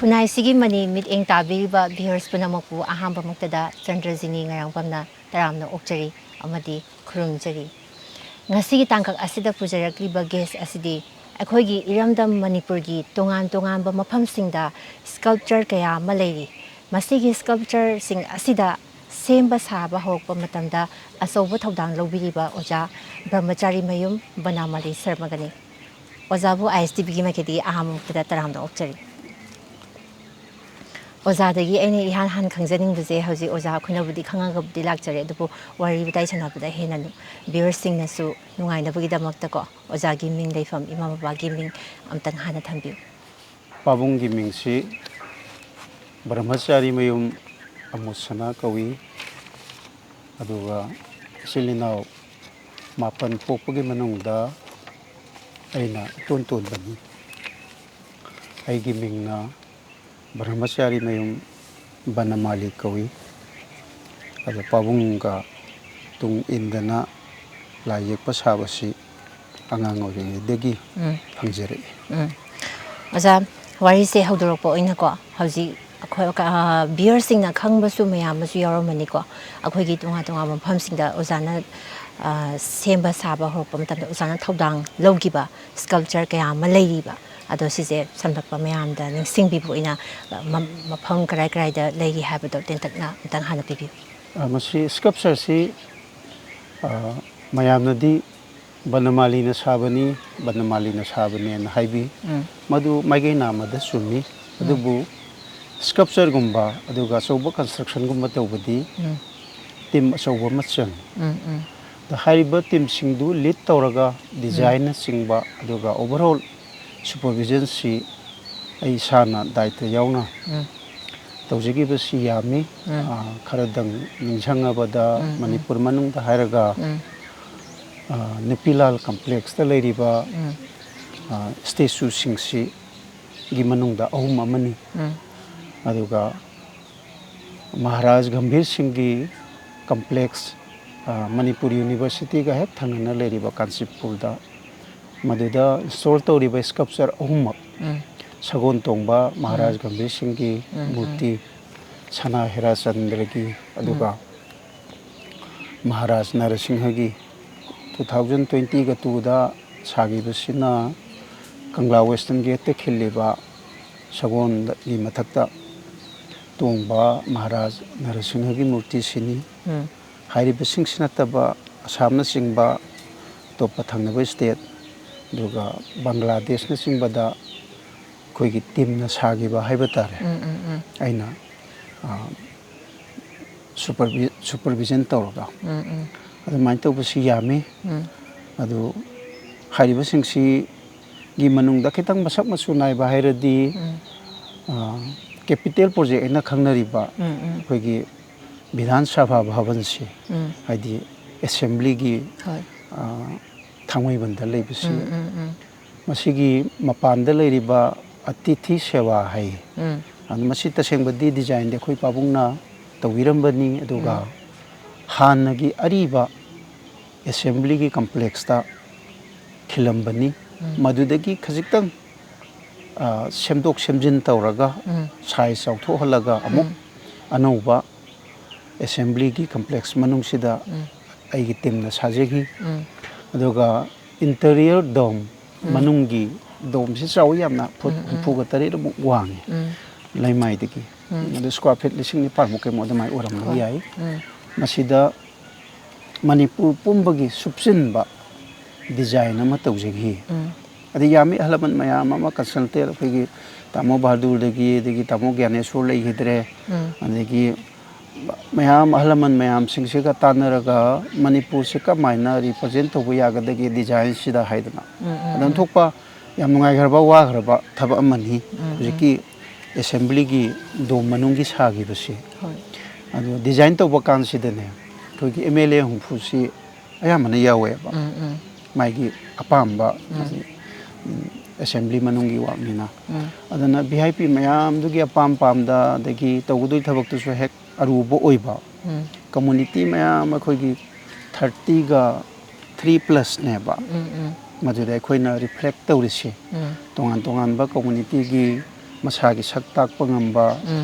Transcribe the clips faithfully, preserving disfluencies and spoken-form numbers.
ꯈꯨꯟꯅꯥꯏꯁꯤꯒꯤ money ꯃꯤꯠꯌꯦꯡ ꯇꯥꯕꯤꯔꯤꯕ viewers ꯄꯨꯝꯅꯃꯛꯄꯨ ꯑꯍꯥꯟꯕꯃꯛꯇꯗ ꯆꯟꯗ꯭ꯔꯖꯤꯅꯤ ꯉꯥꯌꯥꯡꯕꯝꯅ ꯇꯔꯥꯝꯅ ꯑꯣꯛꯆꯔꯤ ꯑꯃꯗꯤ ꯈꯨꯔꯨꯝꯖꯔꯤ꯫ ꯉꯁꯤꯒꯤ ꯇꯥꯡꯀꯛ ꯑꯁꯤꯗ ꯄꯨꯖꯔꯛꯂꯤꯕ guest ꯑꯁꯤꯗꯤ ꯑꯩꯈꯣꯏꯒꯤ ꯏꯔꯝꯗꯝ ꯃꯅꯤꯄꯨꯔꯒꯤ ꯇꯣꯉꯥꯟ ꯇꯣꯉꯥꯟꯕ ꯃꯐꯝꯁꯤꯡꯗ sculpture ꯀꯌꯥ ꯑꯃ ꯂꯩꯔꯤ꯫ ꯃꯁꯤꯒꯤ sculptureꯁꯤꯡ ꯑꯁꯤꯗ ꯁꯦꯝꯕ ꯁꯥꯕ ꯍꯧꯔꯛꯄ ꯃꯇꯝꯗ ꯑꯆꯧꯕ ꯊꯧꯗꯥꯡ ꯂꯧꯕꯤꯔꯤꯕ ꯑꯣꯖꯥ ꯕ꯭ꯔꯍꯃꯆꯥꯔꯤ ꯃꯌꯨꯝ ꯕꯅꯥꯃꯥꯂꯤ ꯁꯔꯃꯒꯅꯤ꯫ ꯑꯣꯖꯥꯕꯨ ISTVꯒꯤ ꯃꯥꯏꯀꯩꯗꯒꯤ ꯑꯍꯥꯟꯕ ꯃꯛꯇꯗ ꯇꯔꯥꯝꯅ ꯑꯣꯛꯆꯔꯤ꯫ ꯑꯣꯖꯥꯗꯒꯤ ꯑꯩꯅ ꯏꯍꯥꯟ ꯍꯥꯟꯅ ꯈꯪꯖꯅꯤꯡꯕꯁꯦ, ꯍꯧꯖꯤꯛ ꯑꯣꯖꯥ ꯑꯩꯈꯣꯏꯅꯕꯨꯗꯤ ꯈꯪꯉꯒꯕꯨꯗꯤ ꯂꯥꯛꯆꯔꯦ, ꯑꯗꯨꯕꯨ ꯋꯥꯔꯤ ꯋꯥꯇꯥꯏ ꯁꯥꯟꯅꯕꯗ ꯍꯦꯟꯅ viewersꯁꯤꯡꯅꯁꯨ ꯅꯨꯡꯉꯥꯏꯅꯕꯒꯤꯗꯃꯛꯇꯀꯣ, ꯑꯣꯖꯥꯒꯤ ꯃꯤꯡ ꯂꯩꯐꯝ, ꯏꯃꯥ ꯕꯕꯥꯒꯤ ꯃꯤꯡ ꯑꯝꯇꯪ ꯍꯥꯟꯅ ꯊꯝꯕꯤꯌꯨ꯫ ꯄꯥꯕꯨꯡꯒꯤ ꯃꯤꯡꯁꯤ ꯕ꯭ꯔꯍꯃꯆꯥꯔꯤ ꯃꯌꯨꯝ ꯑꯃꯨꯁꯅꯥ ꯀꯧꯏ꯫ ꯑꯗꯨꯒ ꯏꯆꯤꯜ ꯏꯅꯥꯎ ꯃꯥꯄꯟ ꯄꯣꯛꯄꯒꯤ ꯃꯅꯨꯡꯗ ꯑꯩꯅ ꯏꯇꯣꯟ ꯇꯣꯟꯕꯅꯤ꯫ ꯑꯩꯒꯤ ꯃꯤꯡꯅ ꯕ꯭ꯔꯍꯃꯆꯥꯔꯤ ꯃꯌꯨꯝ ꯕꯅꯃꯥꯂꯤ ꯀꯧꯏ꯫ ꯑꯗꯣ ꯄꯥꯕꯨꯡꯒ ꯇꯨꯡ ꯏꯟꯗꯅ ꯂꯥꯏ ꯌꯦꯛꯄ ꯁꯥꯕꯁꯤ ꯑꯉꯥꯡ ꯑꯣꯏꯔꯤꯉꯩꯗꯒꯤ ꯎꯝ꯫ ꯐꯪꯖꯔꯛꯏ꯫ ꯎꯝ꯫ ꯑꯣꯖꯥ, ꯋꯥꯔꯤꯁꯦ ꯍꯧꯗꯣꯔꯛꯄ ꯑꯣꯏꯅꯀꯣ, ꯍꯧꯖꯤꯛ ꯑꯩꯈꯣꯏ, ꯑ, viewerꯁꯤꯡꯅ ꯈꯪꯕꯁꯨ ꯃꯌꯥꯝ ꯑꯃꯁꯨ ꯌꯥꯎꯔꯝꯃꯅꯤꯀꯣ, ꯑꯩꯈꯣꯏꯒꯤ ꯇꯣꯉꯥꯟ ꯇꯣꯉꯥꯟꯕ ꯃꯐꯝꯁꯤꯡꯗ ꯑꯣꯖꯥꯅ, ꯑ, ꯁꯦꯝꯕ ꯁꯥꯕ ꯍꯧꯔꯛꯄ ꯃꯇꯝꯗ ꯑꯣꯖꯥꯅ ꯊꯧꯗꯥꯡ ꯂꯧꯈꯤꯕ sculpture ꯀꯌꯥ ꯑꯃ ꯂꯩꯔꯤꯕ꯫ ꯑꯗꯣ ꯁꯤꯁꯦ ꯁꯝꯂꯞꯄ ꯃꯌꯥꯝꯗ ꯅꯤꯡꯁꯤꯡꯕꯤꯕ ꯑꯣꯏꯅ, ꯑ, ꯃ-, ꯃꯐꯝ ꯀꯔꯥꯏ ꯀꯔꯥꯏꯗ ꯂꯩꯔꯤ ꯍꯥꯏꯕꯗꯣ ꯇꯦꯟꯇꯛꯅ ꯑꯝꯇꯪ ꯍꯥꯟꯅ ꯄꯤꯕꯤꯌꯨ꯫ ꯑ, ꯃꯁꯤ sculptureꯁꯤ, ꯑ, ꯃꯌꯥꯝꯅꯗꯤ ꯕꯅꯃꯥꯂꯤꯅ ꯁꯥꯕꯅꯤ, ꯕꯅꯃꯥꯂꯤꯅ ꯁꯥꯕꯅꯦꯅ ꯍꯥꯏꯕꯤ꯫ ꯎꯝ꯫ ꯃꯗꯨ ꯃꯥꯏꯀꯩ ꯅꯥꯝꯃꯗ ꯆꯨꯝꯃꯤ꯫ ꯎꯝ꯫ ꯑꯗꯨꯕꯨ sculptureꯒꯨꯝꯕ ꯑꯗꯨꯒ ꯑꯆꯧꯕ constructionꯒꯨꯝꯕ ꯇꯧꯕꯗꯤ ꯎꯝ꯫ team ꯑꯆꯧꯕ ꯑꯃ ꯆꯪꯉꯤ꯫ ꯎꯝ, ꯎꯝ꯫ ꯑꯗ ꯍꯥꯏꯔꯤꯕ teamꯁꯤꯡꯗꯨ lead ꯇꯧꯔꯒ ꯎꯝ꯫ designꯅꯆꯤꯡꯕ ꯑꯗꯨꯒ overall supervisionꯁꯤ ꯑꯩ ꯏꯁꯥꯅ ꯗꯥꯏꯇ ꯌꯥꯎꯅ ꯎꯝ꯫ ꯇꯧꯖꯈꯤꯕꯁꯤ ꯌꯥꯝꯃꯤ꯫ ꯎꯝ꯫ ꯑ, ꯈꯔꯗꯪ ꯅꯤꯡꯁꯤꯡꯉꯕꯗ ꯎꯝ, ꯎꯝ꯫ ꯃꯅꯤꯄꯨꯔ ꯃꯅꯨꯡꯗ ꯍꯥꯏꯔꯒ, ꯎꯝ꯫ ꯑ, ꯅꯨꯄꯤꯂꯥꯜ complexꯇ ꯂꯩꯔꯤꯕ, ꯎꯝ꯫ ꯑ, statueꯁꯤꯡꯁꯤꯒꯤ ꯃꯅꯨꯡꯗ ꯑꯍꯨꯝ ꯑꯃꯅꯤ꯫ ꯎꯝ꯫ ꯑꯗꯨꯒ ꯃꯍꯥꯔꯥꯖ ꯒꯝꯚꯤꯔ ꯁꯤꯡꯒꯤ complex, ꯑ, ꯃꯅꯤꯄꯨꯔ Universityꯒ ꯍꯦꯛ ꯊꯪꯅꯅ ꯂꯩꯔꯤꯕ ꯀꯥꯟꯆꯤꯄꯨꯔꯗ, ꯃꯗꯨꯗ install ꯇꯧꯔꯤꯕ sculpture ꯑꯍꯨꯝꯃꯛ ꯎꯝ꯫ ꯁꯒꯣꯜ ꯇꯣꯡꯕ ꯃꯍꯥꯔꯥꯖ ꯒꯝꯚꯤꯔ ꯁꯤꯡꯒꯤ ꯃꯨꯔꯇꯤ, ꯁꯅꯥ ꯍꯦꯔꯥꯆꯟꯗ꯭ꯔꯒꯤ, ꯑꯗꯨꯒ ꯃꯍꯥꯔꯥꯖ ꯅꯔꯁꯤꯡꯍꯒꯤ two thousand twenty-ꯒ twoꯗ ꯁꯥꯈꯤꯕꯁꯤꯅ ꯀꯪꯂꯥ ꯋꯦꯁꯇꯔꯟ ꯒꯦꯠꯇ ꯈꯤꯜꯂꯤꯕ ꯁꯒꯣꯜꯒꯤ ꯃꯊꯛꯇ ꯇꯣꯡꯕ ꯃꯍꯥꯔꯥꯖ ꯅꯔꯁꯤꯡꯍꯒꯤ ꯃꯨꯔꯇꯤꯁꯤꯅꯤ꯫ ꯎꯝ꯫ ꯍꯥꯏꯔꯤꯕꯁꯤꯡꯁꯤ ꯅꯠꯇꯕ ꯑꯁꯥꯝꯅꯆꯤꯡꯕ, ꯑꯇꯣꯞꯄ ꯊꯪꯅꯕ state, ꯑꯗꯨꯒ ꯕꯪꯒ꯭ꯂꯥꯗꯦꯁꯅꯆꯤꯡꯕꯗ ꯑꯩꯈꯣꯏꯒꯤ teamꯅ ꯁꯥꯈꯤꯕ ꯍꯥꯏꯕ ꯇꯥꯔꯦ꯫ ꯎꯝ, ꯎꯝ, ꯎꯝ꯫ ꯑꯩꯅ, ꯑ, supervi-, supervision ꯇꯧꯔꯒ꯫ ꯎꯝ, ꯎꯝ꯫ ꯑꯗꯨꯃꯥꯏꯅ ꯇꯧꯕꯁꯤ ꯌꯥꯝꯃꯤ꯫ ꯎꯝ꯫ ꯑꯗꯨ ꯍꯥꯏꯔꯤꯕꯁꯤꯡꯁꯤꯒꯤ ꯃꯅꯨꯡꯗ ꯈꯤꯇꯪ ꯃꯁꯛ ꯃꯆꯨ ꯅꯥꯏꯕ ꯍꯥꯏꯔꯗꯤ, ꯎꯝ꯫ ꯑ, capital project ꯍꯥꯏꯅ ꯈꯪꯅꯔꯤꯕ ꯎꯝ, ꯎꯝ꯫ ꯑꯩꯈꯣꯏꯒꯤ ꯕꯤꯙꯥꯟ ꯁꯚꯥ ꯚꯕꯟꯁꯤ, ꯎꯝ꯫ ꯍꯥꯏꯗꯤ assemblyꯒꯤ, ꯍꯣꯏ꯫ ꯑ, ꯊꯥꯡꯃꯩꯕꯟꯗ ꯂꯩꯕꯁꯤ, ꯎꯝ, ꯎꯝ, ꯎꯝ꯫ ꯃꯁꯤꯒꯤ ꯃꯄꯥꯟꯗ ꯂꯩꯔꯤꯕ ꯑꯇꯤꯊꯤ ꯁꯦꯕꯥ ꯍꯥꯏ꯫ ꯎꯝ꯫ ꯑꯗꯨ ꯃꯁꯤ ꯇꯁꯦꯡꯕꯗꯤ designꯗꯤ ꯑꯩꯈꯣꯏ ꯄꯥꯕꯨꯡꯅ ꯇꯧꯕꯤꯔꯝꯕꯅꯤ, ꯑꯗꯨꯒ ꯎꯝ꯫ ꯍꯥꯟꯅꯒꯤ ꯑꯔꯤꯕ assemblyꯒꯤ complexꯇ ꯈꯤꯜꯂꯝꯕꯅꯤ꯫ ꯎꯝ꯫ ꯃꯗꯨꯗꯒꯤ ꯈꯖꯤꯛꯇꯪ, ꯑ, ꯁꯦꯝꯗꯣꯛ ꯁꯦꯝꯖꯤꯟ ꯇꯧꯔꯒ, ꯎꯝ꯫ Size ꯆꯥꯎꯊꯣꯛꯍꯜꯂꯒ ꯑꯃꯨꯛ ꯎꯝ꯫ ꯑꯅꯧꯕ assemblyꯒꯤ complex ꯃꯅꯨꯡꯁꯤꯗ ꯎꯝ꯫ ꯑꯩꯒꯤ teamꯅ ꯁꯥꯖꯈꯤ꯫ ꯎꯝ꯫ ꯑꯗꯨꯒ interior dome, ꯎꯝ꯫ ꯃꯅꯨꯡꯒꯤ domeꯁꯤ ꯆꯥꯎꯋꯤ ꯌꯥꯝꯅ, foot ꯎꯝ, ꯎꯝ꯫ ꯍꯨꯝꯐꯨꯒ ꯇꯔꯦꯠꯃꯨꯛ ꯋꯥꯡꯉꯤ ꯎꯝ꯫ ꯂꯩꯃꯥꯏꯗꯒꯤ꯫ ꯎꯝ꯫ ꯑꯗꯨ square feet ꯂꯤꯁꯤꯡ ꯅꯤꯄꯥꯟꯃꯨꯛ ꯀꯩꯃꯨꯛ ꯑꯗꯨꯃꯥꯏꯅ ꯑꯣꯏꯔꯝꯕ ꯍꯣꯏ꯫ ꯌꯥꯏ꯫ ꯎꯝ꯫ ꯃꯁꯤꯗ ꯃꯅꯤꯄꯨꯔ ꯄꯨꯝꯕꯒꯤ ꯁꯨꯞꯆꯤꯟꯕ design ꯑꯃ ꯇꯧꯖꯈꯤ꯫ ꯎꯝ꯫ ꯑꯗꯩ ꯌꯥꯝꯃꯤ ꯑꯍꯜ ꯂꯃꯟ ꯃꯌꯥꯝ ꯑꯃ consulted, ꯑꯩꯈꯣꯏꯒꯤ ꯇꯥꯃꯣ ꯕꯍꯥꯗꯨꯔꯗꯒꯤ, ꯑꯗꯒꯤ ꯇꯥꯃꯣ ꯒ꯭ꯌꯥꯅꯦꯁꯣꯔ ꯂꯩꯈꯤꯗ꯭ꯔꯦ, ꯎꯝ꯫ ꯑꯗꯒꯤ ꯃꯌꯥꯝ ꯑꯍꯜ ꯂꯃꯟ ꯃꯌꯥꯝꯁꯤꯡꯁꯤꯒ ꯇꯥꯟꯅꯔꯒ ꯃꯅꯤꯄꯨꯔꯁꯤ ꯀꯃꯥꯏꯅ represent ꯇꯧꯕ ꯌꯥꯒꯗꯒꯦ designꯁꯤꯗ ꯍꯥꯏꯗꯅ꯫ ꯎꯝ, ꯎꯝ, ꯑꯗꯨꯝ ꯎꯝ꯫ ꯊꯣꯛꯄ ꯌꯥꯝ ꯅꯨꯡꯉꯥꯏꯈ꯭ꯔꯕ ꯋꯥꯈ꯭ꯔꯕ ꯊꯕꯛ ꯑꯃꯅꯤ꯫ ꯎꯝ, ꯎꯝ꯫ ꯍꯧꯖꯤꯛꯀꯤ assemblyꯒꯤ dome ꯃꯅꯨꯡꯒꯤ ꯁꯥꯈꯤꯕꯁꯤ꯫ ꯍꯣꯏ꯫ ꯑꯗꯨ design ꯇꯧꯕ ꯀꯥꯟꯁꯤꯗꯅꯦ, ꯑꯩꯈꯣꯏꯒꯤ MLA ꯍꯨꯝꯐꯨꯁꯤ ꯑꯌꯥꯝꯕꯅ ꯌꯥꯎꯋꯦꯕ꯫ ꯎꯝ, ꯎꯝ꯫ ꯃꯥꯒꯤ ꯑꯄꯥꯝꯕ, ꯎꯝ꯫ ꯍꯥꯏꯗꯤ, ꯎꯝ, assembly ꯃꯅꯨꯡꯒꯤ workꯅꯤꯅ꯫ ꯎꯝ꯫ ꯑꯗꯨꯅ VIP ꯃꯌꯥꯝꯗꯨꯒꯤ ꯑꯄꯥꯝ ꯄꯥꯝꯗ, ꯑꯗꯒꯤ ꯇꯧꯒꯗꯣꯏ ꯊꯕꯛꯇꯨꯁꯨ ꯍꯦꯛ ꯑꯔꯨꯕ ꯑꯣꯏꯕ꯫ ꯎꯝ꯫ Community ꯃꯌꯥꯝ ꯑꯩꯈꯣꯏꯒꯤ thirtyꯒ three plusꯅꯦꯕ꯫ ꯎꯝ, ꯎꯝ꯫ ꯃꯗꯨꯗ ꯑꯩꯈꯣꯏꯅ reflect ꯇꯧꯔꯤꯁꯤ꯫ ꯎꯝ꯫ ꯇꯣꯉꯥꯟ ꯇꯣꯉꯥꯟꯕ ꯀꯝꯃ꯭ꯌꯨꯅꯤꯇꯤꯒꯤ ꯃꯁꯥꯒꯤ ꯁꯛ ꯇꯥꯛꯄ ꯉꯝꯕ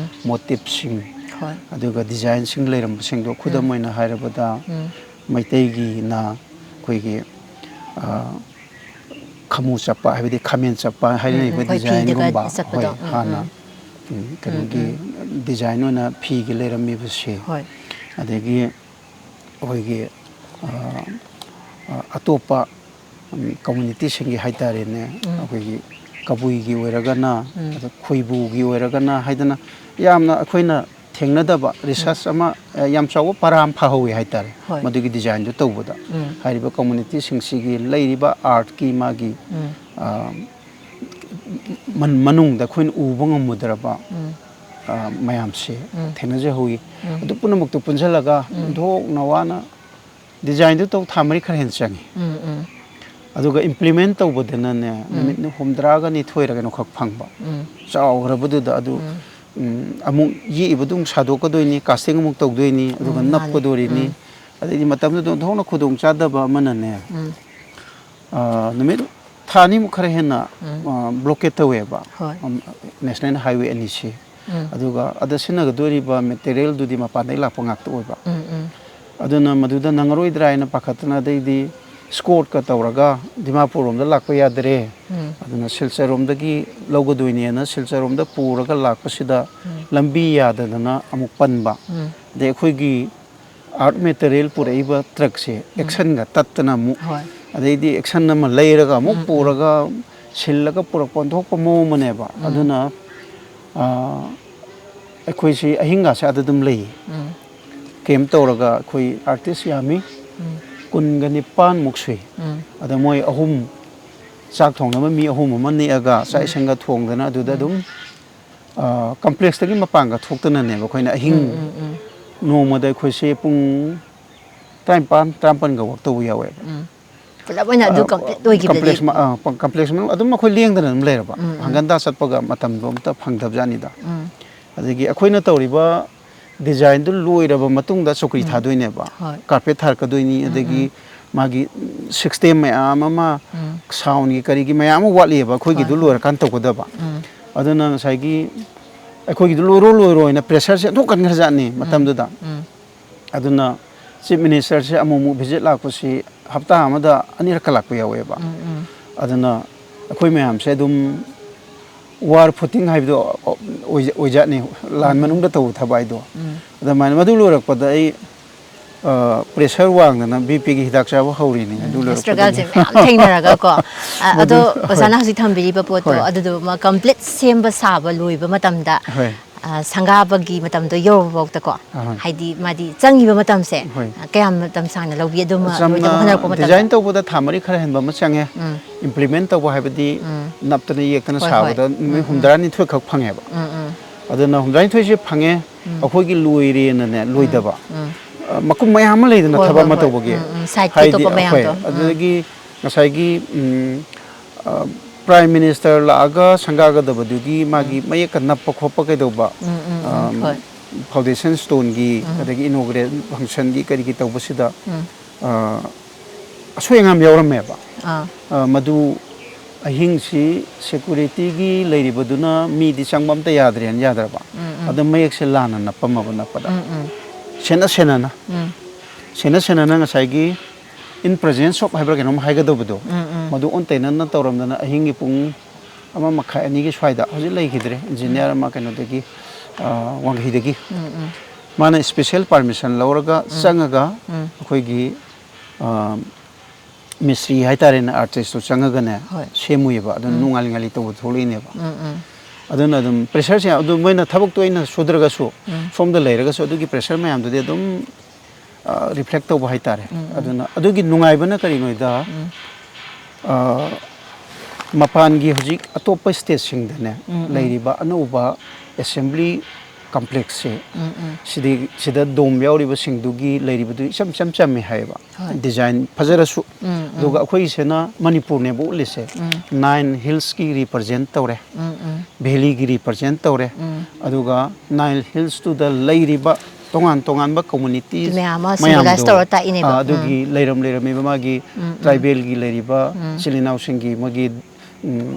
ꯃꯣꯇꯤꯞꯁꯤꯡ, ꯍꯣꯏ꯫ ꯑꯗꯨꯒ ꯗꯤꯖꯥꯏꯟꯁꯤꯡ ꯂꯩꯔꯝꯕꯁꯤꯡꯗꯣ, ꯈꯨꯗꯝ ꯑꯣꯏꯅ ꯍꯥꯏꯔꯕꯗ, ꯎꯝ꯫ ꯃꯩꯇꯩꯒꯤꯅ ꯑꯩꯈꯣꯏꯒꯤ, ꯑ, ꯈꯃꯨ ꯆꯞꯄ, ꯍꯥꯏꯕꯗꯤ ꯈꯥꯃꯦꯟ ꯆꯞꯄ ꯍꯥꯏꯅꯔꯤꯕ ꯎꯝ, ꯍꯣꯏ, ꯐꯤꯗꯒ ꯗꯤꯖꯥꯏꯟꯒꯨꯝꯕ, ꯆꯠꯄꯗꯣ꯫ ꯍꯣꯏ, ꯎꯝ, ꯍꯥꯟꯅ, ꯎꯝ꯫ ꯎꯝ, ꯀꯩꯅꯣꯒꯤ ꯗꯤꯖꯥꯏꯟ ꯑꯣꯏꯅ ꯐꯤꯒꯤ ꯂꯩꯔꯝꯃꯤꯕꯁꯦ, ꯍꯣꯏ꯫ ꯑꯗꯒꯤ ꯑꯩꯈꯣꯏꯒꯤ, ꯑ, ꯑ, ꯑꯇꯣꯞꯄ, ꯎꯝ, ꯀꯝꯃ꯭ꯌꯨꯅꯤꯇꯤꯁꯤꯡꯒꯤ ꯍꯥꯏꯇꯥꯔꯦꯅꯦ, ꯑꯩꯈꯣꯏꯒꯤ ꯀꯕꯨꯏꯒꯤ ꯑꯣꯏꯔꯒꯅ, ꯑꯗ ꯈꯣꯏꯕꯨꯒꯤ ꯑꯣꯏꯔꯒꯅ ꯍꯥꯏꯗꯅ, ꯌꯥꯝꯅ ꯑꯩꯈꯣꯏꯅ ꯊꯦꯡꯅꯗꯕ ꯔꯤꯁꯔꯁ ꯑꯃ, ꯑ, ꯌꯥꯝ ꯆꯥꯎꯕ ꯄꯔꯥ ꯑꯃ ꯐꯥꯍꯧꯋꯤ ꯍꯥꯏꯇꯥꯔꯦ, ꯍꯣꯏ꯫ ꯃꯗꯨꯒꯤ ꯗꯤꯖꯥꯏꯟꯗꯨ ꯇꯧꯕꯗ꯫ ꯎꯝ꯫ ꯍꯥꯏꯔꯤꯕ ꯀꯝꯃ꯭ꯌꯨꯅꯤꯇꯤꯁꯤꯡꯁꯤꯒꯤ ꯂꯩꯔꯤꯕ ꯑꯥꯔꯠꯀꯤ ꯃꯥꯒꯤ, ꯎꯝ꯫ ꯑ, ꯃꯟ-, ꯃꯅꯨꯡꯗ ꯑꯩꯈꯣꯏꯅ ꯎꯕ ꯉꯝꯃꯨꯗ꯭ꯔꯕ, ꯎꯝ꯫ ꯑ, ꯃꯌꯥꯝꯁꯦ ꯎꯝ꯫ ꯊꯦꯡꯅꯖꯍꯧꯋꯤ꯫ ꯎꯝ꯫ ꯑꯗꯨ ꯄꯨꯝꯅꯃꯛꯇꯨ ꯄꯨꯟꯁꯤꯜꯂꯒ ꯎꯝ꯫ ꯏꯟꯊꯣꯛꯅ ꯋꯥꯅ ꯗꯤꯖꯥꯏꯟꯗꯨ ꯇꯧ ꯊꯥ ꯃꯔꯤ ꯈꯔ ꯍꯦꯟꯅ ꯆꯪꯉꯤ꯫ ꯎꯝ, ꯎꯝ꯫ ꯑꯗꯨꯒ ꯏꯝꯄ꯭ꯂꯤꯃꯦꯟ ꯇꯧꯕꯗꯅꯅꯦ, ꯎꯝ꯫ ꯅꯨꯃꯤꯠ ꯍꯨꯝꯗ꯭ꯔꯥꯒ ꯅꯤꯊꯣꯏꯔ ꯀꯩꯅꯣꯈꯛ ꯐꯪꯕ꯫ ꯎꯝ꯫ ꯆꯥꯎꯈ꯭ꯔꯕꯗꯨꯗ ꯑꯗꯨ, ꯎꯝ꯫ ꯎꯝ, ꯑꯃꯨꯛ ꯌꯦꯛꯏꯕꯗꯨ ꯑꯃꯨꯛ ꯁꯥꯗꯣꯛꯀꯗꯣꯏꯅꯤ, ꯀꯥꯁꯇꯤꯡ ꯑꯃꯨꯛ ꯇꯧꯗꯣꯏꯅꯤ, ꯑꯗꯨꯒ ꯎꯝ, ꯃꯥꯅꯤ꯫ ꯅꯞꯀꯗꯣꯔꯤꯅꯤ꯫ ꯎꯝ꯫ ꯑꯗꯩꯗꯤ ꯃꯇꯝꯗꯨꯗ ꯑꯣꯟꯊꯣꯛꯅ ꯈꯨꯗꯣꯡꯆꯥꯗꯕ ꯑꯃꯅꯅꯦ, ꯎꯝ꯫ ꯑ, ꯅꯨꯃꯤꯠ ꯊꯥ ꯑꯅꯤꯃꯨꯛ ꯈꯔ ꯍꯦꯟꯅ, ꯎꯝ꯫ ꯑ, ꯕ꯭ꯂꯣꯀꯦꯠ ꯇꯧꯋꯦꯕ, ꯍꯣꯏ꯫ ꯎꯝ, ꯅꯦꯁꯅꯦꯜ ꯍꯥꯏꯋꯦ ꯑꯅꯤꯁꯤ꯫ ꯎꯝ꯫ ꯑꯗꯨꯒ ꯑꯗ ꯁꯤꯖꯤꯟꯅꯒꯗꯣꯔꯤꯕ ꯃꯦꯇꯔꯤꯌꯦꯜꯗꯨꯗꯤ ꯃꯄꯥꯟꯗꯒꯤ ꯂꯥꯛꯄ ꯉꯥꯛꯇ ꯑꯣꯏꯕ꯫ ꯎꯝ, ꯎꯝ꯫ ꯑꯗꯨꯅ ꯃꯗꯨꯗ ꯅꯪꯉꯔꯣꯏꯗ꯭ꯔꯥ ꯍꯥꯏꯅ ꯄꯥꯈꯠꯇꯅ, ꯑꯗꯩꯗꯤ ꯏꯁꯀꯣꯔꯠꯀ ꯇꯧꯔꯒ ꯗꯤꯃꯥꯄꯨꯔ ꯔꯣꯝꯗ ꯂꯥꯛꯄ ꯌꯥꯗꯔꯦ, ꯎꯝ꯫ ꯑꯗꯨꯅ ꯁꯤꯜꯆꯔ ꯔꯣꯝꯗꯒꯤ ꯂꯧꯒꯗꯣꯏꯅꯦꯅ ꯁꯤꯜꯆꯔ ꯔꯣꯝꯗ ꯄꯨꯔꯒ ꯂꯥꯛꯄꯁꯤꯗ ꯎꯝ꯫ ꯂꯝꯕꯤ ꯌꯥꯗꯗꯅ ꯑꯃꯨꯛ ꯄꯟꯕ꯫ ꯎꯝ꯫ ꯑꯗꯩ ꯑꯩꯈꯣꯏꯒꯤ ꯑꯥꯔꯠ ꯃꯦꯇꯔꯤꯌꯦꯜ ꯄꯨꯔꯛꯏꯕ ꯇ꯭ꯔꯛꯁꯦ ꯎꯝ꯫ ꯑꯦꯛꯁꯟꯒ ꯇꯠꯇꯅ ꯑꯃꯨꯛ, ꯍꯣꯏ꯫ ꯑꯗꯩꯗꯤ ꯑꯦꯛꯁꯟ ꯑꯃ ꯂꯩꯔꯒ ꯑꯃꯨꯛ ꯎꯝ, ꯎꯝ꯫ ꯄꯨꯔꯒ ꯁꯤꯜꯂꯒ ꯄꯨꯔꯛꯄ ꯑꯣꯟꯊꯣꯛꯄ ꯃꯑꯣꯡ ꯑꯃꯅꯦꯕ꯫ ꯎꯝ꯫ ꯑꯗꯨꯅ, ꯑ, ꯑꯩꯈꯣꯏꯁꯤ ꯑꯍꯤꯡꯒꯥꯁꯦ ꯑꯗ ꯑꯗꯨꯝ ꯂꯩ꯫ ꯎꯝ꯫ ꯀꯦꯝꯞ ꯇꯧꯔꯒ ꯑꯩꯈꯣꯏ ꯑꯥꯔꯇꯤꯁ ꯌꯥꯝꯃꯤ, ꯎꯝ꯫ ꯀꯨꯟꯒ ꯅꯤꯄꯥꯟꯃꯨꯛ ꯁꯨꯏ꯫ ꯎꯝ꯫ ꯑꯗ ꯃꯣꯏ ꯑꯍꯨꯝ, ꯆꯥꯛ ꯊꯣꯡꯅꯕ ꯃꯤ ꯑꯍꯨꯝ ꯑꯃ ꯅꯦꯛꯑꯒ ꯆꯥꯛ ꯎꯝ꯫ ꯏꯁꯤꯡꯒ ꯊꯣꯡꯗꯅ ꯑꯗꯨꯗ ꯎꯝ꯫ ꯑꯗꯨꯝ, ꯑ, ꯀꯝꯄ꯭ꯂꯦꯛꯁꯇꯒꯤ ꯃꯄꯥꯟꯒ ꯊꯣꯛꯇꯅꯅꯦꯕ ꯑꯩꯈꯣꯏꯅ ꯑꯍꯤꯡ, ꯎꯝ, ꯎꯝ, ꯎꯝ꯫ ꯅꯣꯡꯃꯗ ꯑꯩꯈꯣꯏꯁꯦ ꯄꯨꯡ ꯇꯔꯥꯅꯤꯄꯥꯟ, ꯇꯔꯥꯃꯥꯄꯟꯒ ꯋꯥꯛ ꯇꯧꯕ ꯌꯥꯎꯋꯦꯕ꯫ ꯎꯝ꯫ ꯄꯨꯂꯞ ꯑꯣꯏꯅ ꯑꯗꯨ ꯑ, ꯀꯝꯄ꯭ꯂꯤꯠ ꯑꯣꯏꯈꯤꯕꯗꯗꯤ? ꯀꯝꯄ꯭ꯂꯦꯛꯁ ꯃ-, ꯑ, ꯄ-, ꯀꯝꯄ꯭ꯂꯦꯛꯁ ꯃꯅꯨꯡ ꯑꯗꯨꯝ ꯑꯩꯈꯣꯏ ꯂꯦꯡꯗꯅ ꯑꯗꯨꯝ ꯂꯩꯔꯕ꯫ ꯎꯝ, ꯎꯝ꯫ ꯍꯪꯒꯟꯗꯥ ꯆꯠꯄꯒ ꯃꯇꯝꯗꯣ ꯑꯝꯇ ꯐꯪꯗꯕꯖꯥꯠꯅꯤꯗ꯫ ꯎꯝ꯫ ꯑꯗꯒꯤ ꯑꯩꯈꯣꯏꯅ ꯇꯧꯔꯤꯕ ꯗꯤꯖꯥꯏꯟꯗꯨ ꯂꯣꯏꯔꯕ ꯃꯇꯨꯡꯗ ꯆꯧꯀ꯭ꯔꯤ ꯎꯝ꯫ ꯊꯥꯗꯣꯏꯅꯦꯕ, ꯍꯣꯏ꯫ ꯀꯥꯔꯄꯦꯠ ꯊꯥꯔꯛꯀꯗꯣꯏꯅꯤ, ꯎꯝ, ꯑꯗꯒꯤ ꯎꯝ꯫ ꯃꯥꯒꯤ ꯁꯤꯁꯇꯦꯝ ꯃꯌꯥꯝ ꯑꯃ, ꯎꯝ ꯁꯥꯎꯟꯒꯤ ꯀꯔꯤꯒꯤ ꯃꯌꯥꯝ ꯑꯃ ꯋꯥꯠꯂꯤꯑꯕ ꯑꯩꯈꯣꯏꯒꯤꯗꯨ ꯍꯣꯏ, ꯍꯣꯏ꯫ ꯂꯣꯏꯔꯀꯥꯟꯗ ꯇꯧꯒꯗꯕ꯫ ꯎꯝ ꯑꯗꯨꯅ ꯉꯁꯥꯏꯒꯤ ꯑꯩꯈꯣꯏꯒꯤꯗꯨ ꯂꯣꯏꯔꯣ ꯂꯣꯏꯔꯣꯅ ꯄ꯭ꯔꯦꯁꯔꯁꯦ ꯑꯣꯟꯊꯣꯛꯀꯟꯈ꯭ꯔꯖꯥꯠꯅꯤ ꯃꯇꯝꯗꯨꯗ꯫ ꯎꯝ ꯑꯗꯨꯅ ꯆꯤꯐ ꯃꯤꯅꯤꯁꯇꯔꯁꯦ ꯑꯃꯨꯛ ꯑꯃꯨꯛ ꯚꯤꯖꯤꯠ ꯂꯥꯛꯄꯁꯤ ꯍꯞꯇꯥ ꯑꯃꯗ ꯑꯅꯤꯔꯛꯀ ꯂꯥꯛꯄ ꯌꯥꯎꯋꯦꯕ꯫ ꯎꯝ ꯎꯝ ꯑꯗꯨꯅ ꯑꯩꯈꯣꯏ ꯃꯌꯥꯝꯁꯦ ꯑꯗꯨꯝ ꯋꯥꯔ ꯐꯨꯇꯤꯡ ꯍꯥꯏꯕꯗꯣ ꯑꯣꯏꯖ- ꯑꯣꯏꯖꯥꯠꯅꯤ, ꯂꯥꯟ ꯃꯅꯨꯡꯗ ꯇꯧꯕ ꯊꯕꯛ ꯍꯥꯏꯗꯣ꯫ ꯎꯝ ꯑꯗꯨꯃꯥꯏꯅ ꯃꯗꯨ ꯂꯣꯏꯔꯛꯄꯗ ꯑꯩ ꯄ꯭ꯔꯦꯁꯔ ꯋꯥꯡꯗꯅ ꯕꯤ ꯄꯤꯒꯤ ꯍꯤꯗꯥꯛ ꯆꯥꯕ ꯍꯧꯔꯤꯅꯤ꯫ ꯑꯗꯨ ꯂꯣꯏꯔꯛꯄꯗꯒꯤ ꯏꯁꯇ꯭ꯔꯒꯜꯁꯦ ꯃꯌꯥꯝ ꯊꯦꯡꯅꯔꯒꯀꯣ꯫ ꯑ, ꯑꯗꯣ ꯃꯗꯨ-, ꯑꯣꯖꯥꯅ ꯍꯣꯏ꯫ ꯍꯧꯖꯤꯛ ꯊꯝꯕꯤꯔꯤꯕ ꯄꯣꯠꯇꯣ ꯍꯣꯏ꯫ ꯑꯗꯨꯗꯨꯃ ꯀꯝꯄ꯭ꯂꯤꯠ ꯁꯦꯝꯕ ꯁꯥꯕ ꯂꯣꯏꯕ ꯃꯇꯝꯗ ꯍꯣꯏ꯫ ꯑ, ꯁꯪꯒꯥꯕꯒꯤ ꯃꯇꯝꯗꯣ ꯌꯧꯔꯐꯥꯎꯗꯀꯣ, ꯑꯍꯣꯏ꯫ ꯍꯥꯏꯗꯤ ꯃꯥꯗꯤ ꯆꯪꯉꯤꯕ ꯃꯇꯝꯁꯦ ꯍꯣꯏ꯫ ꯀꯌꯥꯝ ꯃꯇꯝ ꯁꯥꯡꯅ ꯂꯧꯕꯤ ꯑꯗꯨꯃ ꯆꯝꯅ ꯂꯣꯏꯅꯕ ꯍꯣꯠꯅꯔꯛꯄ ꯃꯇꯝꯗ? ꯗꯤꯖꯥꯏꯟ ꯇꯧꯕꯗ ꯊꯥ ꯃꯔꯤ ꯈꯔ ꯍꯦꯟꯕ ꯑꯃ ꯆꯪꯉꯦ꯫ ꯎꯝ꯫ ꯏꯝꯄ꯭ꯂꯤꯃꯦꯟ ꯇꯧꯕ ꯍꯥꯏꯕꯗꯤ ꯎꯝ꯫ ꯅꯞꯇꯅ ꯌꯦꯛꯇꯅ ꯍꯣꯏ, ꯁꯥꯕꯗ ꯍꯣꯏ꯫ ꯅꯨꯃꯤꯠ ꯎꯝ, ꯎꯝ꯫ ꯍꯨꯝꯗ꯭ꯔꯥꯅꯤꯊꯣꯏꯈꯛ ꯐꯪꯉꯦꯕ꯫ ꯎꯝ ꯎꯝ ꯑꯗꯨꯅ ꯍꯨꯝꯗ꯭ꯔꯥꯅꯤꯊꯣꯏꯁꯦ ꯐꯪꯉꯦ, ꯎꯝ꯫ ꯑꯩꯈꯣꯏꯒꯤ ꯂꯣꯏꯔꯦꯅꯅꯦ ꯎꯝ꯫ ꯂꯣꯏꯗꯕ꯫ ꯎꯝ꯫ ꯑ, ꯃꯈꯨꯝ ꯃꯌꯥꯝ ꯑꯃ ꯂꯩꯗꯅ ꯍꯣꯏ, ꯊꯕꯛ ꯍꯣꯏ, ꯑꯃ ꯍꯣꯏ꯫ ꯇꯧꯕꯒꯤ꯫ ꯎꯝ, ꯎꯝ꯫ ꯁꯥꯏꯠꯀꯤ ꯍꯥꯏꯗꯤ ꯑꯇꯣꯞꯄ ꯑꯩꯈꯣꯏ ꯃꯌꯥꯝꯗꯣ꯫ ꯎꯝ꯫ ꯑꯗꯨꯗꯒꯤ ꯉꯁꯥꯏꯒꯤ ꯎꯝ, ꯑ, ꯄ꯭ꯔꯥꯏꯝ ꯃꯤꯅꯤꯁꯇꯔ ꯂꯥꯛꯑꯒ ꯁꯪꯒꯥꯒꯗꯕꯗꯨꯒꯤ ꯃꯥꯒꯤ ꯃꯌꯦꯛꯀ ꯅꯞꯄ ꯈꯣꯠꯄ ꯀꯩꯗꯧꯕ, ꯎꯝ, ꯎꯝ, ꯎꯝ꯫ ꯑꯝ, ꯍꯣꯏ꯫ ꯐꯥꯎꯟꯗꯦꯁꯟ ꯁ꯭ꯇꯣꯟꯒꯤ, ꯎꯝ꯫ ꯑꯗꯒꯤ ꯏꯅꯣꯒ꯭ꯔꯦꯠ ꯐꯪꯁꯟꯒꯤ ꯀꯔꯤꯒꯤ ꯇꯧꯕꯁꯤꯗ, ꯎꯝ꯫ ꯑ, ꯑꯁꯣꯏ ꯑꯉꯥꯝ ꯌꯥꯎꯔꯝꯃꯦꯕ꯫ ꯑꯥ꯫ ꯑ, ꯃꯗꯨ ꯑꯍꯤꯡꯁꯤ ꯁꯦꯀꯨꯔꯤꯇꯤꯒꯤ ꯂꯩꯔꯤꯕꯗꯨꯅ ꯃꯤꯗꯤ ꯆꯪꯕ ꯑꯝꯇ ꯌꯥꯗ꯭ꯔꯦꯅ ꯌꯥꯗ꯭ꯔꯕ꯫ ꯎꯝ, ꯎꯝ꯫ ꯑꯗꯨ ꯃꯌꯦꯛꯁꯦ ꯂꯥꯟꯅ ꯅꯞꯄꯝꯃꯕ ꯅꯞꯄꯗ꯫ ꯎꯝ, ꯎꯝ꯫ ꯁꯦꯟꯅ ꯁꯦꯟꯅꯅ꯫ ꯎꯝ꯫ ꯁꯦꯟꯅ ꯁꯦꯟꯅꯅ ꯉꯁꯥꯏꯒꯤ in presence of ꯍꯥꯏꯕ꯭ꯔꯥ ꯀꯩꯅꯣꯝ ꯍꯥꯏꯒꯗꯧꯕꯗꯣ, ꯎꯝ, ꯎꯝ꯫ ꯃꯗꯨ ꯑꯣꯟ ꯇꯩꯅꯅ ꯇꯧꯔꯝꯗꯅ ꯑꯍꯤꯡꯒꯤ ꯄꯨꯡ ꯑꯃ ꯃꯈꯥꯏ ꯑꯅꯤꯒꯤ ꯁ꯭ꯋꯥꯏꯗ, ꯍꯧꯖꯤꯛ ꯂꯩꯈꯤꯗ꯭ꯔꯦ, ꯏꯟꯖꯤꯅꯤꯌꯥꯔ ꯑꯃ ꯀꯩꯅꯣꯗꯒꯤ, ꯑ, ꯋꯥꯡꯈꯩꯗꯒꯤ꯫ ꯎꯝ, ꯎꯝ꯫ ꯃꯥꯅ ꯏꯁꯄꯤꯁꯦꯜ ꯄꯥꯔꯃꯤꯁꯟ ꯂꯧꯔꯒ ꯆꯪꯉꯒ ꯎꯝ꯫ ꯑꯩꯈꯣꯏꯒꯤ, ꯑ, ꯃꯤꯁꯇ꯭ꯔꯤ ꯍꯥꯏꯇꯥꯔꯦꯅꯦ, ꯑꯥꯔꯇꯤꯁꯇꯨ ꯆꯪꯉꯒꯅꯦ ꯍꯣꯏ꯫ ꯁꯦꯝꯃꯨꯏꯕ꯫ ꯑꯗꯨꯅ ꯎꯝ꯫ ꯅꯨꯡꯉꯥꯏꯂꯤ ꯉꯥꯏꯂꯤ ꯇꯧꯕ ꯊꯣꯛꯂꯛꯏꯅꯦꯕ꯫ ꯎꯝ, ꯎꯝ꯫ ꯑꯗꯨꯅ ꯑꯗꯨꯝ ꯄ꯭ꯔꯦꯁꯔꯁꯦ ꯑꯗꯨ ꯃꯣꯏꯅ ꯊꯕꯛꯇꯣ ꯑꯩꯅ ꯁꯨꯗ꯭ꯔꯒꯁꯨ ꯎꯝ꯫ ꯁꯣꯝꯗ ꯂꯩꯔꯒꯁꯨ ꯑꯗꯨꯒꯤ ꯄ꯭ꯔꯦꯁꯔ ꯃꯌꯥꯝꯗꯨꯗꯤ ꯑꯗꯨꯝ, ꯑ, ꯔꯤꯐ꯭ꯂꯦꯛ ꯇꯧꯕ ꯍꯥꯏꯇꯥꯔꯦ꯫ ꯎꯝ, ꯎꯝ꯫ ꯑꯗꯨꯅ ꯑꯗꯨꯒꯤ ꯅꯨꯡꯉꯥꯏꯕꯅ ꯀꯔꯤꯅꯣꯗ, ꯎꯝ꯫ ꯑ, ꯃꯄꯥꯟꯒꯤ ꯍꯧꯖꯤꯛ ꯑꯇꯣꯞꯄ ꯁ꯭ꯇꯦꯠꯁꯤꯡꯗꯅꯦ ꯎꯝ, ꯎꯝ꯫ ꯂꯩꯔꯤꯕ ꯑꯅꯧꯕ ꯑꯦꯁꯦꯝꯕ꯭ꯂꯤ ꯀꯝꯄ꯭ꯂꯦꯛꯁꯁꯦ, ꯎꯝ, ꯎꯝ꯫ ꯁꯤꯗꯤ, ꯁꯤꯗ ꯗꯣꯝ ꯌꯥꯎꯔꯤꯕꯁꯤꯡꯗꯨꯒꯤ ꯂꯩꯔꯤꯕꯗꯨ ꯏꯆꯝ ꯆꯝ ꯆꯝꯃꯦ ꯍꯥꯏꯌꯦꯕ꯫ ꯍꯣꯏ꯫ ꯗꯤꯖꯥꯏꯟ ꯐꯖꯔꯁꯨ꯫ ꯎꯝ, ꯎꯝ꯫ ꯑꯗꯨꯒ ꯑꯩꯈꯣꯏꯒꯤꯁꯤꯅ ꯃꯅꯤꯄꯨꯔꯅꯦꯕ ꯎꯠꯂꯤꯁꯦ꯫ ꯎꯝ꯫ ꯅꯥꯏꯟ ꯍꯤꯜꯁꯀꯤ ꯔꯤꯄ꯭ꯔꯖꯦꯟ ꯇꯧꯔꯦ꯫ ꯎꯝ, ꯎꯝ꯫ ꯚꯦꯂꯤꯒꯤ ꯔꯤꯄ꯭ꯔꯖꯦꯟ ꯇꯧꯔꯦ꯫ ꯎꯝ꯫ ꯑꯗꯨꯒ ꯅꯥꯏꯟ ꯍꯤꯜꯁꯇꯨꯗ ꯂꯩꯔꯤꯕ ꯇꯣꯉꯥꯟ ꯇꯣꯉꯥꯟꯕ community ꯃꯌꯥꯝ ꯑꯃ symbolize ꯇꯧꯔ ꯇꯥꯛꯏꯅꯦꯕ꯫ ꯑꯗꯨꯒꯤ ꯂꯩꯔꯝ ꯂꯩꯔꯝꯃꯤꯕ ꯃꯥꯒꯤ tribalꯒꯤ ꯂꯩꯔꯤꯕ ꯏꯆꯤꯜ ꯏꯅꯥꯎꯁꯤꯡꯒꯤ ꯃꯣꯏꯒꯤ ꯎꯝ,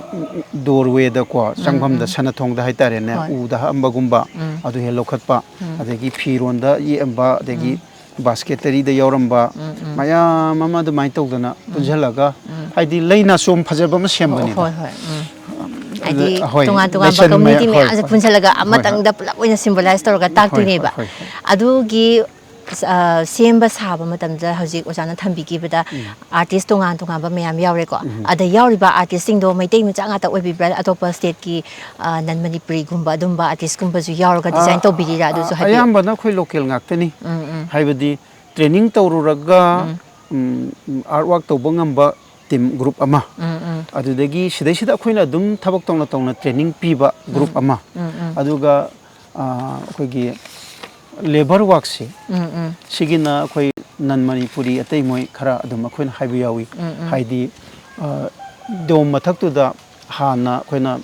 doorwayꯗꯀꯣ, ꯆꯪꯐꯝꯗ ꯁꯅꯊꯣꯡꯗ ꯍꯥꯏꯇꯥꯔꯦꯅꯦ, ꯍꯣꯏ꯫ ꯎꯗ ꯍꯛꯑꯝꯕꯒꯨꯝꯕ, ꯑꯗꯨ ꯍꯦꯛ ꯂꯧꯈꯠꯄ, ꯑꯗꯒꯤ ꯐꯤꯔꯣꯟꯗ ꯌꯦꯛꯑꯝꯕ, ꯑꯗꯒꯤ basketryꯗ ꯌꯥꯎꯔꯝꯕ ꯃꯌꯥꯝ ꯑꯃ ꯑꯗꯨꯃꯥꯏꯅ ꯇꯧꯗꯅ ꯄꯨꯟꯁꯤꯜꯂꯒ, ꯍꯥꯏꯗꯤ ꯂꯩ ꯅꯥꯆꯣꯝ ꯐꯖꯕ ꯑꯃ ꯁꯦꯝꯕꯅꯤꯗ꯫ ꯍꯣꯏ ꯍꯣꯏ ꯎꯝ꯫ ꯍꯥꯏꯗꯤ ꯍꯣꯏ, ꯇꯣꯉꯥꯟ ꯇꯣꯉꯥꯟꯕ ꯂꯩꯁꯟ ꯃꯌꯥꯝ, community ꯍꯣꯏ, ꯃꯌꯥꯝꯁꯦ ꯍꯣꯏ꯫ ꯄꯨꯟꯁꯤꯜꯂꯒ ꯍꯣꯏ, ꯍꯣꯏ꯫ ꯑꯃꯇꯪꯗ ꯄꯨꯂꯞ ꯑꯣꯏꯅ symbolize ꯇꯧꯔꯒ ꯍꯣꯏ, ꯇꯥꯛꯇꯣꯏꯅꯦꯕ꯫ ꯍꯣꯏ, ꯍꯣꯏ꯫ ꯑꯗꯨꯒꯤ ꯑ, ꯁꯦꯝꯕ ꯁꯥꯕ ꯃꯇꯝꯗ ꯍꯧꯖꯤꯛ ꯑꯣꯖꯥꯅ ꯊꯝꯕꯤꯈꯤꯕꯗ artist ꯇꯣꯉꯥꯟ ꯇꯣꯉꯥꯟꯕ ꯃꯌꯥꯝ ꯌꯥꯎꯔꯦꯀꯣ꯫ ꯑꯗ ꯌꯥꯎꯔꯤꯕ artistꯁꯤꯡꯗꯣ ꯃꯩꯇꯩ ꯃꯆꯥ ꯉꯥꯛꯇ ꯑꯣꯏꯕꯤꯕ꯭ꯔꯥ, ꯑꯇꯣꯞꯄ stateꯀꯤ, ꯑ, non Manipuriꯒꯨꯝꯕ ꯑꯗꯨꯝꯕ artistꯀꯨꯝꯕꯁꯨ ꯌꯥꯎꯔꯒ design ꯇꯧꯕꯤꯔꯤꯔꯥ? ꯑꯗꯨꯁꯨ ꯍꯥꯏꯕꯤꯌꯨ꯫ ꯑꯌꯥꯝꯕꯅ ꯑꯩꯈꯣꯏ local ꯉꯥꯛꯇꯅꯤ꯫ ꯍꯥꯏꯕꯗꯤ training ꯇꯧꯔꯨꯔꯒ, ꯎꯝ, art work ꯇꯧꯕ ꯉꯝꯕ team group ꯑꯃ, ꯑꯗꯨꯗꯒꯤ ꯁꯤꯗꯩꯁꯤꯗ ꯑꯩꯈꯣꯏꯅ ꯑꯗꯨꯝ ꯊꯕꯛ ꯇꯧꯅ ꯇꯧꯅ training ꯄꯤꯕ group ꯑꯃ, ꯑꯗꯨꯒ, ꯑ, ꯑꯩꯈꯣꯏꯒꯤ labour workꯁꯦ, ꯁꯤꯒꯤꯅ ꯑꯩꯈꯣꯏ non Manipuri ꯑꯇꯩ ꯃꯣꯏ ꯈꯔ ꯑꯗꯨꯝ ꯑꯩꯈꯣꯏꯅ ꯍꯥꯏꯕ ꯌꯥꯎꯏ꯫ ꯍꯥꯏꯗꯤ, ꯑ, dome ꯃꯊꯛꯇꯨꯗ ꯍꯥꯟꯅ ꯑꯩꯈꯣꯏꯅ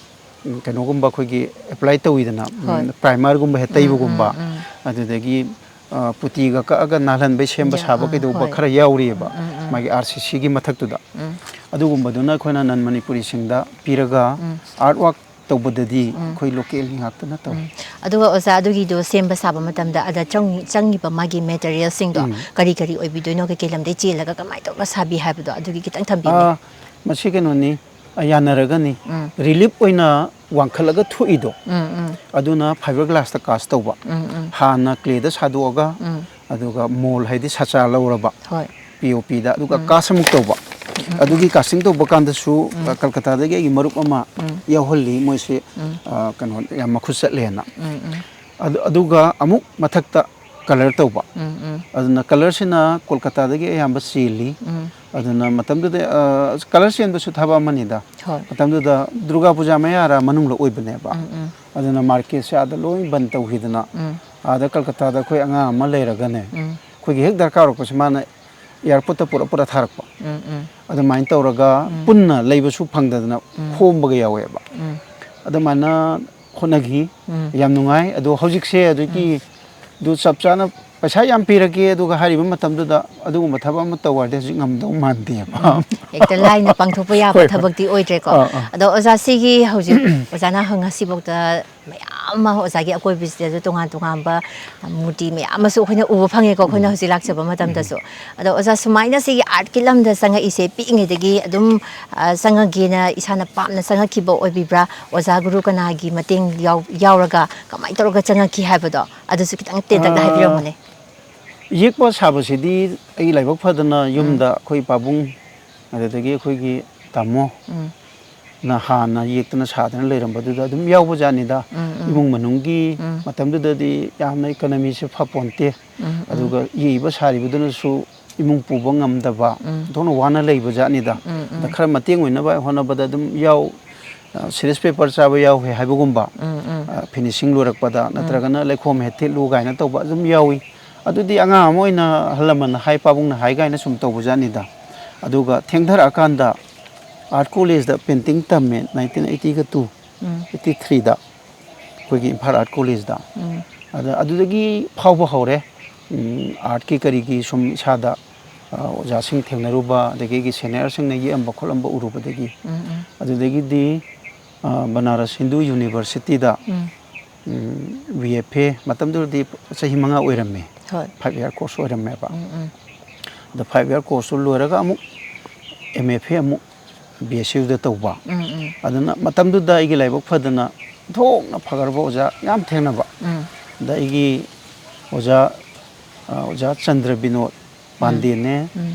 ꯎꯝ, ꯀꯩꯅꯣꯒꯨꯝꯕ ꯑꯩꯈꯣꯏꯒꯤ apply ꯇꯧꯋꯤꯗꯅ, ꯎꯝ, ꯍꯣꯏ꯫ primerꯒꯨꯝꯕ ꯍꯦꯛ ꯇꯩꯕꯒꯨꯝꯕ, ꯑꯗꯨꯗꯒꯤ, ꯑ, puttyꯒ ꯀꯛꯑꯒ ꯅꯥꯜꯍꯟꯕꯩ ꯁꯦꯝꯕ ꯌꯥ-, ꯁꯥꯕ ꯑꯥ, ꯀꯩꯗꯧꯕ ꯍꯣꯏ꯫ ꯈꯔ ꯌꯥꯎꯔꯤꯑꯕ, ꯎꯝ, ꯎꯝ, ꯎꯝ꯫ ꯃꯥꯒꯤ RCCꯒꯤ ꯃꯊꯛꯇꯨꯗ꯫ ꯎꯝ꯫ ꯑꯗꯨꯒꯨꯝꯕꯗꯨꯅ ꯑꯩꯈꯣꯏꯅ non Manipuriꯁꯤꯡꯗ ꯄꯤꯔꯒ ꯎꯝ꯫ art work ꯇꯧꯕꯗꯗꯤ ꯎꯝ꯫ ꯑꯩꯈꯣꯏ localꯒꯤ ꯉꯥꯛꯇꯅ ꯇꯧꯏ꯫ ꯎꯝ꯫ ꯑꯗꯨꯒ ꯑꯣꯖꯥ, ꯑꯗꯨꯒꯤꯗꯣ ꯁꯦꯝꯕ ꯁꯥꯕ ꯃꯇꯝꯗ ꯑꯗ ꯆꯪ-, ꯆꯪꯉꯤꯕ ꯃꯥꯒꯤ materialꯁꯤꯡꯗꯣ ꯎꯝ꯫ ꯀꯔꯤ ꯀꯔꯤ ꯑꯣꯏꯕꯤꯗꯣꯏꯅꯣ, ꯀꯩꯀꯩ ꯂꯝꯗꯩ ꯆꯦꯜꯂꯒ ꯀꯃꯥꯏꯅ ꯇꯧꯔꯒ ꯁꯥꯕꯤ ꯍꯥꯏꯕꯗꯣ ꯑꯗꯨꯒꯤ ꯈꯤꯇꯪ ꯊꯝꯕꯤꯌꯨꯅꯦ꯫ ꯑꯥ, ꯃꯁꯤ ꯀꯩꯅꯣꯅꯤ, ꯑ, ꯌꯥꯅꯔꯒꯅꯤ꯫ ꯎꯝ꯫ Relief ꯑꯣꯏꯅ ꯋꯥꯡꯈꯠꯂꯒ ꯊꯣꯛꯏꯗꯣ, ꯎꯝ, ꯎꯝ꯫ ꯑꯗꯨꯅ fiberglassꯇ cast ꯇꯧꯕ꯫ ꯎꯝ, ꯎꯝ꯫ ꯍꯥꯟꯅ clayꯗ ꯁꯥꯗꯣꯛꯑꯒ, ꯎꯝ꯫ ꯑꯗꯨꯒ mould ꯍꯥꯏꯗꯤ ꯁꯆꯥ ꯂꯧꯔꯕ, ꯍꯣꯏ꯫ POPꯗ, ꯑꯗꯨꯒ ꯎꯝ꯫ cast ꯑꯃꯨꯛ ꯇꯧꯕ꯫ ꯎꯝ꯫ ꯑꯗꯨꯒꯤ casting ꯇꯧꯕ ꯀꯥꯟꯗꯁꯨ, ꯎꯝ꯫ ꯑ, ꯀꯜꯀꯇꯥꯗꯒꯤ ꯑꯩꯒꯤ ꯃꯔꯨꯞ ꯑꯃ ꯎꯝ꯫ ꯌꯥꯎꯍꯜꯂꯤ, ꯃꯣꯏꯁꯦ, ꯎꯝ꯫ ꯑ, ꯀꯩꯅꯣ ꯌꯥꯝ ꯃꯈꯨꯠ ꯆꯠꯂꯦꯅ꯫ ꯎꯝ, ꯎꯝ꯫ ꯑꯗꯨ, ꯑꯗꯨꯒ ꯑꯃꯨꯛ ꯃꯊꯛꯇ colour ꯇꯧꯕ꯫ ꯎꯝ, ꯎꯝ꯫ ꯑꯗꯨꯅ colourꯁꯤꯅ ꯀꯣꯜꯀꯇꯥꯗꯒꯤ ꯑꯌꯥꯝꯕ ꯆꯦꯜꯂꯤ꯫ ꯎꯝ꯫ ꯑꯗꯨꯅ ꯃꯇꯝꯗꯨꯗ, ꯑ, colour ꯆꯦꯟꯕꯁꯨ ꯊꯕꯛ ꯑꯃꯅꯤꯗ꯫ ꯍꯣꯏ꯫ ꯃꯇꯝꯗꯨꯗ ꯗꯨꯔꯒꯥ ꯄꯨꯖꯥ ꯃꯌꯥꯔꯥ ꯃꯅꯨꯡꯗ ꯑꯣꯏꯕꯅꯦꯕ꯫ ꯎꯝ, ꯎꯝ꯫ ꯑꯗꯨꯅ marketꯁꯦ ꯑꯥꯗ ꯂꯣꯏ ꯕꯟ ꯇꯧꯈꯤꯗꯅ, ꯎꯝ꯫ ꯑꯥꯗ ꯀꯜꯀꯇꯥꯗ ꯑꯩꯈꯣꯏ ꯑꯉꯥꯡ ꯑꯃ ꯂꯩꯔꯒꯅꯦ, ꯎꯝ꯫ ꯑꯩꯈꯣꯏꯒꯤ ꯍꯦꯛ ꯗꯔꯀꯥꯔ ꯑꯣꯏꯔꯛꯄꯁꯦ ꯃꯥꯅ airportꯇ ꯄꯨꯔ ꯄꯨꯔ ꯊꯥꯔꯛꯄ꯫ ꯎꯝ, ꯎꯝ꯫ ꯑꯗꯨꯃꯥꯏꯅ ꯇꯧꯔꯒ ꯎꯝ꯫ ꯄꯨꯟꯅ ꯂꯩꯕꯁꯨ ꯐꯪꯗꯗꯅ ꯎꯝ꯫ ꯈꯣꯝꯕꯒ ꯌꯥꯎꯋꯦꯕ꯫ ꯎꯝ꯫ ꯑꯗꯨꯃꯥꯏꯅ ꯍꯣꯠꯅꯈꯤ꯫ ꯎꯝ꯫ ꯌꯥꯝ ꯅꯨꯡꯉꯥꯏ꯫ ꯑꯗꯣ ꯍꯧꯖꯤꯛꯁꯦ ꯑꯗꯨꯒꯤ, ꯑꯗꯨ ꯆꯞ ꯆꯥꯅ ꯄꯩꯁꯥ ꯌꯥꯝ ꯄꯤꯔꯒꯦ, ꯑꯗꯨꯒ ꯍꯥꯏꯔꯤꯕ ꯃꯇꯝꯗꯨꯗ ꯑꯗꯨꯒꯨꯝꯕ ꯊꯕꯛ ꯑꯃ ꯇꯧ ꯍꯥꯏꯔꯗꯤ ꯍꯧꯖꯤꯛ ꯉꯝꯗꯧ ꯃꯥꯟꯗꯦꯕ꯫ ꯍꯦꯛꯇ ꯂꯥꯏꯅ ꯄꯥꯡꯊꯣꯛꯄ ꯌꯥꯕ ꯍꯣꯏ, ꯍꯣꯏ꯫ ꯊꯕꯛꯇꯤ ꯑꯣꯏꯗ꯭ꯔꯦꯀꯣ꯫ ꯑꯥ, ꯑꯥ꯫ ꯑꯗꯣ ꯑꯣꯖꯥ, ꯁꯤꯒꯤ ꯍꯧꯖꯤꯛ ꯑꯣꯖꯥꯅ ꯉꯁꯤꯐꯥꯎꯗ ꯃꯌꯥꯝ ꯑꯃ ꯑꯣꯖꯥꯒꯤ ꯑꯀꯣꯏꯕꯁꯤꯗꯁꯨ ꯇꯣꯉꯥꯟ ꯇꯣꯉꯥꯟꯕ ꯃꯨꯔꯇꯤ ꯃꯌꯥꯝ ꯑꯃꯁꯨ ꯑꯩꯈꯣꯏꯅ ꯎꯕ ꯐꯪꯉꯦꯀꯣ, ꯑꯩꯈꯣꯏꯅ ꯍꯧꯖꯤꯛ ꯂꯥꯛꯆꯕ ꯃꯇꯝꯗꯁꯨ꯫ ꯑꯗꯣ ꯑꯣꯖꯥ, ꯁꯨꯃꯥꯏꯅ ꯁꯤꯒꯤ ꯑꯥꯔꯠꯀꯤ ꯂꯝꯗ ꯆꯪꯉꯛꯏꯁꯦ ꯄꯤꯛꯏꯉꯩꯗꯒꯤ ꯑꯗꯨꯝ, ꯑ, ꯆꯪꯉꯒꯦꯅ ꯏꯁꯥꯅ ꯄꯥꯝꯅ ꯆꯪꯉꯛꯈꯤꯕ ꯑꯣꯏꯕꯤꯕ꯭ꯔꯥ? ꯑꯣꯖꯥ ꯒꯨꯔꯨ ꯀꯅꯥꯒꯤ ꯃꯇꯦꯡ ꯌꯥꯎ-, ꯌꯥꯎꯔꯒ ꯀꯃꯥꯏꯅ ꯇꯧꯔꯒ ꯆꯪꯉꯛꯈꯤ ꯍꯥꯏꯕꯗꯣ ꯑꯗꯨꯁꯨ ꯈꯤꯇꯪ ꯇꯦꯟꯇꯛꯅ ꯑ, ꯍꯥꯏꯕꯤꯔꯝꯃꯨꯅꯦ꯫ ꯌꯦꯛꯄ ꯁꯥꯕꯁꯤꯗꯤ ꯑꯩ ꯂꯥꯏꯕꯛ ꯐꯗꯅ ꯌꯨꯝꯗ ꯑꯩꯈꯣꯏ ꯄꯥꯕꯨꯡ, ꯑꯗꯨꯗꯒꯤ ꯑꯩꯈꯣꯏꯒꯤ ꯇꯥꯃꯣ ꯅ ꯍꯥꯟꯅ ꯌꯦꯛꯇꯅ ꯁꯥꯗꯅ ꯂꯩꯔꯝꯕꯗꯨꯗ ꯑꯗꯨꯝ ꯌꯥꯎꯕ ꯖꯥꯠꯅꯤꯗ꯫ ꯏꯃꯨꯡ ꯃꯅꯨꯡꯒꯤ ꯃꯇꯝꯗꯨꯗꯗꯤ ꯌꯥꯝꯅ ꯏꯀꯣꯅꯣꯃꯤꯁꯦ ꯐꯄꯣꯟꯇꯦ꯫ ꯑꯗꯨꯒ ꯌꯦꯛꯏꯕ ꯁꯥꯔꯤꯕꯗꯨꯅꯁꯨ ꯏꯃꯨꯡ ꯄꯨꯕ ꯉꯝꯗꯕ, ꯑꯣꯟꯊꯣꯛꯅ ꯋꯥꯅ ꯂꯩꯕ ꯖꯥꯠꯅꯤꯗ꯫ ꯑꯗ ꯈꯔ ꯃꯇꯦꯡ ꯑꯣꯏꯅꯕ ꯍꯣꯠꯅꯕꯗ ꯑꯗꯨꯝ ꯌꯥꯎ, ꯑ, ꯁꯤꯔꯤꯌꯁ ꯄꯦꯄꯔ ꯆꯥꯕ ꯌꯥꯎꯋꯦ ꯍꯥꯏꯕꯒꯨꯝꯕ, ꯑ, ꯐꯤꯅꯤꯁꯤꯡ ꯂꯣꯏꯔꯛꯄꯗ ꯅꯠꯇ꯭ꯔꯒꯅ ꯂꯩꯈꯣꯝ ꯍꯦꯛ ꯊꯤꯠꯂꯨ ꯀꯥꯏꯅ ꯇꯧꯕ ꯑꯗꯨꯝ ꯌꯥꯎꯏ꯫ ꯑꯗꯨꯗꯤ ꯑꯉꯥꯡ ꯑꯃ ꯑꯣꯏꯅ ꯑꯍꯜ ꯂꯃꯟꯅ ꯍꯥꯏ, ꯄꯥꯕꯨꯡꯅ ꯍꯥꯏ ꯀꯥꯏꯅ ꯁꯨꯝ ꯇꯧꯕ ꯖꯥꯠꯅꯤꯗ꯫ ꯑꯗꯨꯒ ꯊꯦꯡꯊꯔꯛꯑꯀꯥꯟꯗ ꯑꯥꯔꯠ ꯀꯣꯂꯦꯖꯇ ꯄꯦꯟꯇꯤꯡ ꯇꯝꯃꯦ, ꯅꯥꯏꯟꯇꯤꯟ ꯑꯩꯠꯇꯤꯒ ꯇꯨ, ꯑꯩꯠꯇꯤ ꯊ꯭ꯔꯤꯗ ꯑꯩꯈꯣꯏꯒꯤ ꯏꯝꯐꯥꯜ ꯑꯥꯔꯠ ꯀꯣꯂꯦꯖꯇ꯫ ꯑꯗ ꯑꯗꯨꯗꯒꯤ ꯐꯥꯎꯕ ꯍꯧꯔꯦ꯫ ꯎꯝ, ꯑꯥꯔꯠꯀꯤ ꯀꯔꯤꯒꯤ ꯁꯨꯝ ꯏꯁꯥꯗ, ꯑ, ꯑꯣꯖꯥꯁꯤꯡ ꯊꯦꯡꯅꯔꯨꯕ, ꯑꯗꯒꯤ ꯑꯩꯒꯤ ꯁꯦꯅꯤꯌꯔꯁꯤꯡꯅ ꯌꯦꯛꯑꯝꯕ ꯈꯣꯠꯂꯝꯕ ꯎꯔꯨꯕꯗꯒꯤ꯫ ꯑꯗꯨꯗꯒꯤꯗꯤ, ꯑ, ꯕꯅꯥꯔꯁ ꯍꯤꯟꯗꯨ ꯌꯨꯅꯤꯚꯔꯁꯤꯇꯤꯗ, ꯎꯝ, ꯕꯤ ꯑꯦꯐ ꯑꯦ, ꯃꯇꯝꯗꯨꯗꯗꯤ ꯆꯍꯤ ꯃꯉꯥ ꯑꯣꯏꯔꯝꯃꯦ꯫ ꯍꯣꯏ꯫ ꯐꯥꯏꯚ ꯏꯌꯥꯔ ꯀꯣꯔꯁ ꯑꯣꯏꯔꯝꯃꯦꯕ꯫ ꯑꯗ ꯐꯥꯏꯚ ꯏꯌꯥꯔ ꯀꯣꯔꯁꯇꯨ ꯂꯣꯏꯔꯒ ꯑꯃꯨꯛ ꯑꯦꯝ ꯑꯦꯐ ꯑꯦ ꯑꯃꯨꯛ ꯕꯤ ꯑꯦꯁ ꯌꯨꯗ ꯇꯧꯕ꯫ ꯑꯗꯨꯅ ꯃꯇꯝꯗꯨꯗ ꯑꯩꯒꯤ ꯂꯥꯏꯕꯛ ꯐꯗꯅ ꯊꯣꯛꯅ ꯐꯈ꯭ꯔꯕ ꯑꯣꯖꯥ ꯌꯥꯝ ꯊꯦꯡꯅꯕ꯫ ꯑꯗ ꯑꯩꯒꯤ ꯑꯣꯖꯥ, ꯑ, ꯑꯣꯖꯥ ꯆꯟꯗ꯭ꯔ ꯕꯤꯅꯣꯗ ꯄꯥꯟꯗꯦꯅꯦ,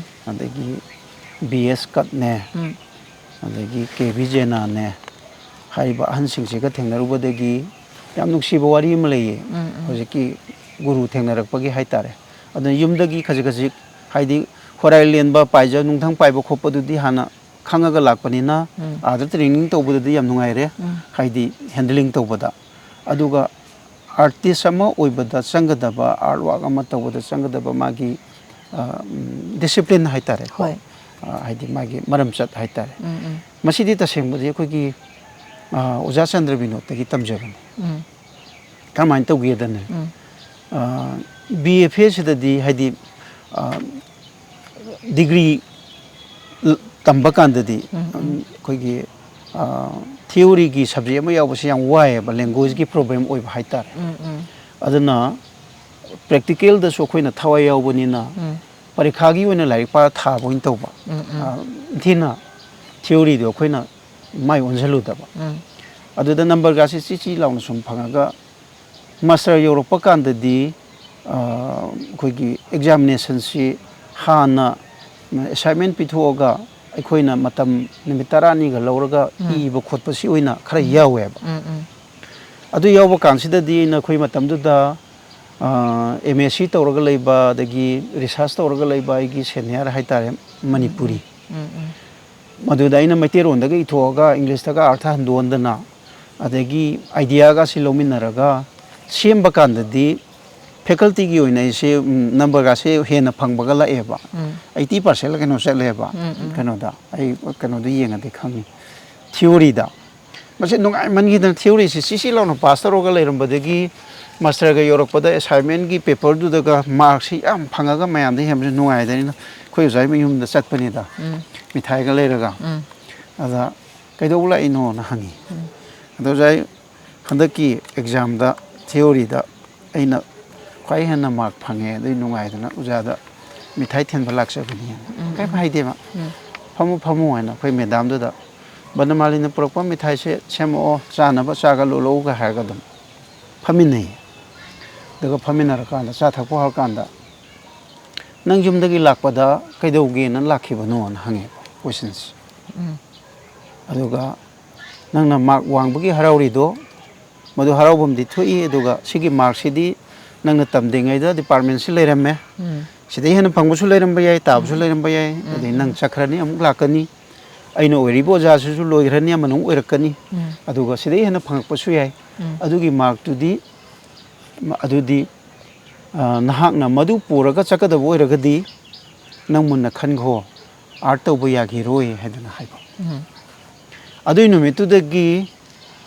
ꯑꯗꯒꯤ ꯕꯤ ꯑꯦꯁ ꯀꯠꯅꯦ, ꯑꯗꯒꯤ ꯀꯦ ꯕꯤ ꯖꯦꯅꯥꯅꯦ, ꯍꯥꯏꯔꯤꯕ ꯑꯍꯟꯁꯤꯡꯁꯤꯒ ꯊꯦꯡꯅꯔꯨꯕꯗꯒꯤ ꯌꯥꯝ ꯅꯨꯡꯁꯤꯕ ꯋꯥꯔꯤ ꯑꯃ ꯂꯩꯌꯦ꯫ ꯍꯧꯖꯤꯛꯀꯤ ꯒꯨꯔꯨ ꯊꯦꯡꯅꯔꯛꯄꯒꯤ ꯍꯥꯏꯇꯥꯔꯦ꯫ ꯑꯗꯨꯅ ꯌꯨꯝꯗꯒꯤ ꯈꯖꯤꯛ ꯈꯖꯤꯛ, ꯍꯥꯏꯗꯤ ꯍꯣꯔꯥꯏ ꯂꯦꯟꯕ, ꯄꯥꯏꯖ ꯅꯨꯡꯊꯪ ꯄꯥꯏꯕ ꯈꯣꯠꯄꯗꯨꯗꯤ ꯍꯥꯟꯅ ꯈꯪꯉꯒ ꯂꯥꯛꯄꯅꯤꯅ, ꯑꯥꯗ ꯇ꯭ꯔꯦꯅꯤꯡ ꯇꯧꯕꯗꯗꯤ ꯌꯥꯝ ꯅꯨꯡꯉꯥꯏꯔꯦ꯫ ꯍꯥꯏꯗꯤ ꯍꯦꯟꯗꯂꯤꯡ ꯇꯧꯕꯗ꯫ ꯑꯗꯨꯒ ꯑꯥꯔꯇꯤꯁ ꯑꯃ ꯑꯣꯏꯕꯗ ꯆꯪꯒꯗꯕ, ꯑꯥꯔꯠ ꯋꯥꯛ ꯑꯃ ꯇꯧꯕꯗ ꯆꯪꯒꯗꯕ ꯃꯥꯒꯤ, ꯑ, ꯎꯝ, ꯗꯤꯁꯤꯄ꯭ꯂꯤꯟ ꯍꯥꯏꯇꯥꯔꯦꯀꯣ꯫ ꯍꯣꯏ꯫ ꯑ, ꯍꯥꯏꯗꯤ ꯃꯥꯒꯤ ꯃꯔꯝꯆꯠ ꯍꯥꯏꯇꯥꯔꯦ꯫ ꯃꯁꯤꯗꯤ ꯇꯁꯦꯡꯕꯗꯤ ꯑꯩꯈꯣꯏꯒꯤ, ꯑ, ꯑꯣꯖꯥ ꯆꯟꯗ꯭ꯔ ꯕꯤꯅꯣꯗꯇꯒꯤ ꯇꯝꯖꯕꯅꯤ꯫ ꯀꯔꯝꯍꯥꯏꯅ ꯇꯧꯒꯦꯗꯅꯦ, ꯕꯤ ꯑꯦꯐ ꯑꯦꯁꯤꯗꯗꯤ ꯍꯥꯏꯗꯤ ꯗꯤꯒ꯭ꯔꯤ ꯇꯝꯕ ꯀꯥꯟꯗꯗꯤ ꯑꯩꯈꯣꯏꯒꯤ ꯊꯤꯑꯣꯔꯤꯒꯤ ꯁꯕꯖꯦꯛ ꯑꯃ ꯌꯥꯎꯕꯁꯦ ꯌꯥꯝ ꯋꯥꯏꯑꯦꯕ, ꯂꯦꯡꯒ꯭ꯋꯦꯖꯀꯤ ꯄ꯭ꯔꯣꯕ꯭ꯂꯦꯝ ꯑꯣꯏꯕ ꯍꯥꯏꯇꯥꯔꯦ꯫ ꯑꯗꯨꯅ ꯄ꯭ꯔꯦꯛꯇꯤꯀꯦꯜꯗꯁꯨ ꯑꯩꯈꯣꯏꯅ ꯊꯋꯥꯏ ꯌꯥꯎꯕꯅꯤꯅ ꯄꯔꯤꯈꯥꯒꯤ ꯑꯣꯏꯅ ꯂꯥꯏꯔꯤꯛ ꯄꯥꯔ ꯊꯥꯕ ꯑꯣꯏꯅ ꯇꯧꯕ꯫ ꯏꯟꯊꯤꯅ ꯊꯤꯑꯣꯔꯤꯗꯣ ꯑꯩꯈꯣꯏꯅ ꯃꯥꯏ ꯑꯣꯟꯁꯤꯜꯂꯨꯗꯕ꯫ ꯑꯗꯨꯗ ꯅꯝꯕꯔꯒꯥꯁꯦ ꯆꯤ ꯆꯤ ꯂꯥꯎꯅ ꯁꯨꯝ ꯐꯪꯉꯒ ꯃꯥꯁꯇꯔ ꯌꯧꯔꯛꯄ ꯀꯥꯟꯗꯗꯤ ꯑꯩꯈꯣꯏꯒꯤ ꯑꯦꯛꯖꯥꯃꯤꯅꯦꯁꯟꯁꯤ ꯍꯥꯟꯅ ꯑꯦꯁꯥꯏꯟꯃꯦꯟ ꯄꯤꯊꯣꯛꯑꯒ ꯑꯩꯈꯣꯏꯅ ꯃꯇꯝ ꯅꯨꯃꯤꯠ ꯇꯔꯥꯅꯤꯒ ꯂꯧꯔꯒ ꯏꯕ ꯈꯣꯠꯄꯁꯤ ꯑꯣꯏꯅ ꯈꯔ ꯌꯥꯎꯋꯦꯕ꯫ ꯑꯗꯨ ꯌꯥꯎꯕ ꯀꯥꯟꯁꯤꯗꯗꯤ ꯑꯩꯅ ꯑꯩꯈꯣꯏ ꯃꯇꯝꯗꯨꯗ ꯑꯦꯝ ꯑꯦꯁ ꯁꯤ ꯇꯧꯔꯒ ꯂꯩꯕ, ꯑꯗꯒꯤ ꯔꯤꯁꯥꯔꯁ ꯇꯧꯔꯒ ꯂꯩꯕ ꯑꯩꯒꯤ ꯁꯦꯅꯤꯌꯔ ꯍꯥꯏꯇꯥꯔꯦ, ꯃꯅꯤꯄꯨꯔꯤ, ꯃꯗꯨꯗ ꯑꯩꯅ ꯃꯩꯇꯩꯂꯣꯟꯗꯒ ꯏꯊꯣꯛꯑꯒ ꯏꯪꯂꯤꯁꯇꯒ ꯑꯥꯔꯊ ꯍꯟꯗꯣꯛꯍꯟꯗꯅ, ꯑꯗꯒꯤ ꯑꯥꯏꯗꯤꯌꯥꯒꯁꯤ ꯂꯧꯃꯤꯟꯅꯔꯒ ꯁꯦꯝꯕ ꯀꯥꯟꯗꯗꯤ ꯐꯦꯀꯜꯇꯤꯒꯤ ꯑꯣꯏꯅ ꯑꯩꯁꯦ ꯅꯝꯕꯔꯒꯁꯦ ꯍꯦꯟꯅ ꯐꯪꯕꯒ ꯂꯥꯛꯑꯦꯕ꯫ ꯑꯩꯠꯇꯤ ꯄꯥꯔꯁꯦꯟꯂ ꯀꯩꯅꯣ ꯆꯠꯂꯦꯕ꯫ ꯀꯩꯅꯣꯗ ꯑꯩ ꯀꯩꯅꯣꯗ ꯌꯦꯡꯉꯗꯤ ꯈꯪꯉꯤ, ꯊꯤꯑꯣꯔꯤꯗ꯫ ꯃꯁꯤ ꯅꯨꯡꯉꯥꯏꯃꯟꯈꯤꯗꯅ, ꯊꯤꯑꯣꯔꯤꯁꯤ ꯁꯤ ꯁꯤ ꯂꯥꯎꯅ ꯄꯥꯁ ꯇꯧꯔꯒ ꯂꯩꯔꯝꯕꯗꯒꯤ ꯃꯥꯁꯇꯔꯒ ꯌꯧꯔꯛꯄꯗ ꯑꯦꯁꯥꯏꯟꯃꯦꯟꯒꯤ ꯄꯦꯄꯔꯗꯨꯗꯒ ꯃꯥꯔꯛꯁꯤ ꯌꯥꯝ ꯐꯪꯉꯒ ꯃꯌꯥꯝꯗ ꯍꯦꯟꯕꯁꯨ ꯅꯨꯡꯉꯥꯏꯗꯅꯤꯅ ꯑꯩꯈꯣꯏ ꯑꯣꯖꯥꯒꯤ ꯃꯌꯨꯝꯗ ꯆꯠꯄꯅꯤꯗ, ꯎꯝ꯫ ꯃꯤꯊꯥꯏꯒ ꯂꯩꯔꯒ꯫ ꯎꯝ꯫ ꯑꯗ "ꯀꯩꯗꯧꯕ ꯂꯥꯛꯏꯅꯣꯅ?" ꯍꯪꯉꯤ꯫ ꯎꯝ꯫ ꯑꯗ "ꯑꯣꯖꯥ, ꯑꯩ ꯍꯟꯗꯛꯀꯤ ꯑꯦꯛꯖꯥꯝꯗ ꯊꯤꯑꯣꯔꯤꯗ ꯑꯩꯅ ꯈ꯭ꯋꯥꯏ ꯍꯦꯟꯅ ꯃꯥꯔꯛ ꯐꯪꯉꯦ, ꯑꯗꯨꯏ ꯅꯨꯡꯉꯥꯏꯗꯅ ꯑꯣꯖꯥꯗ ꯃꯤꯊꯥꯏ ꯊꯤꯟꯕ ꯂꯥꯛꯆꯕꯅꯤ" ꯍꯥꯏꯅ꯫ ꯎꯝ꯫ ꯀꯩꯝ ꯍꯥꯏꯗꯦꯕ꯫ ꯎꯝ꯫ "ꯐꯝꯃꯨ, ꯐꯝꯃꯨ" ꯍꯥꯏꯅ ꯑꯩꯈꯣꯏ ꯃꯦꯗꯥꯝꯗꯨꯗ "ꯕꯅꯃꯥꯂꯤꯅ ꯄꯨꯔꯛꯄ ꯃꯤꯊꯥꯏꯁꯦ ꯁꯦꯝꯃꯛꯑꯣ, ꯆꯥꯅꯕ ꯆꯥꯒ ꯂꯣꯜꯂꯛꯎꯒ" ꯍꯥꯏꯔꯒ ꯑꯗꯨꯝ ꯐꯝꯃꯤꯟꯅꯩ꯫ ꯑꯗꯨꯒ ꯐꯝꯃꯤꯟꯅꯔꯀꯥꯟꯗ, ꯆꯥ ꯊꯛꯄ ꯍꯧꯔꯀꯥꯟꯗ, "ꯅꯪ ꯌꯨꯝꯗꯒꯤ ꯂꯥꯛꯄꯗ ꯀꯩꯗꯧꯒꯦꯅ ꯂꯥꯛꯈꯤꯕꯅꯣꯅ?" ꯍꯪꯉꯦꯕ ꯀꯣꯏꯁꯟꯁꯦ꯫ ꯎꯝ꯫ ꯑꯗꯨꯒ "ꯅꯪꯅ ꯃꯥꯔꯛ ꯋꯥꯡꯕꯒꯤ ꯍꯔꯥꯎꯔꯤꯗꯣ, ꯃꯗꯨ ꯍꯔꯥꯎꯐꯝꯗꯤ ꯊꯣꯛꯏ, ꯑꯗꯨꯒ ꯁꯤꯒꯤ ꯃꯥꯔꯛꯁꯤꯗꯤ ꯅꯪꯅ ꯇꯝꯗ꯭ꯔꯤꯉꯩꯗ ꯗꯤꯄꯥꯔꯠꯃꯦꯟꯁꯤ ꯂꯩꯔꯝꯃꯦ꯫ ꯎꯝ꯫ ꯁꯤꯗꯩ ꯍꯦꯟꯅ ꯐꯪꯕꯁꯨ ꯂꯩꯔꯝꯕ ꯌꯥꯏ, ꯇꯥꯕꯁꯨ ꯎꯝ꯫ ꯂꯩꯔꯝꯕ ꯌꯥꯏ꯫ ꯎꯝ, ꯑꯗꯩ ꯅꯪ ꯎꯝ꯫ ꯆꯠꯈ꯭ꯔꯅꯤ, ꯑꯃꯨꯛ ꯂꯥꯛꯀꯅꯤ꯫ ꯑꯩꯅ ꯑꯣꯏꯔꯤꯕ ꯑꯣꯖꯥꯁꯤꯁꯨ ꯂꯣꯏꯈ꯭ꯔꯅꯤ, ꯑꯃꯅ ꯑꯃꯨꯛ ꯑꯣꯏꯔꯛꯀꯅꯤ꯫ ꯎꯝ꯫ ꯑꯗꯨꯒ ꯁꯤꯗꯩ ꯍꯦꯟꯅ ꯐꯪꯉꯛꯄꯁꯨ ꯌꯥꯏ꯫ ꯎꯝ꯫ ꯑꯗꯨꯒꯤ ꯃꯥꯔꯛꯇꯨꯗꯤ, ꯑꯗꯨꯗꯤ, ꯑ, ꯅꯍꯥꯛꯅ ꯃꯗꯨ ꯄꯨꯔꯒ ꯆꯠꯀꯗꯕ ꯑꯣꯏꯔꯒꯗꯤ ꯅꯪ ꯃꯨꯟꯅ ꯈꯟꯈꯣ, ꯑꯥꯔꯠ ꯇꯧꯕ ꯌꯥꯈꯤꯔꯣꯏ" ꯍꯥꯏꯗꯅ ꯍꯥꯏꯕ꯫ ꯎꯝ꯫ ꯑꯗꯨꯏ ꯅꯨꯃꯤꯠꯇꯨꯗꯒꯤ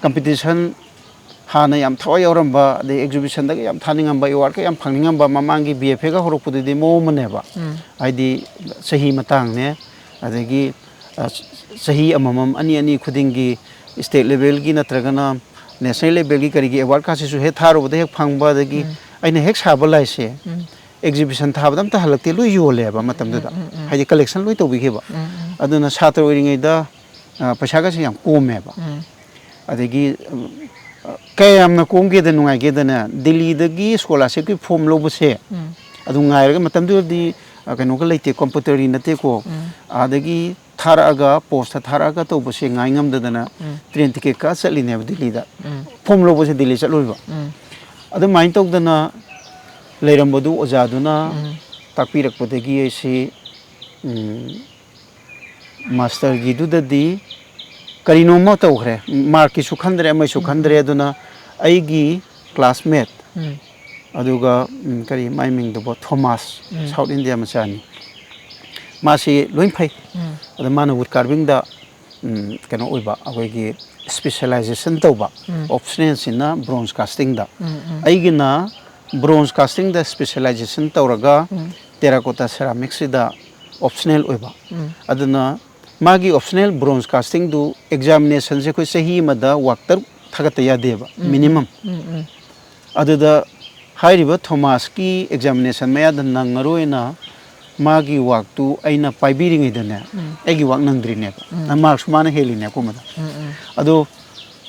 ꯀꯝꯄꯤꯇꯤꯁꯟ ꯍꯥꯟꯅ ꯌꯥꯝ ꯊꯋꯥꯏ ꯌꯥꯎꯔꯝꯕ, ꯑꯗꯩ ꯑꯦꯛꯖꯤꯕꯤꯁꯟꯗꯒ ꯌꯥꯝ ꯊꯥꯅꯤꯡꯉꯝꯕ, ꯑꯦꯋꯥꯔꯗꯀ ꯌꯥꯝ ꯐꯪꯅꯤꯡꯉꯝꯕ, ꯃꯃꯥꯡꯒꯤ ꯕꯤ ꯑꯦꯐ ꯑꯦꯒ ꯍꯧꯔꯛꯄꯗꯨꯗꯤ ꯃꯑꯣꯡ ꯑꯃꯅꯦꯕ꯫ ꯍꯥꯏꯗꯤ ꯆꯍꯤ ꯃꯇꯥꯡꯅꯦ, ꯑꯗꯒꯤ ꯑ, ꯆꯍꯤ ꯑꯃꯃꯝ, ꯑꯅꯤ ꯑꯅꯤ ꯈꯨꯗꯤꯡꯒꯤ ꯁ꯭ꯇꯦꯠ ꯂꯦꯚꯦꯜꯒꯤ ꯅꯠꯇ꯭ꯔꯒꯅ ꯅꯦꯁꯅꯦꯜ ꯂꯦꯚꯦꯜꯒꯤ ꯀꯔꯤꯒꯤ ꯑꯦꯋꯥꯔꯗꯀꯥꯁꯤꯁꯨ ꯍꯦꯛ ꯊꯥꯔꯨꯕꯗ ꯍꯦꯛ ꯐꯪꯕ, ꯑꯗꯒꯤ ꯑꯩꯅ ꯍꯦꯛ ꯁꯥꯕ ꯂꯥꯏꯁꯦ ꯑꯦꯛꯖꯤꯕꯤꯁꯟ ꯊꯥꯕꯗ ꯑꯝꯇ ꯍꯜꯂꯛꯇꯦ, ꯂꯣꯏ ꯌꯣꯜꯂꯦꯕ ꯃꯇꯝꯗꯨꯗ꯫ ꯍꯥꯏꯗꯤ ꯀꯂꯦꯛꯁꯟ ꯂꯣꯏ ꯇꯧꯕꯤꯈꯤꯕ꯫ ꯑꯗꯨꯅ ꯁꯥꯇ꯭ꯔ ꯑꯣꯏꯔꯤꯉꯩꯗ, ꯑ, ꯄꯩꯁꯥꯒꯁꯦ ꯌꯥꯝ ꯀꯣꯝꯃꯦꯕ꯫ ꯑꯗꯒꯤ, ꯎꯝ, ꯑ, ꯀꯌꯥ ꯌꯥꯝꯅ ꯀꯣꯝꯒꯦꯗ, ꯅꯨꯡꯉꯥꯏꯒꯦꯗꯅꯦ, ꯗꯤꯜꯂꯤꯗꯒꯤ ꯁ꯭ꯀꯣꯂꯥꯔꯁꯤꯞꯀꯤ ꯐꯣꯝ ꯂꯧꯕꯁꯦ ꯑꯗꯨꯝ ꯉꯥꯏꯔꯒ, ꯃꯇꯝꯗꯨꯗꯗꯤ, ꯑ, ꯀꯩꯅꯣꯒ ꯂꯩꯇꯦ, ꯀꯝꯄ꯭ꯌꯨꯇꯔꯒꯤ ꯅꯠꯇꯦꯀꯣ꯫ ꯑꯗꯒꯤ ꯊꯥꯔꯛꯑꯒ, ꯄꯣꯁꯇ ꯊꯥꯔꯛꯑꯒ ꯇꯧꯕꯁꯦ ꯉꯥꯏ ꯉꯝꯗꯗꯅ ꯇ꯭ꯔꯦꯟ ꯇꯤꯀꯦꯠ ꯀꯛꯑ ꯆꯠꯂꯤꯅꯦꯕ ꯗꯤꯜꯂꯤꯗ꯫ ꯐꯣꯝ ꯂꯧꯕꯁꯦ ꯗꯤꯜꯂꯤ ꯆꯠꯂꯨꯔꯤꯕ꯫ ꯑꯗꯨꯃꯥꯏꯅ ꯇꯧꯗꯅ ꯂꯩꯔꯝꯕꯗꯨ ꯑꯣꯖꯥꯗꯨꯅ ꯇꯥꯛꯄꯤꯔꯛꯄꯗꯒꯤ ꯑꯩꯁꯤ, ꯎꯝ, ꯃꯥꯁꯇꯔꯒꯤꯗꯨꯗꯗꯤ ꯀꯔꯤꯅꯣꯝꯃ ꯇꯧꯈ꯭ꯔꯦ, ꯃꯥꯔꯛꯀꯤꯁꯨ ꯈꯟꯗ꯭ꯔꯦ, ꯑꯃꯁꯨ ꯈꯟꯗ꯭ꯔꯦ꯫ ꯑꯗꯨꯅ ꯑꯩꯒꯤ ꯀ꯭ꯂꯥꯁꯃꯦꯠ, ꯑꯗꯨꯒ, ꯎꯝ, ꯀꯔꯤ ꯃꯥꯏ ꯃꯤꯡꯗꯨꯕꯣ, ꯊꯣꯃꯥꯁ, ꯁꯥꯎꯠ ꯏꯟꯗꯤꯌꯥ ꯃꯆꯥꯅꯤ, ꯃꯥꯁꯤ ꯂꯣꯏ ꯐꯩ꯫ ꯑꯗ ꯃꯥꯅ ꯋꯨꯠ ꯀꯥꯔꯚꯤꯡꯗ, ꯎꯝ, ꯀꯩꯅꯣ ꯑꯣꯏꯕ, ꯑꯩꯈꯣꯏꯒꯤ ꯁ꯭ꯄꯦꯁꯤꯌꯦꯂꯥꯏꯖꯦꯁꯟ ꯇꯧꯕ, ꯑꯣꯞꯁꯅꯦꯜꯁꯤꯅ ꯕ꯭ꯔꯣꯟꯖ ꯀꯥꯁꯇꯤꯡꯗ꯫ ꯑꯩꯒꯤꯅ ꯕ꯭ꯔꯣꯟꯖ ꯀꯥꯁꯇꯤꯡꯗ ꯁ꯭ꯄꯦꯁꯤꯌꯦꯂꯥꯏꯖꯦꯁꯟ ꯇꯧꯔꯒ ꯇꯦꯔꯥꯀꯣꯇꯥ ꯁꯦꯔꯥꯃꯤꯛꯁꯤꯗ ꯑꯣꯞꯁꯅꯦꯜ ꯑꯣꯏꯕ꯫ ꯑꯗꯨꯅ ꯃꯥꯒꯤ ꯑꯣꯞꯁꯅꯦꯜ ꯕ꯭ꯔꯣꯟꯖ ꯀꯥꯁꯇꯤꯡꯗꯨ ꯑꯦꯛꯖꯥꯃꯤꯅꯦꯁꯟꯁꯦ ꯑꯩꯈꯣꯏ ꯆꯍꯤ ꯑꯃꯗ ꯋꯥꯛ ꯇꯔꯨꯛ ꯊꯥꯒꯠꯇ ꯌꯥꯗꯦꯕ, ꯃꯤꯅꯤꯃꯝ꯫ ꯑꯗꯨꯗ ꯍꯥꯏꯔꯤꯕ ꯊꯣꯃꯥꯁꯀꯤ ꯑꯦꯛꯖꯥꯃꯤꯅꯦꯁꯟ ꯃꯌꯥꯗ ꯅꯪꯉꯔꯣꯏꯅ ꯃꯥꯒꯤ ꯋꯥꯛꯇꯨ ꯑꯩꯅ ꯄꯥꯏꯕꯤꯔꯤꯉꯩꯗꯅꯦ, ꯑꯩꯒꯤ ꯋꯥꯛ ꯅꯪꯗ꯭ꯔꯤꯅꯦꯕ꯫ ꯃꯥꯔꯛꯁꯨ ꯃꯥꯅ ꯍꯦꯜꯂꯤꯅꯦ ꯑꯀꯣꯟꯕꯗ꯫ ꯑꯗꯣ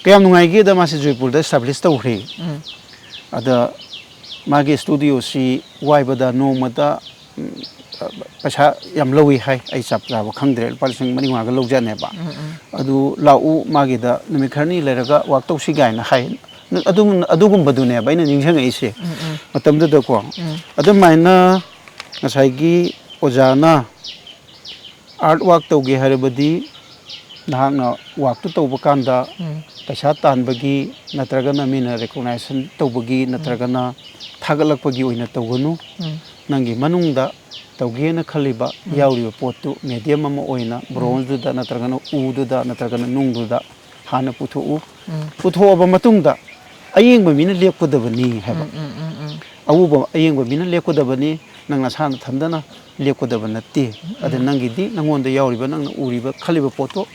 ꯀꯌꯥꯝ ꯅꯨꯡꯉꯥꯏꯒꯦꯗ, ꯃꯥꯁꯦ ꯖꯣꯏꯄꯨꯔꯗ ꯏꯁꯇꯥꯕ꯭ꯂꯤꯁ ꯇꯧꯈ꯭ꯔꯦ꯫ ꯑꯗ ꯃꯥꯒꯤ ꯏꯁꯇꯨꯗꯤꯑꯣꯁꯤ ꯋꯥꯏꯕꯗ ꯅꯣꯡꯃꯗ, ꯎꯝ, ꯄꯩꯁꯥ ꯌꯥꯝ ꯂꯧꯏ ꯍꯥꯏ, ꯑꯩ ꯆꯞ ꯆꯥꯕ ꯈꯪꯗ꯭ꯔꯦ, ꯂꯨꯄꯥ ꯂꯤꯁꯤꯡ ꯃꯔꯤ ꯃꯉꯥꯒ ꯂꯧꯖꯥꯠꯅꯦꯕ꯫ ꯑꯗꯨ ꯂꯥꯛꯎ, ꯃꯥꯒꯤꯗ ꯅꯨꯃꯤꯠ ꯈꯔꯅꯤ ꯂꯩꯔꯒ ꯋꯥꯛ ꯇꯧꯁꯤ ꯀꯥꯏꯅ ꯍꯥꯏ꯫ ꯑꯗꯨꯝ, ꯑꯗꯨꯒꯨꯝꯕꯗꯨꯅꯦꯕ ꯑꯩꯅ ꯅꯤꯡꯁꯤꯡꯉꯛꯏꯁꯦ ꯃꯇꯝꯗꯨꯗꯀꯣ꯫ ꯑꯗꯨꯃꯥꯏꯅ ꯉꯁꯥꯏꯒꯤ ꯑꯣꯖꯥꯅ ꯑꯥꯔꯠ ꯋꯥꯛ ꯇꯧꯒꯦ ꯍꯥꯏꯔꯕꯗꯤ ꯅꯍꯥꯛꯅ ꯋꯥꯛꯇꯨ ꯇꯧꯕ ꯀꯥꯟꯗ ꯄꯩꯁꯥ ꯇꯥꯟꯕꯒꯤ ꯅꯠꯇ꯭ꯔꯒꯅ ꯃꯤꯅ ꯔꯤꯀꯣꯛꯅꯥꯏꯖꯦꯁꯟ ꯇꯧꯕꯒꯤ ꯅꯠꯇ꯭ꯔꯒꯅ ꯊꯥꯒꯠꯂꯛꯄꯒꯤ ꯑꯣꯏꯅ ꯇꯧꯒꯅꯨ꯫ ꯅꯪꯒꯤ ꯃꯅꯨꯡꯗ ꯇꯧꯒꯦꯅ ꯈꯜꯂꯤꯕ, ꯌꯥꯎꯔꯤꯕ ꯄꯣꯠꯇꯨ ꯃꯦꯗꯤꯌꯝ ꯑꯃ ꯑꯣꯏꯅ ꯕ꯭ꯔꯣꯟꯖꯗꯨꯗ ꯅꯠꯇ꯭ꯔꯒꯅ ꯎꯗꯨꯗ ꯅꯠꯇ꯭ꯔꯒꯅ ꯅꯨꯡꯗꯨꯗ ꯍꯥꯟꯅ ꯄꯨꯊꯣꯛꯎ꯫ ꯄꯨꯊꯣꯛꯑꯕ ꯃꯇꯨꯡꯗ ꯑꯌꯦꯡꯕ ꯃꯤꯅ ꯂꯦꯞꯀꯗꯕꯅꯤ ꯍꯥꯏꯕ꯫ ꯎꯝ, ꯎꯝ, ꯎꯝ, ꯎꯝ꯫ ꯑꯎꯕ ꯑꯌꯦꯡꯕ ꯃꯤꯅ ꯂꯦꯞꯀꯗꯕꯅꯤ, ꯅꯪ ꯅꯁꯥ ꯅꯊꯟꯗꯅ ꯂꯦꯞꯀꯗꯕ ꯅꯠꯇꯦ꯫ ꯑꯗ ꯎꯝ꯫ ꯅꯪꯒꯤꯗꯤ ꯅꯪꯉꯣꯟꯗ ꯌꯥꯎꯔꯤꯕ, ꯅꯪꯅ ꯎꯔꯤꯕ, ꯈꯜꯂꯤꯕ ꯄꯣꯠꯇꯣ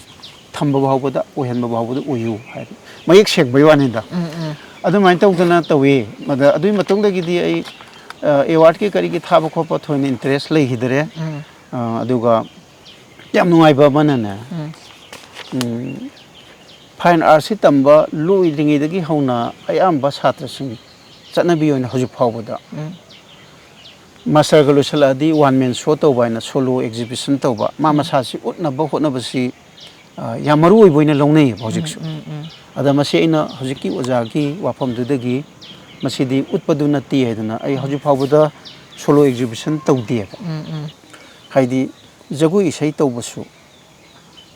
ꯊꯝꯕ ꯐꯥꯎꯕꯗ, ꯑꯣꯏꯍꯟꯕ ꯐꯥꯎꯕꯗ ꯑꯣꯏꯌꯨ ꯍꯥꯏꯕ ꯃꯌꯦꯛ ꯁꯦꯡꯕꯩ ꯋꯥꯅꯤꯗ꯫ ꯎꯝ, ꯎꯝ꯫ ꯑꯗꯨꯃꯥꯏꯅ ꯇꯧꯗꯅ ꯇꯧꯏ꯫ ꯃꯗ ꯑꯗꯨꯒꯤ ꯃꯇꯨꯡꯗꯒꯤꯗꯤ ꯑꯩ, ꯑ, ꯑꯦꯋꯥꯔꯗꯀꯤ ꯀꯔꯤꯒꯤ ꯊꯥꯕ ꯈꯣꯠꯄ ꯊꯣꯏꯅ ꯏꯟꯇꯔꯦꯁ ꯂꯩꯈꯤꯗꯔꯦ꯫ ꯎꯝ꯫ ꯑ, ꯑꯗꯨꯒ ꯌꯥꯝ ꯅꯨꯡꯉꯥꯏꯕ ꯑꯃꯅꯅꯦ, ꯎꯝ꯫ ꯎꯝ, ꯐꯥꯏꯟ ꯑꯥꯔꯠꯁꯤ ꯇꯝꯕ ꯂꯣꯏꯗ꯭ꯔꯤꯉꯩꯗꯒꯤ ꯍꯧꯅ ꯑꯌꯥꯝꯕ ꯁꯥꯇ꯭ꯔꯁꯤꯡ ꯆꯠꯅꯕꯤ ꯑꯣꯏꯅ ꯍꯧꯖꯤꯛ ꯐꯥꯎꯕꯗ ꯎꯝ꯫ ꯃꯥꯁꯇꯔꯒ ꯂꯣꯏꯁꯤꯜꯂꯛꯑꯗꯤ ꯋꯥꯟ ꯃꯦꯟ ꯁꯣ ꯇꯧꯕ ꯍꯥꯏꯅ ꯁꯣꯂꯣ ꯑꯦꯛꯖꯤꯕꯤꯁꯟ ꯇꯧꯕ, ꯃꯥ ꯎꯝ꯫ ꯃꯁꯥꯁꯤ ꯎꯠꯅꯕ ꯍꯣꯠꯅꯕꯁꯤ, ꯑ, ꯌꯥꯝ ꯃꯔꯨ ꯑꯣꯏꯕ ꯑꯣꯏꯅ ꯂꯧꯅꯩꯌꯦꯕ ꯍꯧꯖꯤꯛꯁꯨ꯫ ꯎꯝ, ꯎꯝ, ꯎꯝ꯫ ꯑꯗ ꯃꯁꯤ ꯑꯩꯅ ꯍꯧꯖꯤꯛꯀꯤ ꯑꯣꯖꯥꯒꯤ ꯋꯥꯐꯝꯗꯨꯗꯒꯤ ꯃꯁꯤꯗꯤ ꯎꯠꯄꯗꯨ ꯅꯠꯇꯦ ꯍꯥꯏꯗꯅ ꯑꯩ ꯍꯧꯖꯤꯛ ꯐꯥꯎꯕꯗ ꯁꯣꯂꯣ ꯑꯦꯛꯖꯤꯕꯤꯁꯟ ꯇꯧꯗꯦꯕ꯫ ꯎꯝ, ꯎꯝ꯫ ꯍꯥꯏꯗꯤ ꯖꯒꯣꯏ ꯏꯁꯩ ꯇꯧꯕꯁꯨ,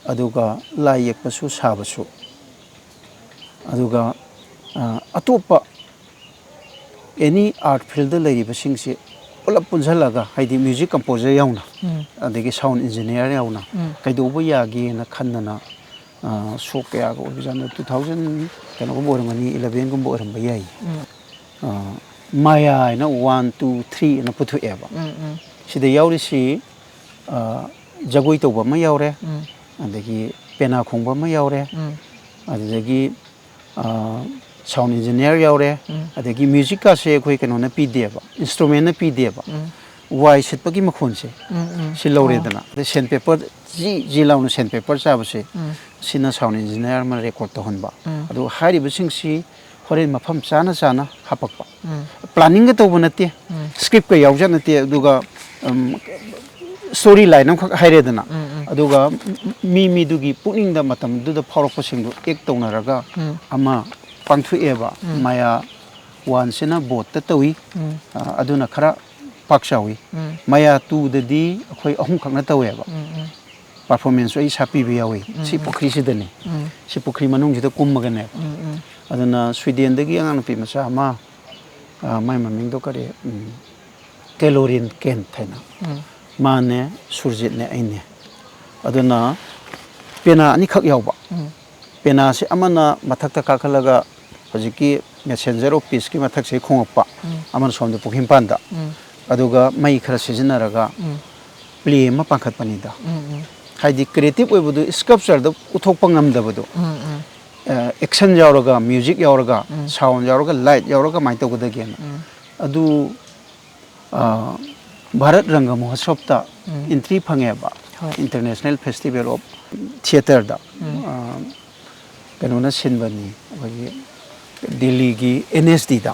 ꯑꯗꯨꯒ ꯂꯥꯏ ꯌꯦꯛꯄꯁꯨ ꯁꯥꯕꯁꯨ, ꯑꯗꯨꯒ, ꯑ, ꯑꯇꯣꯞꯄ ꯑꯦꯅꯤ ꯑꯥꯔꯠ ꯐꯤꯜꯗ ꯂꯩꯔꯤꯕꯁꯤꯡꯁꯤ ꯄꯨꯂꯞ ꯄꯨꯟꯁꯤꯜꯂꯒ, ꯍꯥꯏꯗꯤ ꯃ꯭ꯌꯨꯖꯤꯛ ꯀꯝꯄꯣꯖꯔ ꯌꯥꯎꯅ, ꯎꯝ꯫ ꯑꯗꯒꯤ ꯁꯥꯎꯟ ꯏꯟꯖꯤꯅꯤꯌꯥꯔ ꯌꯥꯎꯅ ꯎꯝ꯫ ꯀꯩꯗꯧꯕ ꯌꯥꯒꯦꯅ ꯈꯟꯗꯅ, ꯑ, ꯁꯣꯛ ꯀꯌꯥꯒ ꯑꯣꯏꯕꯖꯥꯠꯅꯣ, ꯇꯨ ꯊꯥꯎꯖꯟ ꯀꯩꯅꯣꯒꯨꯝꯕ ꯑꯣꯏꯔꯝꯒꯅꯤ, ꯏꯂꯚꯦꯟꯒꯨꯝꯕ ꯑꯣꯏꯔꯝꯕ ꯌꯥꯏ꯫ ꯎꯝ꯫ ꯑ, ꯃꯥꯌꯥ ꯍꯥꯏꯅ ꯋꯥꯟ, ꯇꯨ, ꯊ꯭ꯔꯤ ꯍꯥꯏꯅ ꯄꯨꯊꯣꯛꯑꯦꯕ꯫ ꯎꯝ, ꯎꯝ꯫ ꯁꯤꯗ ꯌꯥꯎꯔꯤꯁꯤ, ꯑ, ꯖꯒꯣꯏ ꯇꯧꯕ ꯑꯃ ꯌꯥꯎꯔꯦ, ꯎꯝ꯫ ꯑꯗꯒꯤ ꯄꯦꯅꯥ ꯈꯣꯡꯕ ꯑꯃ ꯌꯥꯎꯔꯦ, ꯎꯝ꯫ ꯑꯗꯨꯗꯒꯤ, ꯑ, ꯁꯥꯎꯟ ꯏꯟꯖꯤꯅꯤꯌꯥꯔ ꯌꯥꯎꯔꯦ, ꯎꯝ꯫ ꯑꯗꯒꯤ ꯃ꯭ꯌꯨꯖꯤꯛꯀꯥꯁꯦ ꯑꯩꯈꯣꯏ ꯀꯩꯅꯣꯅ ꯄꯤꯗꯦꯕ, ꯏꯟꯁꯇ꯭ꯔꯨꯃꯦꯟꯅ ꯄꯤꯗꯦꯕ꯫ ꯎꯝ꯫ ꯋꯥꯏ ꯁꯤꯠꯄꯒꯤ ꯃꯈꯣꯟꯁꯦ ꯎꯝ, ꯎꯝ꯫ ꯁꯤ ꯂꯧꯔꯦꯗꯅ꯫ ꯑꯣ꯫ ꯑꯗꯩ ꯁꯦꯟ ꯄꯦꯄꯔ ꯖꯤ ꯖꯤ ꯂꯥꯎꯅ ꯁꯦꯟ ꯄꯦꯄꯔ ꯆꯥꯕꯁꯦ, ꯎꯝ꯫ ꯁꯤꯅ ꯁꯥꯎꯟ ꯏꯟꯖꯤꯅꯤꯌꯥꯔ ꯑꯃ ꯔꯦꯀꯣꯔꯠ ꯇꯧꯍꯟꯕ꯫ ꯎꯝ꯫ ꯑꯗꯨꯒ ꯍꯥꯏꯔꯤꯕꯁꯤꯡꯁꯤ ꯍꯣꯔꯦꯟ ꯃꯐꯝ ꯆꯥꯅ ꯆꯥꯅ ꯍꯥꯄꯛꯄ꯫ ꯎꯝ꯫ ꯄ꯭ꯂꯥꯅꯤꯡꯒ ꯇꯧꯕ ꯅꯠꯇꯦ, ꯎꯝ꯫ ꯁ꯭ꯀ꯭ꯔꯤꯞꯀ ꯌꯥꯎꯖ ꯅꯠꯇꯦ, ꯑꯗꯨꯒ, ꯎꯝ, ꯁ꯭ꯇꯣꯔꯤ ꯂꯥꯏꯟ ꯑꯃꯈꯛ ꯍꯥꯏꯔꯦꯗꯅ, ꯎꯝ, ꯎꯝ꯫ ꯑꯗꯨꯒ ꯃꯤ ꯃꯤꯗꯨꯒꯤ ꯄꯨꯛꯅꯤꯡꯗ ꯃꯇꯝꯗꯨꯗ ꯐꯥꯎꯔꯛꯄꯁꯤꯡꯗꯣ ꯑꯦꯛ ꯇꯧꯅꯔꯒ ꯎꯝ꯫ ꯑꯃ ꯄꯥꯡꯊꯣꯛꯑꯦꯕ꯫ ꯎꯝ꯫ ꯃꯌꯥ ꯋꯥꯟꯁꯤꯅ ꯕꯣꯠꯇ ꯇꯧꯏ, ꯎꯝ꯫ ꯑ, ꯑꯗꯨꯅ ꯈꯔ ꯄꯥꯛ ꯆꯥꯎꯏ꯫ ꯎꯝ꯫ ꯃꯌꯥ ꯇꯨꯗꯗꯤ ꯑꯩꯈꯣꯏ ꯑꯍꯨꯝꯈꯛꯅ ꯇꯧꯋꯦꯕ꯫ ꯎꯝ, ꯎꯝ꯫ ꯄꯔꯐꯣꯔꯃꯦꯟꯁꯁꯨ ꯑꯩ ꯏꯁꯥ ꯄꯤꯕ ꯌꯥꯎꯏ꯫ ꯎꯝ, ꯁꯤ ꯎꯝ꯫ ꯄꯨꯈ꯭ꯔꯤꯁꯤꯗꯅꯦ꯫ ꯎꯝ꯫ ꯁꯤ ꯄꯨꯈ꯭ꯔꯤ ꯃꯅꯨꯡꯁꯤꯗ ꯀꯨꯝꯃꯒꯅꯦꯕ꯫ ꯎꯝ, ꯎꯝ꯫ ꯑꯗꯨꯅ ꯁ꯭ꯋꯤꯗꯦꯟꯗꯒꯤ ꯑꯉꯥꯡ ꯅꯨꯄꯤ ꯃꯆꯥ ꯑꯃ, ꯑ, ꯃꯥꯏ ꯃꯃꯤꯡꯗꯣ ꯀꯔꯤ, ꯎꯝ, ꯀꯦꯂꯣꯔꯤꯟ ꯀꯦꯟ ꯍꯥꯏꯅ꯫ ꯎꯝ꯫ ꯃꯥꯅꯦ, ꯁꯨꯔꯖꯤꯠꯅꯦ, ꯑꯩꯅꯦ꯫ ꯑꯗꯨꯅ ꯄꯦꯅꯥ ꯑꯅꯤꯈꯛ ꯌꯥꯎꯕ꯫ ꯎꯝ꯫ ꯄꯦꯅꯥꯁꯤ ꯑꯃꯅ ꯃꯊꯛꯇ ꯀꯥꯈꯠꯂꯒ ꯍꯧꯖꯤꯛꯀꯤ Messenger of Peaceꯀꯤ ꯃꯊꯛꯁꯤꯗ ꯈꯣꯡꯉꯛꯄ, ꯑꯃꯅ ꯁꯣꯝꯗ ꯄꯨꯈ꯭ꯔꯤꯝꯄꯥꯟꯗ, ꯑꯗꯨꯒ ꯃꯩ ꯈꯔ ꯁꯤꯖꯤꯟꯅꯔꯒ play ꯑꯃ ꯄꯥꯡꯈꯠꯄꯅꯤꯗ꯫ ꯍꯥꯏꯗꯤ creative ꯑꯣꯏꯕꯗꯨ sculptureꯗ ꯎꯠꯊꯣꯛꯄ ꯉꯝꯗꯕꯗꯣ, action ꯌꯥꯎꯔꯒ, music ꯌꯥꯎꯔꯒ, sound ꯌꯥꯎꯔꯒ, light ꯌꯥꯎꯔꯒ ꯀꯃꯥꯏꯅ ꯇꯧꯒꯗꯒꯦꯅ꯫ ꯑꯗꯨ ꯚꯥꯔꯠ ꯔꯪꯒ ꯃꯍꯣꯠꯁꯕꯇ entry ꯐꯪꯉꯦꯕ꯫ International Festival of Theatreꯗ꯫ ꯀꯩꯅꯣꯅ ꯁꯤꯟꯕꯅꯤ, ꯑꯩꯈꯣꯏꯒꯤ ꯗꯤꯜꯂꯤꯒꯤ N S Dꯗ꯫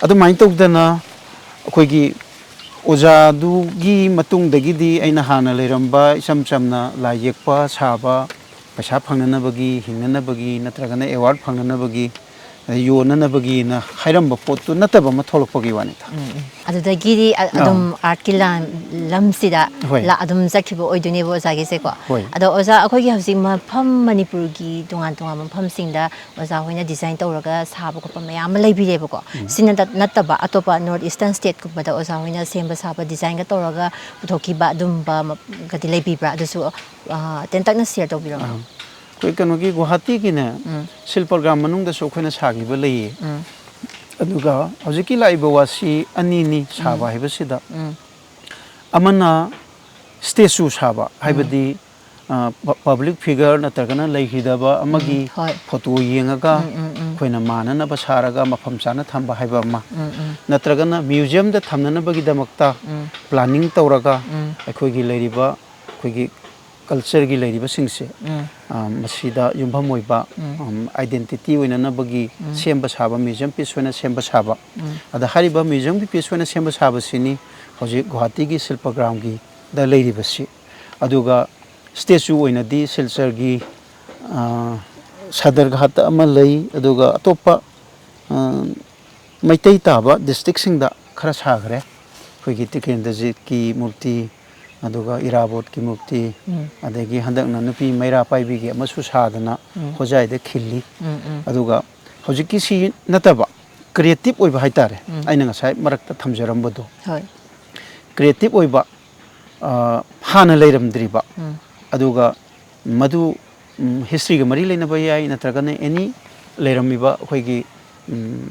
ꯑꯗꯨꯃꯥꯏꯅ ꯇꯧꯗꯅ ꯑꯩꯈꯣꯏꯒꯤ ꯑꯣꯖꯥꯗꯨꯒꯤ ꯃꯇꯨꯡꯗꯒꯤꯗꯤ ꯑꯩꯅ ꯍꯥꯟꯅ ꯂꯩꯔꯝꯕ ꯏꯆꯝ ꯆꯝꯅ ꯂꯥꯏ ꯌꯦꯛꯄ ꯁꯥꯕ, ꯄꯩꯁꯥ ꯐꯪꯅꯅꯕꯒꯤ, ꯍꯤꯡꯅꯅꯕꯒꯤ ꯅꯠꯇ꯭ꯔꯒꯅ award ꯐꯪꯅꯅꯕꯒꯤ, ꯑꯗꯩ ꯌꯣꯟꯅꯅꯕꯒꯤꯅ ꯍꯥꯏꯔꯝꯕ ꯄꯣꯠꯇꯨ ꯅꯠꯇꯕ ꯑꯃ ꯊꯣꯛꯂꯛꯄꯒꯤ ꯋꯥꯅꯤꯗ꯫ ꯑꯗꯨꯗꯒꯤꯗꯤ ꯑ- ꯑꯗꯨꯝ ꯑꯥꯔꯠꯀꯤ ꯂꯥꯟ ꯂꯝꯁꯤꯗ ꯍꯣꯏ꯫ ꯂꯥ-, ꯑꯗꯨꯝ ꯆꯠꯈꯤꯕ ꯑꯣꯏꯗꯣꯏꯅꯦꯕ ꯑꯣꯖꯥꯒꯤꯁꯦꯀꯣ꯫ ꯍꯣꯏ꯫ ꯑꯗꯣ ꯑꯣꯖꯥ, ꯑꯩꯈꯣꯏꯒꯤ ꯍꯧꯖꯤꯛ ꯃꯐꯝ, ꯃꯅꯤꯄꯨꯔꯒꯤ ꯇꯣꯉꯥꯟ ꯇꯣꯉꯥꯟꯕ ꯃꯐꯝꯁꯤꯡꯗ ꯑꯣꯖꯥ ꯍꯣꯏꯅ design ꯇꯧꯔꯒ ꯁꯥꯕ ꯈꯣꯠꯄ ꯃꯌꯥꯝ ꯑꯃ ꯂꯩꯕꯤꯔꯦꯕꯀꯣ꯫ ꯎꯝ꯫ ꯁꯤꯅ ꯅꯠ-, ꯅꯠꯇꯕ ꯑꯇꯣꯞꯄ North Eastern stateꯀꯨꯝꯕꯗ ꯑꯣꯖꯥ ꯍꯣꯏꯅ ꯁꯦꯝꯕ ꯁꯥꯕ, design ꯇꯧꯔꯒ ꯄꯨꯊꯣꯛꯈꯤꯕ ꯑꯗꯨꯝꯕ ꯃ-, ꯒꯗꯤ ꯂꯩꯕꯤꯕ꯭ꯔꯥ? ꯑꯗꯨꯁꯨ, ꯑ, ꯇꯦꯟꯇꯛꯅ share ꯇꯧꯕꯤꯔꯝꯃꯣ꯫ ꯑꯥ꯫ ꯑꯩꯈꯣꯏ ꯀꯩꯅꯣꯒꯤ ꯒꯨꯋꯥꯍꯥꯇꯤꯒꯤꯅꯦ, ꯎꯝ꯫ ꯁꯤꯜꯄꯒ꯭ꯔꯥꯝ ꯃꯅꯨꯡꯗꯁꯨ ꯑꯩꯈꯣꯏꯅ ꯁꯥꯈꯤꯕ ꯂꯩꯌꯦ꯫ ꯎꯝ꯫ ꯑꯗꯨꯒ ꯍꯧꯖꯤꯛꯀꯤ ꯂꯥꯛꯏꯕ ꯋꯥꯁꯤ ꯑꯅꯤꯅꯤ ꯁꯥꯕ ꯎꯝ꯫ ꯍꯥꯏꯕꯁꯤꯗ꯫ ꯎꯝ꯫ ꯑꯃꯅ statue ꯁꯥꯕ, ꯎꯝ꯫ ꯍꯥꯏꯕꯗꯤ, ꯑ, ꯄ-, public figure ꯅꯠꯇ꯭ꯔꯒꯅ ꯂꯩꯈꯤꯗꯕ ꯑꯃꯒꯤ ꯎꯝ, ꯍꯣꯏ꯫ Photo ꯌꯦꯡꯉꯒ ꯎꯝ, ꯎꯝ, ꯎꯝ꯫ ꯑꯩꯈꯣꯏꯅ ꯃꯥꯟꯅꯅꯕ ꯁꯥꯔꯒ ꯃꯐꯝ ꯆꯥꯅ ꯊꯝꯕ ꯍꯥꯏꯕ ꯑꯃ, ꯎꯝ, ꯎꯝ꯫ ꯅꯠꯇ꯭ꯔꯒꯅ museumꯗ ꯊꯝꯅꯅꯕꯒꯤꯗꯃꯛꯇ ꯎꯝ꯫ Planning ꯇꯧꯔꯒ ꯎꯝ꯫ ꯑꯩꯈꯣꯏꯒꯤ ꯂꯩꯔꯤꯕ, ꯑꯩꯈꯣꯏꯒꯤ cultureꯒꯤ ꯂꯩꯔꯤꯕꯁꯤꯡꯁꯦ, ꯎꯝ꯫ ꯑ, ꯃꯁꯤꯗ ꯌꯨꯝꯐꯝ ꯑꯣꯏꯕ, ꯎꯝ꯫ ꯎꯝ, identity ꯑꯣꯏꯅꯅꯕꯒꯤ ꯎꯝ꯫ ꯁꯦꯝꯕ ꯁꯥꯕ, museum piece ꯑꯣꯏꯅ ꯁꯦꯝꯕ ꯁꯥꯕ꯫ ꯎꯝ꯫ ꯑꯗ ꯍꯥꯏꯔꯤꯕ museumꯒꯤ piece ꯑꯣꯏꯅ ꯁꯦꯝꯕ ꯁꯥꯕꯁꯤꯅꯤ ꯍꯧꯖꯤꯛ ꯒꯨꯋꯥꯍꯥꯇꯤꯒꯤ ꯁꯤꯜꯄꯒ꯭ꯔꯥꯝꯒꯤꯗ ꯂꯩꯔꯤꯕꯁꯤ꯫ ꯑꯗꯨꯒ statue ꯑꯣꯏꯅꯗꯤ ꯁꯤꯜꯆꯔꯒꯤ, ꯑ, ꯁꯗꯔꯒꯍꯥꯠꯇ ꯑꯃ ꯂꯩ, ꯑꯗꯨꯒ ꯑꯇꯣꯞꯄ, ꯑ, ꯃꯩꯇꯩ ꯇꯥꯕ districtꯁꯤꯡꯗ ꯈꯔ ꯁꯥꯈ꯭ꯔꯦ꯫ ꯑꯩꯈꯣꯏꯒꯤ ꯇꯤꯀꯦꯟꯗ꯭ꯔꯖꯤꯠꯀꯤ ꯃꯨꯔꯇꯤ, ꯑꯗꯨꯒ ꯏꯔꯥꯕꯣꯠꯀꯤ ꯃꯨꯔꯇꯤ, ꯎꯝ꯫ ꯑꯗꯒꯤ ꯍꯟꯗꯛꯅ ꯅꯨꯄꯤ ꯃꯩꯔꯥ ꯄꯥꯏꯕꯤꯒꯤ ꯑꯃꯁꯨ ꯁꯥꯗꯅ ꯎꯝ꯫ ꯍꯣꯖꯥꯏꯗ ꯈꯤꯜꯂꯤ꯫ ꯎꯝ, ꯎꯝ꯫ ꯑꯗꯨꯒ ꯍꯧꯖꯤꯛꯀꯤ ꯁꯤ ꯅꯠꯇꯕ creative ꯑꯣꯏꯕ ꯍꯥꯏꯇꯥꯔꯦ, ꯎꯝ꯫ ꯑꯩꯅ ꯉꯁꯥꯏ ꯃꯔꯛꯇ ꯊꯝꯖꯔꯝꯕꯗꯣ꯫ ꯍꯣꯏ꯫ Creative ꯑꯣꯏꯕ, ꯑ, ꯍꯥꯟꯅ ꯂꯩꯔꯝꯗ꯭ꯔꯤꯕ, ꯎꯝ꯫ ꯑꯗꯨꯒ ꯃꯗꯨ, ꯎꯝ, historyꯒ ꯃꯔꯤ ꯂꯩꯅꯕ ꯌꯥꯏ, ꯅꯠꯇ꯭ꯔꯒꯅ any ꯂꯩꯔꯝꯃꯤꯕ ꯑꯩꯈꯣꯏꯒꯤ ꯎꯝ,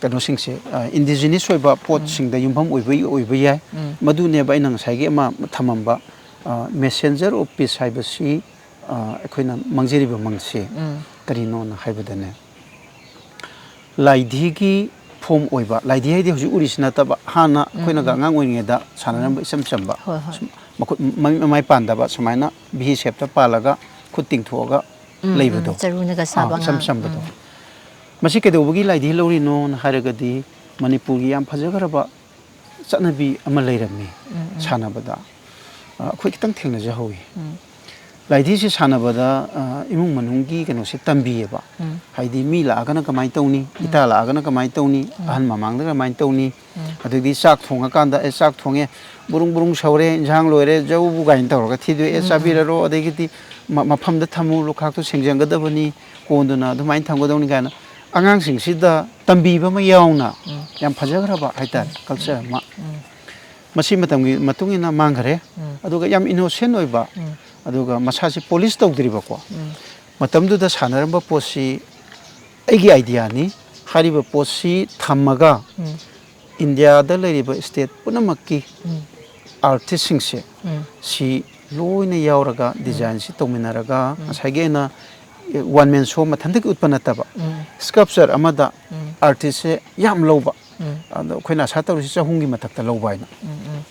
ꯀꯩꯅꯣꯁꯤꯡꯁꯦ, ꯏꯟꯗꯤꯖꯤꯅꯁ ꯑꯣꯏꯕ ꯄꯣꯠꯁꯤꯡꯗ ꯌꯨꯝꯐꯝ ꯑꯣꯏꯕ ꯑꯣꯏꯕ ꯌꯥꯏ꯫ ꯃꯗꯨꯅꯦꯕ ꯑꯩꯅ ꯉꯁꯥꯏꯒꯤ ꯑꯃ ꯊꯝꯃꯝꯕ ꯃꯦꯁꯦꯟꯖꯔ ꯑꯣꯐ ꯄꯤꯁ ꯍꯥꯏꯕꯁꯤ, ꯑ, ꯑꯩꯈꯣꯏꯅ ꯃꯥꯡꯖꯔꯤꯕ ꯃꯪꯁꯤ ꯀꯔꯤꯅꯣꯅ ꯍꯥꯏꯕꯗꯅꯦ, ꯂꯥꯏꯙꯤꯒꯤ ꯐꯣꯝ ꯑꯣꯏꯕ, ꯂꯥꯏꯙꯤ ꯍꯥꯏꯗꯤ ꯍꯧꯖꯤꯛ ꯎꯔꯤꯁꯤ ꯅꯠꯇꯕ, ꯍꯥꯟꯅ ꯑꯩꯈꯣꯏꯅꯒ ꯑꯉꯥꯡ ꯑꯣꯏꯔꯤꯉꯩꯗ ꯁꯥꯟꯅꯔꯝꯕ ꯏꯆꯝ ꯆꯝꯕ, ꯍꯣꯏ, ꯍꯣꯏ꯫ ꯁꯨꯝ ꯃꯈꯨꯠ ꯃꯃꯤꯠ ꯃꯃꯥꯏ ꯄꯥꯟꯗꯕ, ꯁꯨꯃꯥꯏꯅ ꯚꯤ ꯁꯦꯞꯇ ꯄꯥꯜꯂꯒ ꯈꯨꯠ ꯇꯤꯡꯊꯣꯛꯑꯒ ꯎꯝ, ꯂꯩꯕꯗꯣ꯫ ꯎꯝ, ꯆꯔꯨꯅꯒ ꯁꯥꯕ ꯑꯥ, ꯏꯆꯝ ꯑꯉꯥꯡ꯫ ꯆꯝꯕꯗꯣ꯫ ꯎꯝ꯫ ꯃꯁꯤ ꯀꯩꯗꯧꯕꯒꯤ ꯂꯥꯏꯙꯤ ꯂꯧꯔꯤꯅꯣꯅ ꯍꯥꯏꯔꯒꯗꯤ, ꯃꯅꯤꯄꯨꯔꯒꯤ ꯌꯥꯝ ꯐꯖꯈ꯭ꯔꯕ ꯆꯠꯅꯕꯤ ꯑꯃ ꯂꯩꯔꯝꯃꯤ ꯎꯝ, ꯎꯝ꯫ ꯁꯥꯟꯅꯕꯗ꯫ ꯑ, ꯑꯩꯈꯣꯏ ꯈꯤꯇꯪ ꯊꯦꯡꯅꯖꯍꯧꯋꯤ꯫ ꯎꯝ꯫ ꯂꯥꯏꯙꯤꯁꯤ ꯁꯥꯟꯅꯕꯗ, ꯑ, ꯏꯃꯨꯡ ꯃꯅꯨꯡꯒꯤ ꯀꯩꯅꯣꯁꯦ ꯇꯝꯕꯤꯌꯦꯕ꯫ ꯎꯝ꯫ ꯍꯥꯏꯗꯤ ꯃꯤ ꯂꯥꯛꯑꯒꯅ ꯀꯃꯥꯏꯅ ꯇꯧꯅꯤ, ꯎꯝ꯫ ꯏꯇꯥ ꯂꯥꯛꯑꯒꯅ ꯀꯃꯥꯏꯅ ꯇꯧꯅꯤ, ꯎꯝ꯫ ꯑꯍꯟ ꯃꯃꯥꯡꯗ ꯀꯃꯥꯏꯅ ꯇꯧꯅꯤ, ꯎꯝ꯫ ꯑꯗꯒꯤꯗꯤ ꯆꯥꯛ ꯊꯣꯡꯉꯀꯥꯟꯗ, "ꯑꯦ, ꯆꯥꯛ ꯊꯣꯡꯉꯦ, ꯕꯨꯔꯨꯡ ꯕꯨꯔꯨꯡ ꯁꯧꯔꯦ, ꯏꯟꯁꯥꯡ ꯂꯣꯏꯔꯦ, ꯖꯧꯕꯨ" ꯀꯥꯏꯅ ꯇꯧꯔꯒ ꯊꯤꯗꯣꯛꯑꯦ, ꯎꯝ, ꯎꯝ꯫ "ꯆꯥꯕꯤꯔꯔꯣ", ꯑꯗꯒꯤꯗꯤ ꯃ-, ꯃꯐꯝꯗ ꯊꯝꯃꯨ, ꯂꯨꯈꯥꯛꯇꯨ ꯁꯦꯡꯖꯟꯒꯗꯕꯅꯤ, ꯀꯣꯟꯗꯨꯅ ꯑꯗꯨꯃꯥꯏꯅ ꯊꯝꯒꯗꯕꯅꯤ ꯀꯥꯏꯅ ꯑꯉꯥꯡꯁꯤꯡꯁꯤꯗ ꯇꯝꯕꯤꯕ ꯑꯃ ꯌꯥꯎꯅ ꯎꯝ꯫ ꯌꯥꯝ ꯐꯖꯈ꯭ꯔꯕ ꯍꯥꯏꯇꯥꯔꯦ, ꯎꯝ꯫ ꯀꯜꯆꯔ ꯑꯃ꯫ ꯎꯝ꯫ ꯃꯁꯤ ꯃꯇꯝꯒꯤ ꯃꯇꯨꯡ ꯏꯟꯅ ꯃꯥꯡꯈꯔꯦ꯫ ꯎꯝ꯫ ꯑꯗꯨꯒ ꯌꯥꯝ ꯏꯅꯣꯁꯦꯟ ꯑꯣꯏꯕ, ꯎꯝ꯫ ꯑꯗꯨꯒ ꯃꯁꯥꯁꯤ ꯄꯣꯂꯤꯁ ꯇꯧꯗ꯭ꯔꯤꯕꯀꯣ꯫ ꯎꯝ꯫ ꯃꯇꯝꯗꯨꯗ ꯁꯥꯟꯅꯔꯝꯕ ꯄꯣꯠꯁꯤ ꯑꯩꯒꯤ ꯑꯥꯏꯗꯤꯌꯥꯅꯤ꯫ ꯍꯥꯏꯔꯤꯕ ꯄꯣꯠꯁꯤ ꯊꯝꯃꯒ ꯎꯝ꯫ ꯏꯟꯗꯤꯌꯥꯗ ꯂꯩꯔꯤꯕ ꯁ꯭ꯇꯦꯠ ꯄꯨꯝꯅꯃꯛꯀꯤ ꯎꯝ꯫ ꯑꯥꯔꯇꯤꯁꯁꯤꯡꯁꯦ ꯎꯝ꯫ ꯁꯤ ꯂꯣꯏꯅ ꯌꯥꯎꯔꯒ ꯎꯝ꯫ ꯗꯤꯖꯥꯏꯟꯁꯤ ꯇꯧꯃꯤꯟꯅꯔꯒ ꯎꯝ꯫ ꯉꯁꯥꯏꯒꯤ ꯑꯩꯅ ꯋꯥꯟ ꯃꯦꯟ ꯁꯣ ꯃꯊꯟꯇꯒꯤ ꯎꯠꯄ ꯅꯠꯇꯕ ꯎꯝ꯫ ꯁ꯭ꯀꯜꯞꯆꯔ ꯑꯃꯗ ꯎꯝ꯫ ꯑꯥꯔꯇꯤꯁꯁꯦ ꯌꯥꯝ ꯂꯧꯕ꯫ ꯎꯝ꯫ ꯑꯗꯣ ꯑꯩꯈꯣꯏꯅ ꯑꯁꯥ ꯇꯧꯔꯤꯁꯤ ꯆꯍꯨꯝꯒꯤ ꯃꯊꯛꯇ ꯂꯧꯕ ꯍꯥꯏꯅ꯫ ꯎꯝ, ꯎꯝ꯫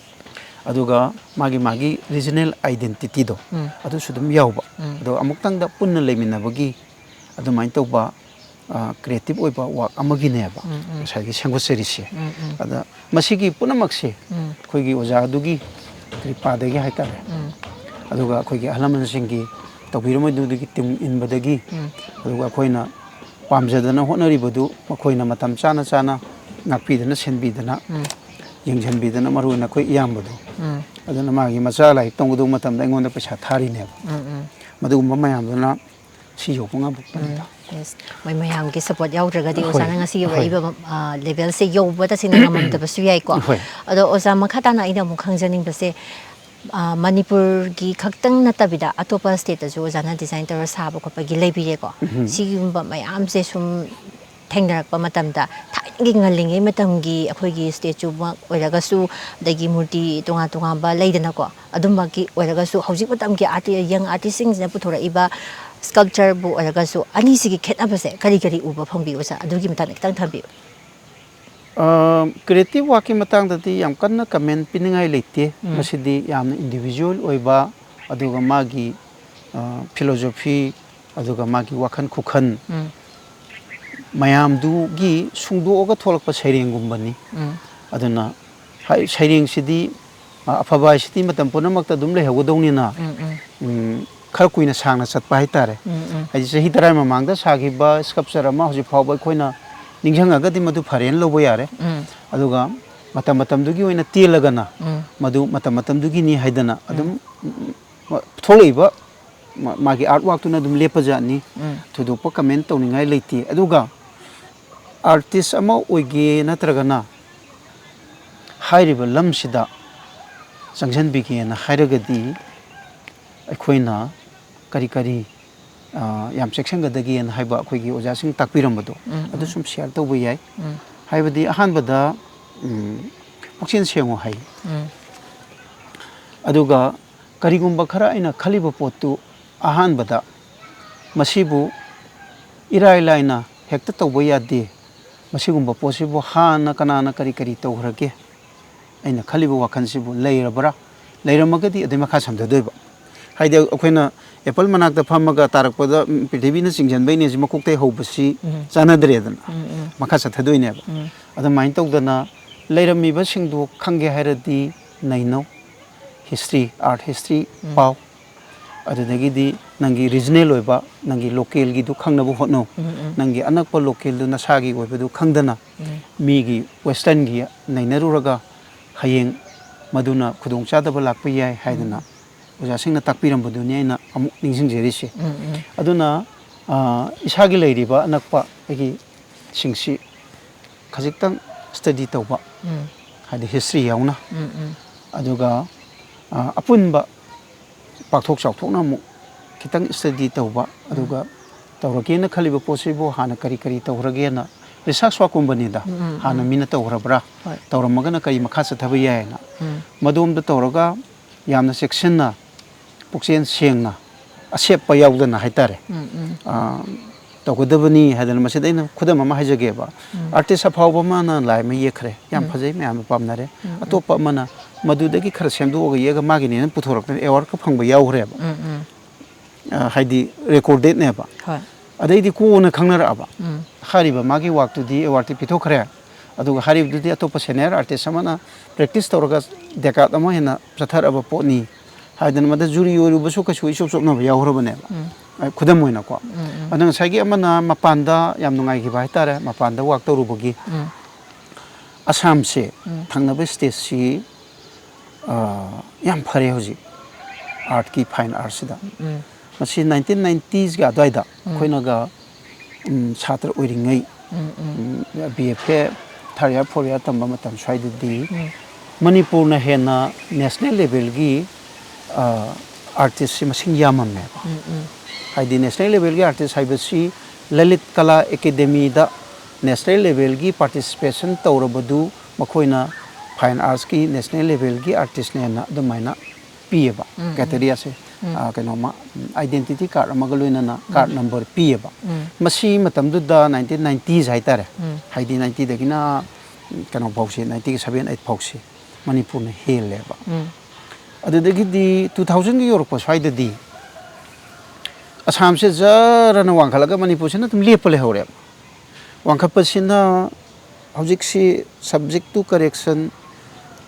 ꯑꯗꯨꯒ ꯃꯥꯒꯤ, ꯃꯥꯒꯤ ꯔꯤꯖꯅꯦꯜ ꯑꯥꯏꯗꯦꯟꯇꯤꯇꯤꯗꯣ ꯎꯝ꯫ ꯑꯗꯨꯁꯨ ꯑꯗꯨꯝ ꯌꯥꯎꯕ꯫ ꯎꯝ꯫ ꯑꯗꯣ ꯑꯃꯨꯛꯇꯪꯗ ꯄꯨꯟꯅ ꯂꯩꯃꯤꯟꯅꯕꯒꯤ ꯑꯗꯨꯃꯥꯏꯅ ꯇꯧꯕ, ꯑ, ꯀ꯭ꯔꯤꯌꯦꯇꯤꯞ ꯑꯣꯏꯕ ꯋꯥꯛ ꯑꯃꯒꯤꯅꯦꯕ ꯎꯝ, ꯎꯝ꯫ ꯉꯁꯥꯏꯒꯤ ꯁꯦꯝꯒꯠꯆꯔꯤꯁꯦ꯫ ꯎꯝ, ꯎꯝ꯫ ꯑꯗ ꯃꯁꯤꯒꯤ ꯄꯨꯝꯅꯃꯛꯁꯦ ꯎꯝ꯫ ꯑꯩꯈꯣꯏꯒꯤ ꯑꯣꯖꯥꯗꯨꯒꯤ ꯀ꯭ꯔꯤꯄꯥꯗꯒꯤ ꯍꯥꯏꯇꯥꯔꯦ꯫ ꯎꯝ꯫ ꯑꯗꯨꯒ ꯑꯩꯈꯣꯏꯒꯤ ꯑꯍꯜ ꯂꯃꯟꯁꯤꯡꯒꯤ ꯇꯧꯕꯤꯔꯝꯕꯗꯨꯗꯒꯤ ꯇꯨꯡ ꯏꯟꯕꯗꯒꯤ ꯎꯝ꯫ ꯑꯗꯨꯒ ꯑꯩꯈꯣꯏꯅ ꯄꯥꯝꯖꯗꯅ ꯍꯣꯠꯅꯔꯤꯕꯗꯨ ꯃꯈꯣꯏꯅ ꯃꯇꯝ ꯆꯥꯅ ꯆꯥꯅ ꯉꯥꯛꯄꯤꯗꯅ ꯁꯦꯟꯕꯤꯗꯅ ꯎꯝ꯫ ꯌꯦꯡꯁꯤꯟꯕꯤꯗꯅ, ꯃꯔꯨ ꯑꯣꯏꯅ ꯑꯩꯈꯣꯏ ꯏꯌꯥꯝꯕꯗꯣ꯫ ꯎꯝ꯫ ꯑꯗꯨꯅ ꯃꯥꯒꯤ ꯃꯆꯥ ꯂꯥꯏꯔꯤꯛ ꯇꯝꯒꯗꯧꯕ ꯃꯇꯝꯗ ꯑꯩꯉꯣꯟꯗ ꯄꯩꯁꯥ ꯊꯥꯔꯤꯅꯦꯕ꯫ ꯎꯝ, ꯎꯝ꯫ ꯃꯗꯨꯒꯨꯝꯕ ꯃꯌꯥꯝꯗꯨꯅ ꯁꯤ ꯌꯧꯕ ꯉꯝꯃꯛꯄꯅꯤꯗ꯫ ꯎꯝ, yes꯫ ꯃꯣꯏ ꯃꯌꯥꯝꯒꯤ ꯁꯄꯣꯔꯠ ꯌꯥꯎꯗ꯭ꯔꯒꯗꯤ ꯍꯣꯏ, ꯑꯣꯖꯥꯅ ꯉꯁꯤ ꯍꯣꯏ꯫ ꯌꯧꯔꯛꯏꯕ, ꯑ, ꯂꯦꯚꯦꯜꯁꯦ ꯌꯧꯕ ꯇꯁꯦꯡꯅ ꯉꯝꯃꯝꯗꯕꯁꯨ ꯌꯥꯏꯀꯣ꯫ ꯍꯣꯏ꯫ ꯑꯗꯣ ꯑꯣꯖꯥ, ꯃꯈꯥ ꯇꯥꯅ ꯑꯩꯅ ꯑꯃꯨꯛ ꯈꯪꯖꯅꯤꯡꯕꯁꯦ, ꯑ, ꯃꯅꯤꯄꯨꯔꯒꯤ ꯈꯛꯇꯪ ꯅꯠꯇꯕꯤꯗ ꯑꯇꯣꯞꯄ ꯁ꯭ꯇꯦꯠꯇꯁꯨ ꯑꯣꯖꯥꯅ ꯗꯤꯖꯥꯏꯟ ꯇꯧꯔ ꯁꯥꯕ ꯈꯣꯠꯄꯒꯤ ꯂꯩꯕꯤꯔꯦꯀꯣ꯫ ꯎꯝ꯫ ꯁꯤꯒꯨꯝꯕ ꯃꯌꯥꯝꯁꯦ ꯁꯨꯝ ꯊꯦꯡꯅꯔꯛꯄ ꯃꯇꯝꯗ, ꯊꯥꯏꯅꯒꯤ ꯉꯜꯂꯤꯉꯩ ꯃꯇꯝꯒꯤ ꯑꯩꯈꯣꯏꯒꯤ ꯁ꯭ꯇꯦꯆꯨꯃꯛ ꯑꯣꯏꯔꯒꯁꯨ, ꯑꯗꯒꯤ ꯃꯨꯔꯇꯤ ꯇꯣꯉꯥꯟ ꯇꯣꯉꯥꯟꯕ ꯂꯩꯗꯅꯀꯣ, ꯑꯗꯨꯝꯕꯒꯤ ꯑꯣꯏꯔꯒꯁꯨ, ꯍꯧꯖꯤꯛ ꯃꯇꯝꯒꯤ ꯑꯥꯔꯇꯤ-, ꯌꯪ ꯑꯥꯔꯇꯤꯁꯁꯤꯡꯁꯤꯅ ꯄꯨꯊꯣꯔꯛꯏꯕ ꯁ꯭ꯀꯜꯞꯆꯔꯕꯨ ꯑꯣꯏꯔꯒꯁꯨ, ꯑꯅꯤꯁꯤꯒꯤ ꯈꯦꯠꯅꯕꯁꯦ ꯀꯔꯤ ꯀꯔꯤ ꯎꯕ ꯐꯪꯕꯤ, ꯑꯣꯖꯥ? ꯑꯗꯨꯒꯤ ꯃꯇꯥꯡꯗ ꯈꯤꯇꯪ ꯊꯝꯕꯤꯌꯨ꯫ ꯑ, ꯀ꯭ꯔꯤꯌꯦꯇꯤꯚ ꯋꯥꯔꯛꯀꯤ ꯃꯇꯥꯡꯗꯗꯤ ꯌꯥꯝ ꯀꯟꯅ ꯀꯃꯦꯟ ꯄꯤꯅꯤꯡꯉꯥꯏ ꯂꯩꯇꯦ꯫ ꯎꯝ꯫ ꯃꯁꯤꯗꯤ ꯌꯥꯝꯅ ꯏꯟꯗꯤꯚꯤꯖꯨꯋꯦꯜ ꯑꯣꯏꯕ, ꯑꯗꯨꯒ ꯃꯥꯒꯤ, ꯑ, ꯐꯤꯂꯣꯖꯣꯐꯤ, ꯑꯗꯨꯒ ꯃꯥꯒꯤ ꯋꯥꯈꯜ ꯈꯨꯈꯟ ꯎꯝ꯫ ꯃꯌꯥꯝꯗꯨꯒꯤ ꯁꯨꯡꯗꯣꯛꯑꯒ ꯊꯣꯛꯂꯛꯄ ꯁꯩꯔꯦꯡꯒꯨꯝꯕꯅꯤ꯫ ꯎꯝ꯫ ꯑꯗꯨꯅ ꯍꯥꯏ-, ꯁꯩꯔꯦꯡꯁꯤꯗꯤ, ꯑ, ꯑꯐꯕ ꯍꯥꯏꯁꯤꯗꯤ ꯃꯇꯝ ꯄꯨꯝꯅꯃꯛꯇ ꯑꯗꯨꯝ ꯂꯩꯍꯧꯒꯗꯧꯅꯤꯅ, ꯎꯝ, ꯎꯝ꯫ ꯎꯝ, ꯈꯔ ꯀꯨꯏꯅ ꯁꯥꯡꯅ ꯆꯠꯄ ꯍꯥꯏꯇꯥꯔꯦ꯫ ꯎꯝ, ꯎꯝ꯫ ꯍꯥꯏꯗꯤ ꯆꯍꯤ ꯇꯔꯥ ꯃꯃꯥꯡꯗ ꯁꯥꯈꯤꯕ ꯁ꯭ꯀꯜꯞꯆꯔ ꯑꯃ ꯍꯧꯖꯤꯛ ꯐꯥꯎꯕ ꯑꯩꯈꯣꯏꯅ ꯅꯤꯡꯁꯤꯡꯉꯒꯗꯤ ꯃꯗꯨ ꯐꯔꯦꯅ ꯂꯧꯕ ꯌꯥꯔꯦ꯫ ꯎꯝ꯫ ꯑꯗꯨꯒ ꯃꯇꯝ ꯃꯇꯝꯗꯨꯒꯤ ꯑꯣꯏꯅ ꯇꯦꯜꯂꯒꯅ ꯎꯝ꯫ ꯃꯗꯨ ꯃꯇꯝ ꯃꯇꯝꯗꯨꯒꯤꯅꯤ ꯍꯥꯏꯗꯅ ꯑꯗꯨꯝ, ꯎꯝ, ꯊꯣꯛꯂꯛꯏꯕ ꯃꯥ-, ꯃꯥꯒꯤ ꯑꯥꯔꯠ ꯋꯥꯔꯛꯇꯨꯅ ꯑꯗꯨꯝ ꯂꯦꯞꯄꯖꯥꯠꯅꯤ꯫ ꯎꯝ꯫ ꯊꯣꯏꯗꯣꯛꯄ ꯀꯃꯦꯟ ꯇꯧꯅꯤꯡꯉꯥꯏ ꯂꯩꯇꯦ꯫ ꯑꯗꯨꯒ ꯑꯥꯔꯇꯤꯁ ꯑꯃ ꯑꯣꯏꯒꯦ ꯅꯠꯇ꯭ꯔꯒꯅ ꯍꯥꯏꯔꯤꯕ ꯂꯝꯁꯤꯗ ꯆꯪꯁꯤꯟꯕꯤꯒꯦꯅ ꯍꯥꯏꯔꯒꯗꯤ ꯑꯩꯈꯣꯏꯅ ꯀꯔꯤ ꯀꯔꯤ, ꯑ, ꯌꯥꯝ ꯆꯦꯛꯁꯤꯟꯒꯗꯒꯦꯅ ꯍꯥꯏꯕ ꯑꯩꯈꯣꯏꯒꯤ ꯑꯣꯖꯥꯁꯤꯡ ꯇꯥꯛꯄꯤꯔꯝꯕꯗꯣ, ꯎꯝ, ꯑꯗꯨ ꯎꯝ꯫ ꯁꯨꯝ ꯁꯤꯌꯔ ꯇꯧꯕ ꯌꯥꯏ꯫ ꯎꯝ꯫ ꯍꯥꯏꯕꯗꯤ ꯑꯍꯥꯟꯕꯗ, ꯎꯝ, ꯄꯨꯛꯆꯦꯜ ꯁꯦꯡꯉꯨ ꯍꯥꯏ꯫ ꯎꯝ꯫ ꯑꯗꯨꯒ ꯀꯔꯤꯒꯨꯝꯕ ꯈꯔ ꯑꯩꯅ ꯈꯜꯂꯤꯕ ꯄꯣꯠꯇꯨ ꯑꯍꯥꯟꯕꯗ ꯃꯁꯤꯕꯨ ꯏꯔꯥꯏ ꯂꯥꯏꯅ ꯍꯦꯛꯇ ꯇꯧꯕ ꯌꯥꯗꯦ, ꯃꯁꯤꯒꯨꯝꯕ ꯄꯣꯠꯁꯤꯕꯨ ꯍꯥꯟꯅ ꯀꯅꯥꯅ ꯀꯔꯤ ꯀꯔꯤ ꯇꯧꯈ꯭ꯔꯒꯦ, ꯑꯩꯅ ꯈꯜꯂꯤꯕ ꯋꯥꯈꯜꯁꯤꯕꯨ ꯂꯩꯔꯕ꯭ꯔꯥ? ꯂꯩꯔꯝꯃꯒꯗꯤ ꯑꯗꯩ ꯃꯈꯥ ꯁꯝꯊꯗꯣꯏꯕ꯫ ꯍꯥꯏꯗꯤ ꯑꯩꯈꯣꯏꯅ ꯑꯦꯄꯜ ꯃꯅꯥꯛꯇ ꯐꯝꯃꯒ ꯇꯥꯔꯛꯄꯗ, ꯎꯝ, ꯄ꯭ꯔꯤꯊꯤꯕꯤꯅ ꯆꯤꯡꯁꯤꯟꯕꯩꯅꯦꯁꯤ ꯃꯀꯣꯛꯇꯩ ꯍꯧꯕꯁꯤ, ꯎꯝ, ꯆꯥꯟꯅꯗ꯭ꯔꯦꯗꯅ꯫ ꯎꯝ, ꯎꯝ꯫ ꯃꯈꯥ ꯆꯠꯊꯗꯣꯏꯅꯦꯕ꯫ ꯎꯝ꯫ ꯑꯗꯨꯃꯥꯏꯅ ꯇꯧꯗꯅ ꯂꯩꯔꯝꯃꯤꯕꯁꯤꯡꯗꯨ ꯈꯪꯒꯦ ꯍꯥꯏꯔꯗꯤ ꯅꯩꯅꯧ, ꯍꯤꯁꯇ꯭ꯔꯤ, ꯑꯥꯔꯠ ꯍꯤꯁꯇ꯭ꯔꯤ, ꯎꯝ, ꯄꯥꯎ꯫ ꯑꯗꯨꯗꯒꯤꯗꯤ ꯅꯪꯒꯤ ꯔꯤꯖꯅꯦꯜ ꯑꯣꯏꯕ, ꯅꯪꯒꯤ ꯂꯣꯀꯦꯜꯒꯤꯗꯨ ꯈꯪꯅꯕ ꯍꯣꯠꯅꯧ꯫ ꯎꯝ, ꯎꯝ꯫ ꯅꯪꯒꯤ ꯑꯅꯛꯄ ꯂꯣꯀꯦꯜꯗꯨ ꯅꯁꯥꯒꯤ ꯑꯣꯏꯕꯗꯨ ꯈꯪꯗꯅ, ꯎꯝ, ꯃꯤꯒꯤ ꯋꯦꯁꯇꯔꯟꯒꯤ ꯅꯩꯅꯔꯨꯔꯒ ꯍꯌꯦꯡ ꯃꯗꯨꯅ ꯈꯨꯗꯣꯡꯆꯥꯗꯕ ꯂꯥꯛꯄ ꯌꯥꯏ ꯍꯥꯏꯗꯅ, ꯎꯝ, ꯑꯣꯖꯥꯁꯤꯡꯅ ꯇꯥꯛꯄꯤꯔꯝꯕꯗꯨꯅꯤ ꯑꯩꯅ ꯑꯃꯨꯛ ꯅꯤꯡꯁꯤꯡꯖꯔꯤꯁꯦ꯫ ꯎꯝ, ꯎꯝ꯫ ꯑꯗꯨꯅ, ꯑ, ꯏꯁꯥꯒꯤ ꯂꯩꯔꯤꯕ ꯑꯅꯛꯄ ꯑꯩꯒꯤ ꯁꯤꯡꯁꯤ ꯈꯖꯤꯛꯇꯪ ꯁ꯭ꯇꯗꯤ ꯇꯧꯕ, ꯎꯝ, ꯍꯥꯏꯗꯤ ꯍꯤꯁꯇ꯭ꯔꯤ ꯌꯥꯎꯅ꯫ ꯎꯝ, ꯎꯝ꯫ ꯑꯗꯨꯒ ꯑ, ꯑꯄꯨꯟꯕ ꯄꯥꯛꯊꯣꯛ ꯆꯥꯎꯊꯣꯛꯅ ꯑꯃꯨꯛ ꯈꯤꯇꯪ ꯁ꯭ꯇꯗꯤ ꯇꯧꯕ, ꯑꯗꯨꯒ ꯇꯧꯔꯒꯦꯅ ꯈꯜꯂꯤꯕ ꯄꯣꯠꯁꯤꯕꯨ ꯍꯥꯟꯅ ꯀꯔꯤ ꯀꯔꯤ ꯇꯧꯈ꯭ꯔꯒꯦꯅ ꯔꯤꯁꯥꯔꯁ ꯋꯥꯛꯀꯨꯝꯕꯅꯤꯗ꯫ ꯎꯝ, ꯎꯝ, ꯍꯥꯟꯅ ꯎꯝ꯫ ꯃꯤꯅ ꯇꯧꯈ꯭ꯔꯕ꯭ꯔꯥ? ꯍꯣꯏ꯫ ꯇꯧꯔꯝꯃꯒꯅ ꯀꯔꯤ ꯃꯈꯥ ꯆꯠꯊꯕ ꯌꯥꯏꯅ꯫ ꯎꯝ꯫ ꯃꯗꯣꯝꯗ ꯇꯧꯔꯒ ꯌꯥꯝꯅ ꯆꯦꯛꯁꯤꯟꯅ, ꯄꯨꯛꯆꯦꯜ ꯁꯦꯡꯅ, ꯑꯁꯦꯞꯄ ꯌꯥꯎꯗꯅ ꯍꯥꯏꯇꯥꯔꯦ꯫ ꯎꯝ, ꯎꯝ꯫ ꯑ, ꯇꯧꯒꯗꯕꯅꯤ ꯍꯥꯏꯗꯅ ꯃꯁꯤꯗ ꯑꯩꯅ ꯈꯨꯗꯝ ꯑꯃ ꯍꯥꯏꯖꯒꯦꯕ꯫ ꯎꯝ꯫ ꯑꯥꯔꯇꯤꯁ ꯑꯐꯥꯎꯕ ꯑꯃꯅ ꯂꯥꯏ ꯑꯃ ꯌꯦꯛꯈ꯭ꯔꯦ, ꯌꯥꯝ ꯎꯝ꯫ ꯐꯖꯩ, ꯃꯌꯥꯝꯅ ꯄꯥꯝꯅꯔꯦ꯫ ꯎꯝ, ꯎꯝ꯫ ꯑꯇꯣꯞꯄ ꯑꯃꯅ ꯃꯗꯨꯗꯒꯤ ꯈꯔ ꯁꯦꯝꯗꯣꯛꯑꯒ ꯌꯦꯛꯑꯒ ꯃꯥꯒꯤꯅꯦꯅ ꯄꯨꯊꯣꯔꯛꯇꯅ ꯑꯦꯋꯥꯔꯗꯀ ꯐꯪꯕ ꯌꯥꯎꯈ꯭ꯔꯦꯕ꯫ ꯎꯝ, ꯎꯝ꯫ ꯑ, ꯍꯥꯏꯗꯤ ꯔꯦꯀꯣꯔꯗꯦꯠꯅꯦꯕ꯫ ꯍꯣꯏ꯫ ꯑꯗꯩꯗꯤ ꯀꯣꯟꯅ ꯈꯪꯅꯔꯛꯑꯕ꯫ ꯎꯝ꯫ ꯍꯥꯏꯔꯤꯕ ꯃꯥꯒꯤ ꯋꯥꯛꯇꯨꯗꯤ ꯑꯦꯋꯥꯔꯗꯇꯤ ꯄꯤꯊꯣꯛꯈ꯭ꯔꯦ꯫ ꯑꯗꯨꯒ ꯍꯥꯏꯔꯤꯕꯗꯨꯗꯤ ꯑꯇꯣꯞꯄ ꯁꯦꯅꯤꯌꯔ ꯑꯥꯔꯇꯤꯁ ꯑꯃꯅ ꯄ꯭ꯔꯦꯛꯇꯤꯁ ꯇꯧꯔꯒ ꯗꯦꯀꯥꯠ ꯑꯃ ꯍꯦꯟꯅ ꯆꯠꯊꯔꯛꯑꯕ ꯄꯣꯠꯅꯤ ꯍꯥꯏꯗꯅ ꯃꯗ ꯖꯨꯔꯤ ꯑꯣꯏꯔꯨꯕꯁꯨ ꯀꯩꯁꯨ ꯏꯆꯣꯞ ꯆꯣꯞꯅꯕ ꯌꯥꯎꯈ꯭ꯔꯕꯅꯦꯕ꯫ ꯎꯝ꯫ ꯑ, ꯈꯨꯗꯝ ꯑꯣꯏꯅꯀꯣ꯫ ꯎꯝ, ꯎꯝ꯫ ꯑꯗ ꯉꯁꯥꯏꯒꯤ ꯑꯃꯅ ꯃꯄꯥꯟꯗ ꯌꯥꯝ ꯅꯨꯡꯉꯥꯏꯈꯤꯕ ꯍꯥꯏꯇꯥꯔꯦ, ꯃꯄꯥꯟꯗ ꯋꯥꯛ ꯇꯧꯔꯨꯕꯒꯤ꯫ ꯎꯝ꯫ ꯑꯁꯥꯝꯁꯦ ꯎꯝ꯫ ꯊꯪꯅꯕ ꯁ꯭ꯇꯦꯠꯁꯤ, ꯑ, ꯌꯥꯝ ꯐꯔꯦ ꯍꯧꯖꯤꯛ ꯑꯥꯔꯠꯀꯤ, ꯐꯥꯏꯟ ꯑꯥꯔꯠꯁꯤꯗ꯫ ꯎꯝ꯫ ꯃꯁꯤ ꯅꯥꯏꯟꯇꯤꯟ ꯅꯥꯏꯟꯇꯤꯁꯀꯤ ꯑꯗꯨꯋꯥꯏꯗ ꯎꯝ꯫ ꯑꯩꯈꯣꯏꯅꯒ, ꯎꯝ, ꯁꯥꯇ꯭ꯔ ꯑꯣꯏꯔꯤꯉꯩ, ꯎꯝ, ꯎꯝ꯫ ꯎꯝ, B F A third year, fourth year ꯇꯝꯕ ꯃꯇꯝ ꯁ꯭ꯋꯥꯏꯗꯗꯤ ꯎꯝ꯫ ꯃꯅꯤꯄꯨꯔꯅ ꯍꯦꯟꯅ ꯅꯦꯁꯅꯦꯜ ꯂꯦꯚꯦꯜꯒꯤ, ꯑ, ꯑꯥꯔꯇꯤꯁꯁꯤ ꯃꯁꯤꯡ ꯌꯥꯝꯃꯝꯃꯦꯕ꯫ ꯎꯝ, ꯎꯝ꯫ ꯍꯥꯏꯗꯤ ꯅꯦꯁꯅꯦꯜ ꯂꯦꯚꯦꯜꯒꯤ ꯑꯥꯔꯇꯤꯁ ꯍꯥꯏꯕꯁꯤ ꯂꯂꯤꯠ ꯀꯂꯥ ꯑꯦꯀꯥꯗꯦꯃꯤꯗ ꯅꯦꯁꯅꯦꯜ ꯂꯦꯚꯦꯜꯒꯤ ꯄꯥꯔꯇꯤꯁꯤꯄꯦꯁꯟ ꯇꯧꯔꯕꯗꯨ ꯃꯈꯣꯏꯅ ꯐꯥꯏꯟ ꯑꯥꯔꯠꯁꯀꯤ ꯅꯦꯁꯅꯦꯜ ꯂꯦꯚꯦꯜꯒꯤ ꯑꯥꯔꯇꯤꯁꯅꯦꯅ ꯑꯗꯨꯃꯥꯏꯅ ꯄꯤꯌꯦꯕ, ꯎꯝ, ꯎꯝ꯫ ꯀ꯭ꯔꯥꯏꯇꯦꯔꯤꯌꯥꯁꯦ꯫ ꯎꯝ꯫ ꯑ, ꯀꯩꯅꯣꯃ, ꯎꯝ, ꯑꯥꯏꯗꯦꯟꯇꯤꯇꯤ ꯀꯥꯔꯗ ꯑꯃꯒ ꯂꯣꯏꯅꯅ ꯀꯥꯔꯗ ꯎꯝ꯫ ꯅꯝꯕꯔ ꯄꯤꯌꯦꯕ꯫ ꯎꯝ꯫ ꯃꯁꯤ ꯃꯇꯝꯗꯨꯗ ꯅꯥꯏꯟꯇꯤꯟ ꯅꯥꯏꯟꯇꯤꯁ ꯍꯥꯏꯇꯥꯔꯦ꯫ ꯎꯝ꯫ ꯍꯥꯏꯗꯤ ꯅꯥꯏꯟꯇꯤꯗꯒꯤꯅ, ꯎꯝ, ꯀꯩꯅꯣ ꯐꯥꯎꯁꯤ, ꯅꯥꯏꯟꯇꯤꯒꯤ ꯁꯚꯦꯟ, ꯑꯩꯠ ꯐꯥꯎꯁꯤ ꯃꯅꯤꯄꯨꯔꯅ ꯍꯦꯜꯂꯦꯕ꯫ ꯎꯝ꯫ ꯑꯗꯨꯗꯒꯤꯗꯤ ꯇꯨ ꯊꯥꯎꯖꯟꯒꯤ ꯌꯧꯔꯛꯄ ꯁ꯭ꯋꯥꯏꯗꯗꯤ ꯑꯁꯥꯝꯁꯦ ꯖꯔꯅ ꯋꯥꯡꯈꯠꯂꯒ ꯃꯅꯤꯄꯨꯔꯁꯤꯅ ꯑꯗꯨꯝ ꯂꯦꯞꯄ ꯂꯩꯍꯧꯔꯦꯕ꯫ ꯋꯥꯡꯈꯠꯄꯁꯤꯅ ꯍꯧꯖꯤꯛꯁꯤ subject to correction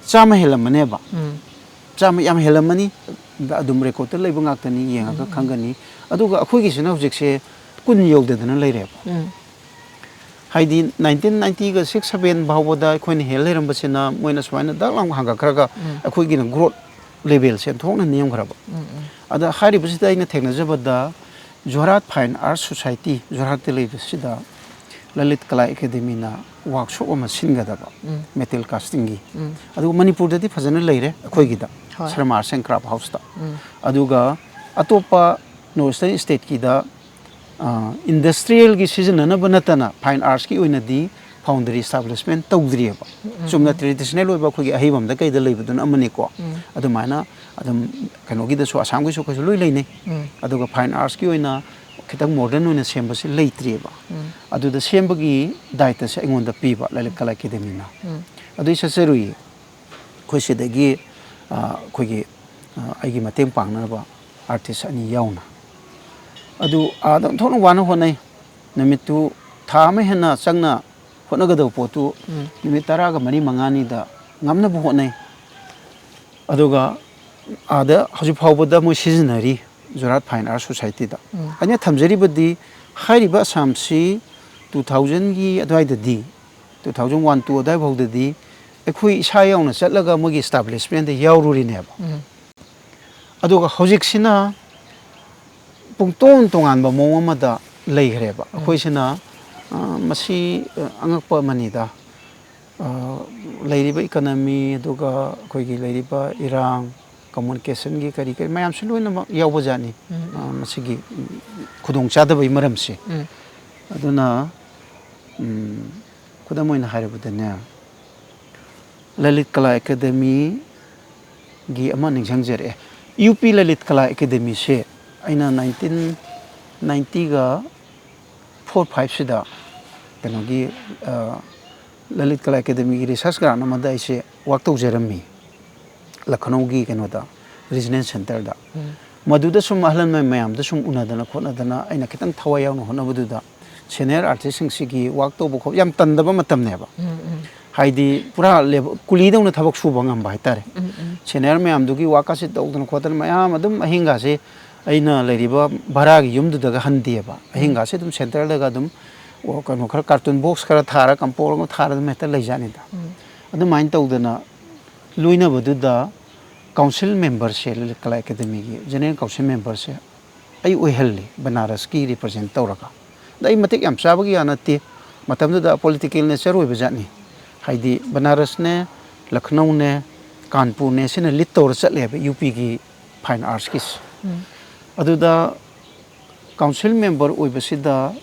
ꯆꯥꯝꯃ ꯍꯦꯜꯂꯝꯃꯅꯦꯕ꯫ ꯎꯝ꯫ ꯆꯥꯝꯃ ꯌꯥꯝ ꯍꯦꯜꯂꯝꯃꯅꯤ꯫ ꯑꯗꯨꯝ ꯔꯦꯀꯣꯔꯠꯇ ꯂꯩꯕ ꯉꯥꯛꯇꯅꯤ, ꯌꯦꯡꯉꯒ ꯎꯝ, ꯎꯝ꯫ ꯈꯪꯒꯅꯤ꯫ ꯑꯗꯨꯒ ꯑꯩꯈꯣꯏꯒꯤꯁꯤꯅ ꯍꯧꯖꯤꯛꯁꯦ ꯀꯨꯟ ꯌꯧꯗꯗꯅ ꯂꯩꯔꯦꯕ꯫ ꯎꯝ꯫ ꯍꯥꯏꯗꯤ ꯅꯥꯏꯟꯇꯤꯟ ꯅꯥꯏꯟꯇꯤꯒ ꯁꯤꯛꯁ ꯁꯚꯦꯟ ꯐꯥꯎꯕꯗ ꯑꯩꯈꯣꯏꯅ ꯍꯦꯜ ꯂꯩꯔꯝꯕꯁꯤꯅ ꯃꯣꯏꯅ ꯁꯨꯃꯥꯏꯅ ꯗꯛ ꯂꯥꯎꯅ ꯍꯥꯡꯒꯠꯈ꯭ꯔꯒ ꯎꯝ꯫ ꯑꯩꯈꯣꯏꯒꯤꯅ ꯒ꯭ꯔꯣꯠ ꯂꯦꯚꯦꯜꯁꯦ ꯑꯣꯟꯊꯣꯛꯅ ꯅꯦꯝꯈ꯭ꯔꯕ꯫ ꯎꯝ, ꯎꯝ꯫ ꯑꯗ ꯍꯥꯏꯔꯤꯕꯁꯤꯗ ꯑꯩꯅ ꯊꯦꯡꯅꯖꯕꯗ ꯖꯣꯔꯍꯥꯠ ꯐꯥꯏꯟ ꯑꯥꯔꯠ ꯁꯣꯁꯥꯏꯇꯤ, ꯖꯣꯔꯍꯥꯠꯇ ꯂꯩꯕꯁꯤꯗ ꯂꯂꯤꯠ ꯀꯂꯥ ꯑꯦꯀꯥꯗꯦꯃꯤꯅ ꯋꯥꯔꯛꯁꯣꯞ ꯑꯃ ꯁꯤꯟꯒꯗꯕ, ꯎꯝ꯫ ꯃꯦꯇꯦꯜ ꯀꯥꯁꯇꯤꯡꯒꯤ꯫ ꯎꯝ꯫ ꯑꯗꯨꯒ ꯃꯅꯤꯄꯨꯔꯗꯗꯤ ꯐꯖꯅ ꯂꯩꯔꯦ ꯑꯩꯈꯣꯏꯒꯤꯗ, ꯍꯣꯏ꯫ Sharma arts and craft ꯍꯥꯎꯁꯇ꯫ ꯎꯝ꯫ ꯑꯗꯨꯒ ꯑꯇꯣꯞꯄ ꯅꯣꯔꯠ ꯏꯁꯇꯔꯟ ꯁ꯭ꯇꯦꯠꯀꯤꯗ, ꯑ, ꯏꯟꯗꯁꯇ꯭ꯔꯤꯌꯦꯜꯒꯤ ꯁꯤꯖꯤꯟꯅꯅꯕ ꯅꯠꯇꯅ ꯐꯥꯏꯟ ꯑꯥꯔꯠꯁꯀꯤ ꯑꯣꯏꯅꯗꯤ ꯐꯥꯎꯟꯗꯔꯤ ꯏꯁꯇꯥꯕ꯭ꯂꯤꯁꯃꯦꯟ ꯇꯧꯗ꯭ꯔꯤꯑꯕ꯫ ꯎꯝ, ꯎꯝ, ꯆꯨꯝꯅ ꯎꯝ꯫ ꯇ꯭ꯔꯦꯗꯤꯁꯅꯦꯜ ꯑꯣꯏꯕ ꯑꯩꯈꯣꯏꯒꯤ ꯑꯍꯩꯕꯝꯗ ꯀꯩꯗ ꯂꯩꯕꯗꯨꯅ ꯑꯃꯅꯤꯀꯣ꯫ ꯎꯝ꯫ ꯑꯗꯨꯃꯥꯏꯅ ꯑꯗꯨꯝ ꯀꯩꯅꯣꯒꯤꯗꯁꯨ, ꯑꯁꯥꯝꯒꯤꯁꯨ ꯑꯩꯈꯣꯏꯁꯨ ꯂꯣꯏ ꯂꯩꯅꯩ꯫ ꯎꯝ꯫ ꯑꯗꯨꯒ ꯐꯥꯏꯟ ꯑꯥꯔꯠꯁꯀꯤ ꯑꯣꯏꯅ ꯈꯤꯇꯪ ꯃꯣꯗꯔꯟ ꯑꯣꯏꯅ ꯁꯦꯝꯕꯁꯤ ꯂꯩꯇ꯭ꯔꯤꯑꯕ꯫ ꯎꯝ꯫ ꯑꯗꯨꯗ ꯁꯦꯝꯕꯒꯤ ꯗꯥꯏꯇꯁꯦ ꯑꯩꯉꯣꯟꯗ ꯄꯤꯕ ꯂꯂꯤꯠ ꯀꯂꯥ ꯑꯦꯀꯥꯗꯦꯃꯤꯅ꯫ ꯎꯝ꯫ ꯑꯗꯨ ꯑꯩ ꯆꯠꯆꯔꯨꯏ꯫ ꯑꯩꯈꯣꯏ ꯁꯤꯗꯒꯤ, ꯑ, ꯑꯩꯈꯣꯏꯒꯤ, ꯑ, ꯑꯩꯒꯤ ꯃꯇꯦꯡ ꯄꯥꯡꯅꯅꯕ ꯑꯥꯔꯇꯤꯁ ꯑꯅꯤ ꯌꯥꯎꯅ꯫ ꯑꯗꯨ ꯑꯥꯗ ꯑꯣꯟꯊꯣꯛꯅ ꯋꯥꯅ ꯍꯣꯠꯅꯩ꯫ ꯅꯨꯃꯤꯠꯇꯨ ꯊꯥ ꯑꯃ ꯍꯦꯟꯅ ꯆꯪꯅ ꯍꯣꯠꯅꯒꯗꯕ ꯄꯣꯠꯇꯨ ꯎꯝ꯫ ꯅꯨꯃꯤꯠ ꯇꯔꯥꯒ ꯃꯔꯤ ꯃꯉꯥꯅꯤꯗ ꯉꯝꯅꯕ ꯍꯣꯠꯅꯩ꯫ ꯑꯗꯨꯒ ꯑꯥꯗ ꯍꯧꯖꯤꯛ ꯐꯥꯎꯕꯗ ꯃꯣꯏ ꯁꯤꯖꯤꯟꯅꯔꯤ, ꯖꯣꯔꯍꯥꯠ ꯐꯥꯏꯟ ꯑꯥꯔꯠ ꯁꯣꯁꯥꯏꯇꯤꯗ꯫ ꯎꯝ꯫ ꯑꯩꯅ ꯊꯝꯖꯔꯤꯕꯗꯤ ꯍꯥꯏꯔꯤꯕ ꯑꯁꯥꯝꯁꯤ ꯇꯨ ꯊꯥꯎꯖꯟꯒꯤ ꯑꯗꯨꯋꯥꯏꯗꯗꯤ, ꯇꯨ ꯊꯥꯎꯖꯟ ꯋꯥꯟ ꯇꯨ ꯑꯗꯨꯋꯥꯏ ꯐꯥꯎꯗꯗꯤ ꯑꯩꯈꯣꯏ ꯏꯁꯥ ꯌꯥꯎꯅ ꯆꯠꯂꯒ ꯃꯣꯏꯒꯤ ꯏꯁꯇꯥꯕ꯭ꯂꯤꯁꯃꯦꯟꯗ ꯌꯥꯎꯔꯨꯔꯤꯅꯦꯕ꯫ ꯎꯝ꯫ ꯑꯗꯨꯒ ꯍꯧꯖꯤꯛꯁꯤꯅ ꯄꯨꯡꯇꯣꯟ ꯇꯣꯉꯥꯟꯕ ꯃꯑꯣꯡ ꯑꯃꯗ ꯂꯩꯈ꯭ꯔꯦꯕ꯫ ꯎꯝ꯫ ꯑꯩꯈꯣꯏꯁꯤꯅ, ꯑ, ꯃꯁꯤ, ꯑ, ꯑꯉꯛꯄ ꯑꯃꯅꯤꯗ꯫ ꯑ, ꯂꯩꯔꯤꯕ ꯏꯀꯅꯃꯤ, ꯑꯗꯨꯒ ꯑꯩꯈꯣꯏꯒꯤ ꯂꯩꯔꯤꯕ ꯏꯔꯥꯡ, ꯀꯝꯃꯨꯅꯤꯀꯦꯁꯟꯒꯤ ꯀꯔꯤ ꯀꯔꯤ ꯃꯌꯥꯝꯁꯤ ꯂꯣꯏꯅꯃꯛ ꯌꯥꯎꯕꯖꯥꯠꯅꯤ꯫ ꯎꯝ꯫ ꯑ, ꯃꯁꯤꯒꯤ, ꯎꯝ, ꯈꯨꯗꯣꯡꯆꯥꯗꯕꯒꯤ ꯃꯔꯝꯁꯦ꯫ ꯎꯝ꯫ ꯑꯗꯨꯅ, ꯎꯝ, ꯈꯨꯗꯝ ꯑꯣꯏꯅ ꯍꯥꯏꯔꯕꯗꯅꯦ, ꯂꯂꯤꯠ ꯀꯂꯥ ꯑꯦꯀꯥꯗꯦꯃꯤꯒꯤ ꯑꯃ ꯅꯤꯡꯁꯤꯡꯖꯔꯛꯑꯦ꯫ ꯌꯨ ꯄꯤ ꯂꯂꯤꯠ ꯀꯂꯥ ꯑꯦꯀꯥꯗꯦꯃꯤꯁꯦ ꯑꯩꯅ ꯅꯥꯏꯟꯇꯤꯟ ꯅꯥꯏꯟꯇꯤꯒ ꯐꯣꯔ ꯐꯥꯏꯚꯁꯤꯗ ꯀꯩꯅꯣꯒꯤ, ꯑ, ꯂꯂꯤꯠ ꯀꯂꯥ ꯑꯦꯀꯥꯗꯦꯃꯤꯒꯤ ꯔꯤꯁꯔꯁ ꯒ꯭ꯔꯥꯟ ꯑꯃꯗ ꯑꯩꯁꯦ ꯋꯥꯛ ꯇꯧꯖꯔꯝꯃꯤ, ꯂꯈꯅꯧꯒꯤ ꯀꯩꯅꯣꯗ, ꯔꯤꯖꯅꯦꯜ ꯁꯦꯟꯇꯔꯗ꯫ ꯎꯝ꯫ ꯃꯗꯨꯗ ꯁꯨꯝ ꯑꯍꯜ ꯂꯃꯟ ꯃꯌꯥꯝꯗ ꯁꯨꯝ ꯎꯅꯗꯅ ꯈꯣꯠꯅꯗꯅ ꯑꯩꯅ ꯈꯤꯇꯪ ꯊꯋꯥꯏ ꯌꯥꯎꯅ ꯍꯣꯠꯅꯕꯗꯨꯗ ꯁꯦꯅꯤꯌꯔ ꯑꯥꯔꯇꯤꯁꯁꯤꯡꯁꯤꯒꯤ ꯋꯥꯛ ꯇꯧꯕ ꯈꯣꯠꯄ ꯌꯥꯝ ꯇꯟꯗꯕ ꯃꯇꯝꯅꯦꯕ꯫ ꯎꯝ, ꯎꯝ꯫ ꯍꯥꯏꯗꯤ ꯄꯨꯔꯥ ꯂꯦꯕ-, ꯀꯨꯂꯤꯗꯧꯅ ꯊꯕꯛ ꯁꯨꯕ ꯉꯝꯕ ꯍꯥꯏꯇꯥꯔꯦ꯫ ꯎꯝ, ꯎꯝ꯫ ꯁꯦꯅꯤꯌꯔ ꯃꯌꯥꯝꯗꯨꯒꯤ ꯋꯥꯛꯀꯁꯤ ꯇꯧꯗꯅ ꯈꯣꯠꯇꯅ ꯃꯌꯥꯝ ꯑꯗꯨꯝ ꯑꯍꯤꯡꯒꯥꯁꯦ ꯑꯩꯅ ꯂꯩꯔꯤꯕ ꯚꯔꯥꯒꯤ ꯌꯨꯝꯗꯨꯗꯒ ꯍꯟꯗꯦꯕ꯫ ꯎꯝ꯫ ꯑꯍꯤꯡꯒꯥꯁꯦ ꯑꯗꯨꯝ ꯁꯦꯟꯇꯔꯗꯒ ꯑꯗꯨꯝ, ꯑꯣ, ꯀꯩꯅꯣ ꯈꯔ, ꯀꯥꯔꯇꯨꯟ ꯕꯣꯛꯁ ꯈꯔ ꯊꯥꯔ, ꯀꯝꯄꯣꯔ ꯑꯃ ꯊꯥꯔ ꯑꯗꯨꯝ ꯍꯦꯛꯇ ꯂꯩꯖꯥꯠꯅꯤꯗ꯫ ꯎꯝ꯫ ꯑꯗꯨꯃꯥꯏꯅ ꯇꯧꯗꯅ ꯂꯣꯏꯅꯕꯗꯨꯗ ꯀꯥꯎꯟꯁꯤꯜ ꯃꯦꯝꯕꯔꯁꯦ, ꯂꯂꯤꯠ ꯀꯂꯥ ꯑꯦꯀꯥꯗꯦꯃꯤꯒꯤ ꯖꯦꯅꯔꯦꯜ ꯀꯥꯎꯟꯁꯤꯜ ꯃꯦꯝꯕꯔꯁꯦ ꯑꯩ ꯑꯣꯏꯍꯜꯂꯤ, ꯕꯅꯥꯔꯁꯀꯤ ꯔꯤꯄ꯭ꯔꯖꯦꯟ ꯇꯧꯔꯒ꯫ ꯑꯗ ꯑꯩ ꯃꯇꯤꯛ ꯌꯥꯝ ꯆꯥꯕꯒꯤ ꯌꯥ ꯅꯠꯇꯦ, ꯃꯇꯝꯗꯨꯗ ꯄꯣꯂꯤꯇꯤꯀꯦꯜ ꯅꯦꯆꯔ ꯑꯣꯏꯕ ꯖꯥꯠꯅꯤ꯫ ꯍꯥꯏꯗꯤ ꯕꯅꯥꯔꯁꯅꯦ, ꯂꯈꯅꯧꯅꯦ, ꯀꯥꯟꯄꯨꯔꯅꯦ, ꯁꯤꯅ ꯂꯤꯗ ꯇꯧꯔ ꯆꯠꯂꯦꯕ ꯌꯨ ꯄꯤꯒꯤ ꯐꯥꯏꯟ ꯑꯥꯔꯠꯁꯀꯤꯁꯦ꯫ ꯑꯗꯨꯗ ꯀꯥꯎꯟꯁꯤꯜ ꯃꯦꯝꯕꯔ ꯑꯣꯏꯕꯁꯤꯗ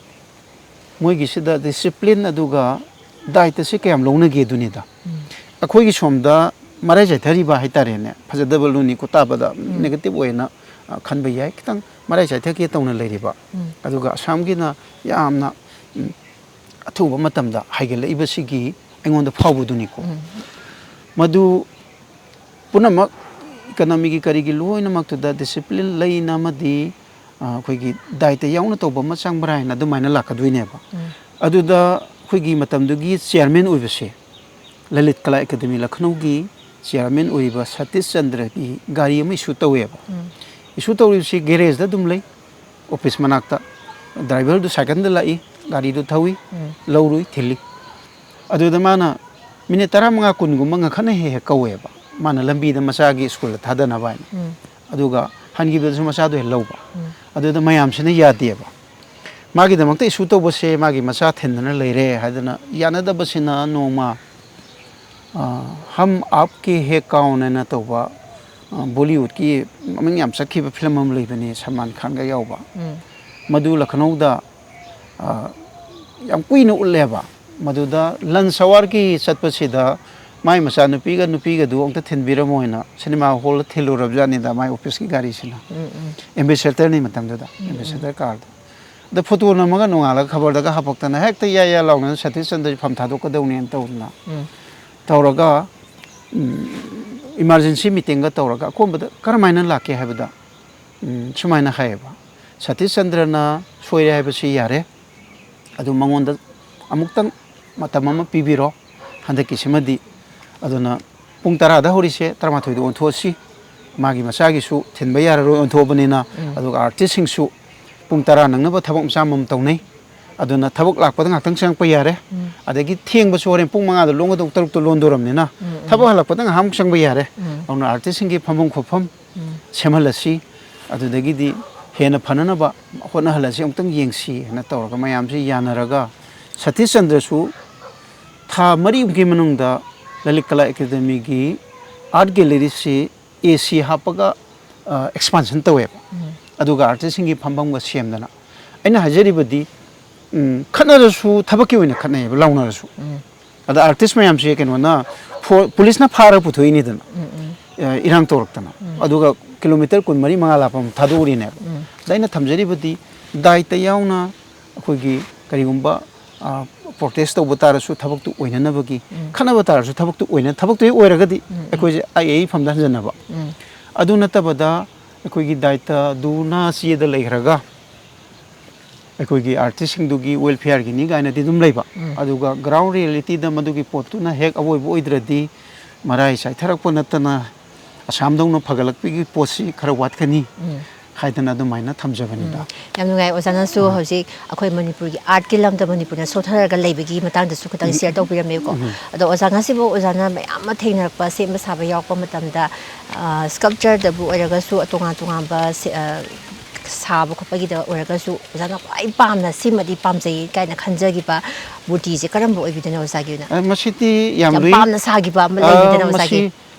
ꯃꯣꯏꯒꯤꯁꯤꯗ ꯗꯤꯁꯤꯄ꯭ꯂꯤꯟ ꯑꯗꯨꯒ ꯗꯥꯏꯇꯁꯤ ꯀꯌꯥꯝ ꯂꯧꯅꯒꯦ ꯑꯗꯨꯅꯤꯗ꯫ ꯑꯩꯈꯣꯏꯒꯤ ꯁꯣꯝꯗ ꯃꯔꯥꯏ ꯆꯥꯏꯊꯔꯤꯕ ꯍꯥꯏꯇꯥꯔꯦꯅꯦ, ꯐꯖꯗꯕ ꯂꯨꯅꯤ ꯀꯨꯇꯥꯕꯗ ꯅꯦꯒꯦꯇꯤꯚ ꯑꯣꯏꯅ, ꯑ, ꯈꯟꯕ ꯌꯥꯏ, ꯈꯤꯇꯪ ꯃꯔꯥꯏ ꯆꯥꯏꯊꯒꯦ ꯇꯧꯅ ꯂꯩꯔꯤꯕ꯫ ꯑꯗꯨꯒ ꯑꯁꯥꯝꯒꯤꯅ ꯌꯥꯝꯅ, ꯎꯝ, ꯑꯊꯨꯕ ꯃꯇꯝꯗ ꯍꯥꯏꯒꯠꯂꯛꯏꯕꯁꯤꯒꯤ ꯑꯩꯉꯣꯟꯗ ꯐꯥꯎꯕꯗꯨꯅꯤꯀꯣ꯫ ꯃꯗꯨ ꯄꯨꯝꯅꯃꯛ ꯏꯀꯅꯣꯃꯤꯒꯤ ꯀꯔꯤꯒꯤ ꯂꯣꯏꯅꯃꯛꯇꯨꯗ ꯗꯤꯁꯤꯄ꯭ꯂꯤꯟ ꯂꯩꯅ ꯑꯃꯗꯤ, ꯑ, ꯑꯩꯈꯣꯏꯒꯤ ꯗꯥꯏꯇ ꯌꯥꯎꯅ ꯇꯧꯕ ꯑꯃ ꯆꯪꯕ꯭ꯔꯥ ꯍꯥꯏꯅ ꯑꯗꯨꯃꯥꯏꯅ ꯂꯥꯛꯀꯗꯣꯏꯅꯦꯕ꯫ ꯑꯗꯨꯗ ꯑꯩꯈꯣꯏꯒꯤ ꯃꯇꯝꯗꯨꯒꯤ ꯆꯤꯌꯔꯃꯦꯟ ꯑꯣꯏꯕꯁꯦ, ꯂꯂꯤꯠ ꯀꯂꯥ ꯑꯦꯀꯥꯗꯦꯃꯤ ꯂꯈꯅꯧꯒꯤ ꯆꯤꯌꯔꯃꯦꯟ ꯑꯣꯏꯔꯤꯕ ꯁꯇꯤꯁ ꯆꯟꯗ꯭ꯔꯒꯤ ꯒꯥꯔꯤ ꯑꯃ ꯏꯁꯨ ꯇꯧꯋꯦꯕ꯫ ꯏꯁꯨ ꯇꯧꯔꯤꯕꯁꯤ ꯒꯦꯔꯦꯖꯇ ꯑꯗꯨꯝ ꯂꯩ, ꯑꯣꯐꯤꯁ ꯃꯅꯥꯛꯇ꯫ ꯗ꯭ꯔꯥꯏꯚꯔꯗꯨ ꯁꯥꯏꯀꯜꯗ ꯂꯥꯛꯏ, ꯒꯥꯔꯤꯗꯨ ꯊꯧꯏ, ꯂꯧꯔꯨꯏ, ꯊꯤꯜꯂꯤ꯫ ꯑꯗꯨꯗ ꯃꯥꯅ ꯃꯤꯅꯤꯠ ꯇꯔꯥꯃꯉꯥ ꯀꯨꯟꯒꯨꯝꯕ ꯉꯟꯈꯠꯅ ꯍꯦꯛ ꯍꯦꯛ ꯀꯧꯋꯦꯕ, ꯃꯥꯅ ꯂꯝꯕꯤꯗ ꯃꯆꯥꯒꯤ ꯁ꯭ꯀꯨꯜꯗ ꯊꯥꯗꯅꯕ ꯍꯥꯏꯅ꯫ ꯑꯗꯨꯒ ꯍꯟꯈꯤꯕꯗꯁꯨ ꯃꯆꯥꯗꯣ ꯍꯦꯛ ꯂꯧꯕ꯫ ꯑꯗꯨꯗ ꯃꯌꯥꯝꯁꯤꯅ ꯌꯥꯗꯦꯕ꯫ ꯃꯥꯒꯤꯗꯃꯛꯇ ꯏꯁꯨ ꯇꯧꯕꯁꯦ ꯃꯥꯒꯤ ꯃꯆꯥ ꯊꯤꯟꯗꯅ ꯂꯩꯔꯦ ꯍꯥꯏꯗꯅ ꯌꯥꯅꯗꯕꯁꯤꯅ ꯅꯣꯡꯃ, ꯑ, ꯍꯝ ꯑꯥꯞꯀꯦ ꯍꯦ ꯀꯥꯎꯟ ꯍꯥꯏꯅ ꯇꯧꯕ, ꯑ, ꯕꯣꯂꯤꯋꯨꯗꯀꯤ ꯃꯃꯤꯡ ꯌꯥꯝ ꯆꯠꯈꯤꯕ ꯐꯤꯂꯝ ꯑꯃ ꯂꯩꯕꯅꯤ, ꯁꯜꯃꯥꯟ ꯈꯥꯟꯒ ꯌꯥꯎꯕ꯫ ꯃꯗꯨ ꯂꯈꯅꯧꯗ, ꯑ, ꯌꯥꯝ ꯀꯨꯏꯅ ꯎꯠꯂꯦꯕ꯫ ꯃꯗꯨꯗ ꯂꯟꯁ ꯑꯋꯥꯔꯒꯤ ꯆꯠꯄꯁꯤꯗ ꯃꯥꯏ ꯃꯆꯥꯅꯨꯄꯤꯒ ꯅꯨꯄꯤꯒꯗꯨ ꯑꯝꯇ ꯊꯤꯟꯕꯤꯔꯝꯃꯣꯅ ꯁꯤꯅꯦꯃꯥ ꯍꯣꯜꯗ ꯊꯤꯜꯂꯨꯔꯕꯖꯥꯠꯅꯤꯗ, ꯃꯥꯏ ꯑꯣꯐꯤꯁꯀꯤ ꯒꯥꯔꯤꯁꯤꯅ꯫ ꯑꯦꯝꯕꯦꯁꯦꯗꯔꯅꯤ ꯃꯇꯝꯗꯨꯗ, ꯑꯦꯝꯕꯦꯁꯦꯗꯔ ꯀꯥꯔꯗꯣ꯫ ꯑꯗ ꯐꯣꯇꯣ ꯅꯝꯃꯒ ꯅꯣꯡꯉꯥꯜꯂꯒ ꯈꯕꯔꯗꯒ ꯍꯥꯄꯛꯇꯅ ꯍꯦꯛꯇ ꯌꯥ ꯌꯥ ꯂꯥꯎꯅ ꯁꯇꯤꯁ ꯆꯟꯗ꯭ꯔꯁꯤ ꯐꯝ ꯊꯥꯗꯣꯛꯀꯗꯧꯅꯦꯅ ꯇꯧꯗꯅ ꯇꯧꯔꯒ, ꯎꯝ, ꯏꯃꯥꯔꯖꯦꯟꯁꯤ ꯃꯤꯇꯤꯡꯒ ꯇꯧꯔꯒ ꯑꯀꯣꯟꯕꯗ ꯀꯔꯝꯍꯥꯏꯅ ꯂꯥꯛꯀꯦ ꯍꯥꯏꯕꯗ, ꯎꯝ, ꯁꯨꯃꯥꯏꯅ ꯍꯥꯏꯌꯦꯕ, "ꯁꯇꯤꯁ ꯆꯟꯗ꯭ꯔꯅ ꯁꯣꯏꯔꯦ ꯍꯥꯏꯕꯁꯤ ꯌꯥꯔꯦ, ꯑꯗꯨ ꯃꯉꯣꯟꯗ ꯑꯃꯨꯛꯇꯪ ꯃꯇꯝ ꯑꯃ ꯄꯤꯕꯤꯔꯣ ꯍꯟꯗꯛꯀꯤꯁꯤꯃꯗꯤ꯫ ꯑꯗꯨꯅ ꯄꯨꯡ ꯇꯔꯥꯗ ꯍꯧꯔꯤꯁꯦ, ꯇꯔꯥꯃꯥꯊꯣꯏꯗ ꯑꯣꯟꯊꯣꯛꯑꯁꯤ, ꯃꯥꯒꯤ ꯃꯆꯥꯒꯤꯁꯨ ꯊꯤꯟꯕ ꯌꯥꯔꯔꯣꯏ ꯑꯣꯟꯊꯣꯛꯑꯕꯅꯤꯅ, ꯑꯗꯨꯒ ꯑꯥꯔꯇꯤꯁꯁꯤꯡꯁꯨ ꯄꯨꯡ ꯇꯔꯥ ꯅꯪꯅꯕ ꯊꯕꯛ ꯃꯆꯥ ꯑꯃꯃꯝ ꯇꯧꯅꯩ꯫ ꯑꯗꯨꯅ ꯊꯕꯛ ꯂꯥꯛꯄꯗ ꯉꯥꯛꯇꯪ ꯆꯪꯉꯛꯄ ꯌꯥꯔꯦ꯫ ꯑꯗꯒꯤ ꯊꯦꯡꯕꯁꯨ ꯍꯣꯔꯦꯟ ꯄꯨꯡ ꯃꯉꯥꯗ ꯂꯣꯟꯒꯗꯧ, ꯇꯔꯨꯛꯇ ꯂꯣꯟꯗꯣꯔꯝꯅꯤꯅ ꯊꯕꯛ ꯍꯜꯂꯛꯄꯗ ꯉꯥꯏꯍꯥꯛꯃꯨꯛ ꯆꯪꯕ ꯌꯥꯔꯦ꯫ ꯑꯗꯨꯅ ꯑꯥꯔꯇꯤꯁꯁꯤꯡꯒꯤ ꯐꯝꯐꯝ ꯈꯣꯠꯐꯝ ꯁꯦꯝꯍꯜꯂꯁꯤ, ꯑꯗꯨꯗꯒꯤꯗꯤ ꯍꯦꯟꯅ ꯐꯅꯅꯕ ꯍꯣꯠꯅꯍꯜꯂꯁꯤ, ꯑꯃꯨꯛꯇꯪ ꯌꯦꯡꯁꯤ ꯍꯥꯏꯅ ꯇꯧꯔꯒ ꯃꯌꯥꯝꯁꯤ ꯌꯥꯅꯔꯒ ꯁꯇꯤꯁ ꯆꯟꯗ꯭ꯔꯁꯨ ꯊꯥ ꯃꯔꯤꯃꯨꯛꯀꯤ ꯃꯅꯨꯡꯗ ꯂꯂꯤꯠ ꯀꯂꯥ ꯑꯦꯀꯥꯗꯃꯤꯒꯤ ꯑꯥꯔꯠ ꯒꯦꯂꯔꯤꯁꯤ ꯑꯦ ꯁꯤ ꯍꯥꯞꯄꯒ ꯑꯦꯛꯁꯄꯥꯟꯁꯟ ꯇꯧꯋꯦꯕ꯫ ꯑꯗꯨꯒ ꯑꯥꯔꯇꯤꯁꯁꯤꯡꯒꯤ ꯐꯝꯐꯝꯒ ꯁꯦꯝꯗꯅ, ꯑꯩꯅ ꯍꯥꯏꯖꯔꯤꯕꯗꯤ, ꯎꯝ, ꯈꯠꯅꯔꯁꯨ ꯊꯕꯛꯀꯤ ꯑꯣꯏꯅ ꯈꯠꯅꯩꯌꯦꯕ, ꯂꯥꯎꯅꯔꯁꯨ꯫ ꯑꯗ ꯑꯥꯔꯇꯤꯁ ꯃꯌꯥꯝꯁꯦ ꯀꯩꯅꯣꯅ, ꯐꯣ- ꯄꯨꯂꯤꯁꯅ ꯐꯥꯔꯒ ꯄꯨꯊꯣꯛꯏꯅꯤꯗꯅ, ꯑ, ꯏꯔꯥꯡ ꯇꯧꯔꯛꯇꯅ꯫ ꯑꯗꯨꯒ ꯀꯤꯂꯣꯃꯤꯇꯔ ꯀꯨꯟꯃꯔꯤ ꯃꯉꯥ ꯂꯥꯞꯄ ꯑꯃ ꯊꯥꯗꯣꯛꯎꯔꯤꯅꯦꯕ꯫ ꯑꯗ ꯑꯩꯅ ꯊꯝꯖꯔꯤꯕꯗꯤ ꯗꯥꯏꯇ ꯌꯥꯎꯅ ꯑꯩꯈꯣꯏꯒꯤ ꯀꯔꯤꯒꯨꯝꯕ ꯄ꯭ꯔꯣꯇꯦꯁ ꯇꯧꯕ ꯇꯥꯔꯁꯨ ꯊꯕꯛꯇꯨ ꯑꯣꯏꯅꯅꯕꯒꯤ, ꯈꯠꯅꯕ ꯇꯥꯔꯁꯨ ꯊꯕꯛꯇꯨ ꯑꯣꯏꯅ, ꯊꯕꯛꯇꯨ ꯍꯦꯛ ꯑꯣꯏꯔꯒꯗꯤ ꯑꯩꯈꯣꯏꯁꯦ ꯑꯩ ꯑꯩ ꯐꯝꯗ ꯍꯟꯖꯟꯅꯕ꯫ ꯑꯗꯨ ꯅꯠꯇꯕꯗ ꯑꯩꯈꯣꯏꯒꯤ ꯗꯥꯏꯇꯗꯨꯅ ꯆꯦꯗ ꯂꯩꯈ꯭ꯔꯒ ꯑꯩꯈꯣꯏꯒꯤ ꯑꯥꯔꯇꯤꯁꯁꯤꯡꯗꯨꯒꯤ ꯋꯦꯜꯐꯤꯌꯔꯒꯤꯅꯤ ꯀꯥꯏꯅꯗꯤ ꯑꯗꯨꯝ ꯂꯩꯕ꯫ ꯑꯗꯨꯒ ꯒ꯭ꯔꯥꯎꯟ ꯔꯤꯌꯦꯂꯤꯇꯤꯗ ꯃꯗꯨꯒꯤ ꯄꯣꯠꯇꯨꯅ ꯍꯦꯛ ꯑꯋꯣꯏꯕ ꯑꯣꯏꯗ꯭ꯔꯗꯤ ꯃꯔꯥꯏ ꯆꯥꯏꯊꯔꯛꯄ ꯅꯠꯇꯅ ꯑꯁꯥꯝꯗꯧꯅ ꯐꯒꯠꯂꯛꯄꯒꯤ ꯄꯣꯠꯁꯤ ꯈꯔ ꯋꯥꯠꯀꯅꯤ ꯍꯥꯏꯗꯅ ꯑꯗꯨꯃꯥꯏꯅ ꯊꯝꯖꯕꯅꯤꯗ꯫ ꯌꯥꯝ ꯅꯨꯡꯉꯥꯏ꯫ ꯑꯣꯖꯥꯅꯁꯨ ꯍꯧꯖꯤꯛ ꯑꯩꯈꯣꯏ ꯃꯅꯤꯄꯨꯔꯒꯤ ꯑꯥꯔꯠꯀꯤ ꯂꯝꯗ ꯃꯅꯤꯄꯨꯔꯅ ꯁꯣꯠꯊꯔꯒ ꯂꯩꯕꯒꯤ ꯃꯇꯥꯡꯗꯁꯨ ꯈꯤꯇꯪ ꯁꯤꯌꯔ ꯇꯧꯕꯤꯔꯝꯃꯦꯀꯣ꯫ ꯑꯗꯣ ꯑꯣꯖꯥ, ꯉꯁꯤꯕꯨ ꯑꯣꯖꯥꯅ ꯃꯌꯥꯝ ꯑꯃ ꯊꯦꯡꯅꯔꯛꯄ, ꯁꯦꯝꯕ ꯁꯥꯕ ꯌꯥꯎꯔꯛꯄ ꯃꯇꯝꯗ, ꯑ, ꯁ꯭ꯀꯜꯞꯆꯔꯗꯕꯨ ꯑꯣꯏꯔꯒꯁꯨ, ꯇꯣꯉꯥꯟ ꯇꯣꯉꯥꯟꯕ ꯁꯦ-, ꯑ, ꯁꯥꯕ ꯈꯣꯠꯄꯒꯤꯗ ꯑꯣꯏꯔꯒꯁꯨ, ꯑꯣꯖꯥꯅ ꯈ꯭ꯋꯥꯏ ꯄꯥꯝꯅ ꯁꯤꯃꯗꯤ ꯄꯥꯝꯖꯩ ꯀꯥꯏꯅ ꯈꯟꯖꯈꯤꯕ ꯃꯨꯔꯇꯤꯁꯦ ꯀꯔꯝꯕ ꯑꯣꯏꯕꯤꯗꯣꯏꯅꯣ ꯑꯣꯖꯥꯒꯤ ꯑꯣꯏꯅ? ꯑ, ꯃꯁꯤꯗꯤ ꯌꯥꯝ ꯌꯥꯝ ꯂꯨꯏ꯫ ꯄꯥꯝꯅ ꯁꯥꯈꯤꯕ ꯑꯃ ꯑ, ꯂꯩꯔꯤꯗꯅ ꯑꯣꯖꯥꯒꯤ? ꯃꯁꯤ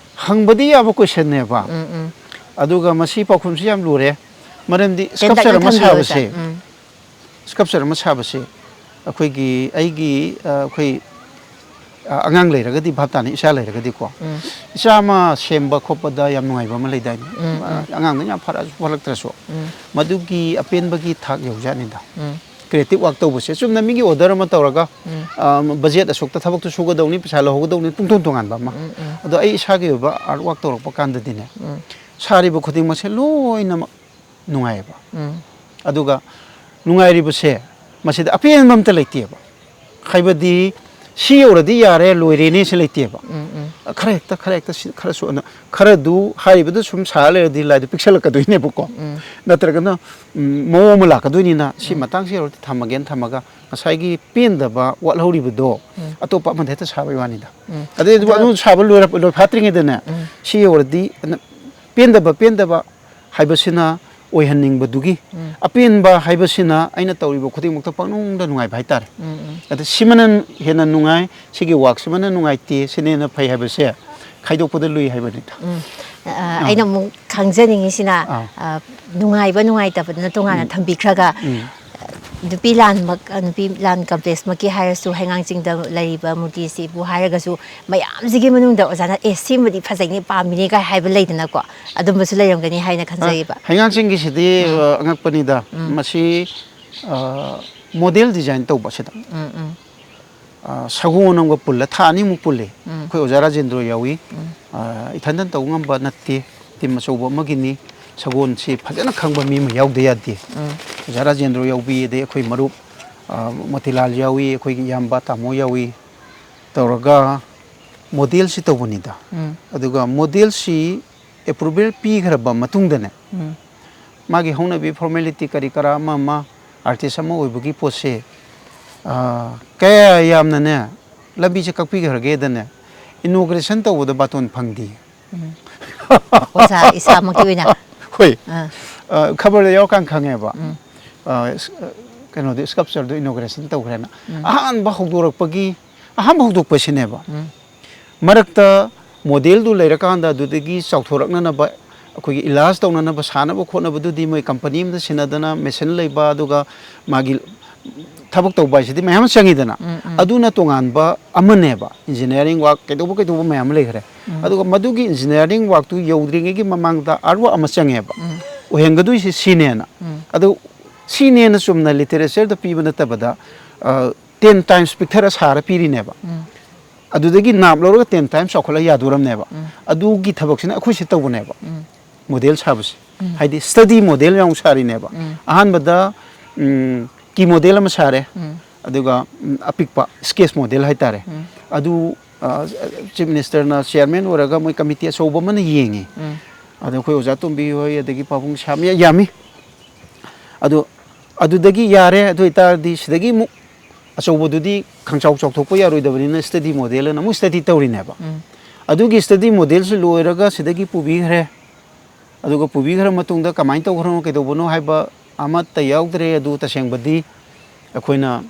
ꯍꯪꯕꯗꯤ ꯌꯥꯕ ꯀꯣꯏꯁꯟꯅꯦꯕ꯫ ꯎꯝ, ꯎꯝ꯫ ꯑꯗꯨꯒ ꯃꯁꯤ ꯄꯥꯎꯈꯨꯝꯁꯤ ꯌꯥꯝ ꯂꯨꯔꯦ꯫ ꯃꯔꯝꯗꯤ ꯇꯦꯟꯇꯛꯅ ꯁ꯭ꯀꯜꯞꯆꯔ ꯑꯃ ꯊꯝꯕꯤꯌꯨ, ꯑꯣꯖꯥ꯫ ꯁꯥꯕꯁꯦ, ꯎꯝ꯫ ꯁ꯭ꯀꯜꯞꯆꯔ ꯑꯃ ꯁꯥꯕꯁꯦ ꯑꯩꯈꯣꯏꯒꯤ, ꯑꯩꯒꯤ, ꯑ, ꯑꯩꯈꯣꯏ, ꯑ, ꯑꯉꯥꯡ ꯂꯩꯔꯒꯗꯤ, ꯚꯥꯞ ꯇꯥꯅ ꯏꯆꯥ ꯂꯩꯔꯒꯗꯤꯀꯣ, ꯎꯝ꯫ ꯏꯆꯥ ꯑꯃ ꯁꯦꯝꯕ ꯈꯣꯠꯄꯗ ꯌꯥꯝ ꯅꯨꯡꯉꯥꯏꯕ ꯑꯃ ꯂꯩꯗꯥꯏꯅꯦ? ꯎꯝ, ꯎꯝ꯫ ꯑꯉꯥꯡꯗ ꯌꯥꯝ ꯐꯔꯛꯑꯁꯨ ꯐꯔꯛꯇ꯭ꯔꯁꯨ, ꯎꯝ꯫ ꯃꯗꯨꯒꯤ ꯑꯄꯦꯟꯕꯒꯤ ꯊꯥꯛ ꯌꯧꯖꯥꯠꯅꯤꯗ꯫ ꯎꯝ꯫ ꯀ꯭ꯔꯤꯌꯦꯇꯤꯞ ꯋꯥꯔꯛ ꯇꯧꯕꯁꯦ ꯆꯨꯝꯅ ꯃꯤꯒꯤ ꯑꯣꯔꯗꯔ ꯑꯃ ꯇꯧꯔꯒ, ꯎꯝ꯫ ꯑ, ꯕꯖꯦꯠ ꯑꯁꯨꯛꯇ ꯊꯕꯛꯇꯨ ꯁꯨꯒꯗꯧꯅꯤ, ꯄꯩꯁꯥ ꯂꯧꯍꯧꯒꯗꯧꯅꯤ, ꯄꯨꯡꯇꯣꯟ ꯇꯣꯉꯥꯟꯕ ꯑꯃ꯫ ꯎꯝ, ꯎꯝ꯫ ꯑꯗꯣ ꯑꯩ ꯏꯁꯥꯒꯤ ꯑꯣꯏꯕ ꯑꯥꯔꯠ ꯋꯥꯔꯛ ꯇꯧꯔꯛꯄ ꯀꯥꯟꯗꯗꯤꯅꯦ, ꯎꯝ꯫ ꯁꯥꯔꯤꯕ ꯈꯨꯗꯤꯡꯃꯛꯁꯦ ꯂꯣꯏꯅꯃꯛ ꯅꯨꯡꯉꯥꯏꯌꯦꯕ꯫ ꯎꯝ꯫ ꯑꯗꯨꯒ ꯅꯨꯡꯉꯥꯏꯔꯤꯕꯁꯦ ꯃꯁꯤꯗ ꯑꯄꯦꯟꯕ ꯑꯝꯇ ꯂꯩꯇꯦꯕ꯫ ꯍꯥꯏꯕꯗꯤ ꯁꯤ ꯌꯧꯔꯗꯤ ꯌꯥꯔꯦ, ꯂꯣꯏꯔꯦꯅꯦ ꯁꯤ ꯂꯩꯇꯦꯕ꯫ ꯎꯝ, ꯎꯝ꯫ ꯈꯔ ꯍꯦꯛꯇ, ꯈꯔ ꯍꯦꯛꯇ ꯁꯤ-, ꯈꯔꯁꯨ ꯑꯅ-, ꯈꯔꯗꯨ ꯍꯥꯏꯔꯤꯕꯗꯨ ꯁꯨꯝ ꯁꯥꯔ ꯂꯩꯔꯗꯤ ꯂꯥꯏꯗꯨ ꯄꯤꯛꯁꯜꯂꯛꯀꯗꯣꯏꯅꯦꯕꯀꯣ꯫ ꯎꯝ꯫ ꯅꯠꯇ꯭ꯔꯒꯅ, ꯎꯝ, ꯃꯑꯣꯡ ꯑꯃ ꯂꯥꯛꯀꯗꯣꯏꯅꯤꯅ ꯁꯤ ꯎꯝ꯫ ꯃꯇꯥꯡꯁꯤ ꯌꯧꯔꯗꯤ ꯊꯝꯃꯒꯦꯅ ꯊꯝꯃꯒ ꯉꯁꯥꯏꯒꯤ ꯄꯦꯟꯗꯕ ꯋꯥꯠꯍꯧꯔꯤꯕꯗꯣ ꯎꯝ꯫ ꯑꯇꯣꯞꯄ ꯑꯃꯗ ꯍꯦꯛꯇ ꯁꯥꯕꯒꯤ ꯋꯥꯅꯤꯗ꯫ ꯎꯝ꯫ ꯑꯗꯩ ꯑꯗꯨ ꯑꯗꯣ ꯑꯗꯨ ꯁꯥꯕ ꯂꯣꯏꯔ-, ꯂꯣꯏꯐꯥꯠꯇ꯭ꯔꯤꯉꯩꯗꯅꯦ, ꯎꯝ꯫ ꯁꯤ ꯌꯧꯔꯗꯤ ꯑꯅ-, ꯄꯦꯟꯗꯕ, ꯄꯦꯟꯗꯕ ꯍꯥꯏꯕꯁꯤꯅ ꯑꯣꯏꯍꯟꯅꯤꯡꯕꯗꯨꯒꯤ, ꯎꯝ꯫ ꯑꯄꯦꯟꯕ ꯍꯥꯏꯕꯁꯤꯅ ꯑꯩꯅ ꯇꯧꯔꯤꯕ ꯈꯨꯗꯤꯡꯃꯛꯇ ꯄꯪꯅꯨꯡꯗ ꯅꯨꯡꯉꯥꯏꯕ ꯍꯥꯏꯇꯥꯔꯦ꯫ ꯎꯝ, ꯎꯝ꯫ ꯑꯗ ꯁꯤꯃꯅ ꯍꯦꯟꯅ ꯅꯨꯡꯉꯥꯏ, ꯁꯤꯒꯤ ꯋꯥꯛꯁꯤꯃꯅ ꯅꯨꯡꯉꯥꯏꯇꯦ, ꯁꯤꯅ ꯍꯦꯟꯅ ꯐꯩ ꯍꯥꯏꯕꯁꯦ ꯈꯥꯏꯗꯣꯛꯄꯗ ꯂꯨꯏ ꯍꯥꯏꯕꯅꯤꯗ꯫ ꯎꯝ꯫ ꯑ, ꯑꯩꯅ ꯑꯃꯨꯛ ꯈꯪꯖꯅꯤꯡꯉꯤꯁꯤꯅ, ꯑꯥ꯫ ꯑ, ꯅꯨꯡꯉꯥꯏꯕ ꯅꯨꯡꯉꯥꯏꯇꯕꯗꯨꯅ ꯇꯣꯉꯥꯟꯅ ꯊꯝꯕꯤꯈ꯭ꯔꯒ, ꯎꯝ꯫ ꯅꯨꯄꯤ ꯂꯥꯟꯃꯛ, ꯅꯨꯄꯤ ꯂꯥꯟ ꯀꯝꯄ꯭ꯂꯦꯛꯁꯃꯛꯀꯤ ꯍꯥꯏꯔꯁꯨ, ꯍꯩꯉꯥꯡꯆꯤꯡꯗ ꯂꯩꯔꯤꯕ ꯃꯨꯔꯇꯤꯁꯤꯕꯨ ꯍꯥꯏꯔꯒꯁꯨ, ꯃꯌꯥꯝꯁꯤꯒꯤ ꯃꯅꯨꯡꯗ ꯑꯣꯖꯥꯅ, "ꯑꯦ, ꯁꯤꯃꯗꯤ ꯐꯖꯩꯅꯦ, ꯄꯥꯝꯃꯤꯅꯦ" ꯀꯥꯏ ꯍꯥꯏꯕ ꯂꯩꯗꯅꯀꯣ, ꯑꯗꯨꯝꯕꯁꯨ ꯂꯩꯔꯝꯒꯅꯤ ꯍꯥꯏꯅ ꯈꯟꯖꯩꯌꯦꯕ꯫ ꯍꯩꯉꯥꯡꯆꯤꯡꯒꯤꯁꯤꯗꯤ, ꯑ, ꯑꯉꯛꯄꯅꯤꯗ꯫ ꯃꯁꯤ, ꯑ, ꯃꯣꯗꯦꯜ ꯗꯤꯖꯥꯏꯟ ꯇꯧꯕꯁꯤꯗ꯫ ꯎꯝ, ꯎꯝ꯫ ꯑ, ꯁꯒꯣꯜ ꯑꯃꯒ ꯄꯨꯜꯂ, ꯊꯥ ꯑꯅꯤꯃꯨꯛ ꯄꯨꯜꯂꯤ꯫ ꯑꯩꯈꯣꯏ ꯑꯣꯖꯥ ꯔꯥꯖꯦꯟꯗ꯭ꯔꯣ ꯌꯥꯎꯏ꯫ ꯑ, ꯏꯊꯟꯗꯅ ꯇꯧꯕ ꯉꯝꯕ ꯅꯠꯇꯦ, ꯇꯤꯝ ꯑꯆꯧꯕ ꯑꯃꯒꯤꯅꯤ꯫ ꯁꯒꯣꯜꯁꯤ ꯐꯖꯅ ꯈꯪꯕ ꯃꯤ ꯑꯃ ꯌꯥꯎꯗ ꯌꯥꯗꯦ꯫ ꯑꯣꯖꯥ ꯔꯥꯖꯦꯟꯗ꯭ꯔꯣ ꯌꯥꯎꯕꯤ, ꯑꯗꯩ ꯑꯩꯈꯣꯏ ꯃꯔꯨꯞ, ꯑ, ꯃꯣꯇꯤꯂꯥꯜ ꯌꯥꯎꯏ, ꯑꯩꯈꯣꯏꯒꯤ ꯏꯌꯥꯝꯕ ꯇꯥꯃꯣ ꯌꯥꯎꯏ, ꯇꯧꯔꯒ ꯃꯣꯗꯦꯜꯁꯤ ꯇꯧꯕꯅꯤꯗ꯫ ꯑꯗꯨꯒ ꯃꯣꯗꯦꯜꯁꯤ ꯑꯦꯄ꯭ꯔꯨꯚꯦꯜ ꯄꯤꯈ꯭ꯔꯕ ꯃꯇꯨꯡꯗꯅꯦ, ꯃꯥꯒꯤ ꯍꯧꯅꯕꯤ ꯐꯣꯔꯃꯦꯂꯤꯇꯤ ꯀꯔꯤ ꯀꯔꯥ ꯑꯃ ꯑꯃ, ꯑꯥꯔꯇꯤꯁ ꯑꯃ ꯑꯣꯏꯕꯒꯤ ꯄꯣꯠꯁꯦ, ꯑ, ꯀꯌꯥ ꯌꯥꯝꯅꯅꯦ, ꯂꯝꯕꯤꯁꯦ ꯀꯛꯄꯤꯈ꯭ꯔꯒꯦꯗꯅꯦ, ꯏꯅꯣꯒ꯭ꯔꯦꯁꯟ ꯇꯧꯕꯗ ꯕꯥꯇꯣꯟ ꯐꯪꯗꯦ꯫ ꯑꯣꯖꯥ ꯏꯁꯥꯃꯛꯀꯤ ꯑꯣꯏꯅ? ꯍꯣꯏ꯫ ꯑꯥ꯫ ꯑ, ꯈꯕꯔꯗ ꯌꯥꯎꯔꯀꯥꯟꯗ ꯈꯪꯉꯦꯕ꯫ ꯑ, ꯏꯁ-, ꯑ, ꯀꯩꯅꯣꯗꯣ, ꯁ꯭ꯀꯜꯞꯆꯔꯗꯣ ꯏꯅꯣꯒ꯭ꯔꯦꯁꯟ ꯇꯧꯈ꯭ꯔꯦꯅ꯫ ꯑꯍꯥꯟꯕ ꯍꯧꯗꯣꯔꯛꯄꯒꯤ, ꯑꯍꯥꯟꯕ ꯍꯧꯗꯣꯛꯄꯁꯤꯅꯦꯕ꯫ ꯃꯔꯛꯇ ꯃꯣꯗꯦꯜꯗꯨ ꯂꯩꯔꯀꯥꯟꯗ ꯑꯗꯨꯗꯒꯤ ꯆꯥꯎꯊꯣꯔꯛꯅꯅꯕ, ꯑꯩꯈꯣꯏꯒꯤ ꯏꯂꯥꯖ ꯇꯧꯅꯅꯕ, ꯁꯥꯅꯕ ꯈꯣꯠꯅꯕꯗꯨꯗꯤ ꯃꯣꯏ ꯀꯝꯄꯅꯤ ꯑꯃꯗ ꯁꯤꯟꯅꯗꯅ, ꯃꯦꯁꯤꯟ ꯂꯩꯕ, ꯑꯗꯨꯒ ꯃꯥꯒꯤ ꯊꯕꯛ ꯇꯧꯕ ꯍꯥꯏꯁꯤꯗꯤ ꯃꯌꯥꯝ ꯑꯃ ꯆꯪꯉꯤꯗꯅ꯫ ꯑꯗꯨꯅ ꯇꯣꯉꯥꯟꯕ ꯑꯃꯅꯦꯕ, ꯏꯟꯖꯤꯅꯤꯌꯥꯔꯤꯡ ꯋꯥꯛ ꯀꯩꯗꯧꯕ ꯀꯩꯗꯧꯕ ꯃꯌꯥꯝ ꯑꯃ ꯂꯩꯈ꯭ꯔꯦ꯫ ꯑꯗꯨꯒ ꯃꯗꯨꯒꯤ ꯏꯟꯖꯤꯅꯤꯌꯥꯔꯤꯡ ꯋꯥꯛꯇꯨ ꯌꯧꯗ꯭ꯔꯤꯉꯩꯒꯤ ꯃꯃꯥꯡꯗ ꯑꯥꯔꯠ ꯋꯥꯛ ꯑꯃ ꯆꯪꯉꯦꯕ꯫ ꯑꯣꯏꯍꯟꯒꯗꯣꯏꯁꯦ ꯁꯤꯅꯦꯅ꯫ ꯑꯗꯨ ꯁꯤꯅꯦꯅ ꯆꯨꯝꯅ ꯂꯤꯇꯔꯦꯆꯔꯗ ꯄꯤꯕ ꯅꯠꯇꯕꯗ, ꯑ, ꯇꯦꯟ ꯇꯥꯏꯝꯁ ꯄꯤꯛꯊꯔ ꯁꯥꯔ ꯄꯤꯔꯤꯅꯦꯕ꯫ ꯑꯗꯨꯗꯒꯤ ꯅꯥꯞ ꯂꯧꯔꯒ ꯇꯦꯟ ꯇꯥꯏꯝꯁ ꯆꯥꯎꯈꯠꯂ ꯌꯥꯗꯣꯔꯝꯅꯦꯕ꯫ ꯑꯗꯨꯒꯤ ꯊꯕꯛꯁꯤꯅ ꯑꯩꯈꯣꯏ ꯁꯤ ꯇꯧꯕꯅꯦꯕ꯫ ꯃꯣꯗꯦꯜ ꯁꯥꯕꯁꯦ꯫ ꯍꯥꯏꯗꯤ ꯁ꯭ꯇꯗꯤ ꯃꯣꯗꯦꯜ ꯌꯥꯎꯅ ꯁꯥꯔꯤꯅꯦꯕ꯫ ꯑꯍꯥꯟꯕꯗ, ꯎꯝ, ꯀꯤ ꯃꯣꯗꯦꯜ ꯑꯃ ꯁꯥꯔꯦ꯫ ꯑꯗꯨꯒ, ꯎꯝ, ꯑꯄꯤꯛꯄ ꯁ꯭ꯀꯦꯠꯆ ꯃꯣꯗꯦꯜ ꯍꯥꯏꯇꯥꯔꯦ꯫ ꯑꯗꯨ, ꯑ, ꯆꯤꯐ ꯃꯤꯅꯤꯁꯇꯔꯅ ꯆꯤꯌꯔꯃꯦꯟ ꯑꯣꯏꯔꯒ ꯃꯣꯏ ꯀꯃꯤꯇꯤ ꯑꯆꯧꯕ ꯑꯃꯅ ꯌꯦꯡꯉꯤ꯫ ꯑꯗ ꯑꯩꯈꯣꯏ ꯑꯣꯖꯥ ꯇꯣꯝꯕꯤ ꯍꯣꯏ, ꯑꯗꯒꯤ ꯄꯥꯕꯨꯡ ꯁꯥꯝ, ꯌꯥ-, ꯌꯥꯝꯃꯤ꯫ ꯑꯗꯣ ꯑꯗꯨꯗꯒꯤ ꯌꯥꯔꯦ, ꯑꯗꯨ ꯑꯣꯏꯇꯥꯔꯗꯤ ꯁꯤꯗꯒꯤ ꯑꯃꯨꯛ ꯑꯆꯧꯕꯗꯨꯗꯤ ꯈꯪꯆꯥꯎ ꯆꯥꯎꯊꯣꯛꯄ ꯌꯥꯔꯣꯏꯗꯕꯅꯤꯅ ꯁ꯭ꯇꯗꯤ ꯃꯣꯗꯦꯜ ꯑꯅ ꯑꯃꯨꯛ ꯁ꯭ꯇꯗꯤ ꯇꯧꯔꯤꯅꯦꯕ꯫ ꯑꯗꯨꯒꯤ ꯁ꯭ꯇꯗꯤ ꯃꯣꯗꯦꯜꯁꯤ ꯂꯣꯏꯔꯒ ꯁꯤꯗꯒꯤ ꯄꯨꯕꯤꯈ꯭ꯔꯦ꯫ ꯑꯗꯨꯒ ꯄꯨꯕꯤꯈ꯭ꯔ ꯃꯇꯨꯡꯗ ꯀꯃꯥꯏꯅ ꯇꯧꯈ꯭ꯔꯅꯣ, ꯀꯩꯗꯧꯕꯅꯣ ꯍꯥꯏꯕ ꯑꯃꯠꯇ ꯌꯥꯎꯗ꯭ꯔꯦ꯫ ꯑꯗꯨ ꯇꯁꯦꯡꯕꯗꯤ ꯑꯩꯈꯣꯏꯅ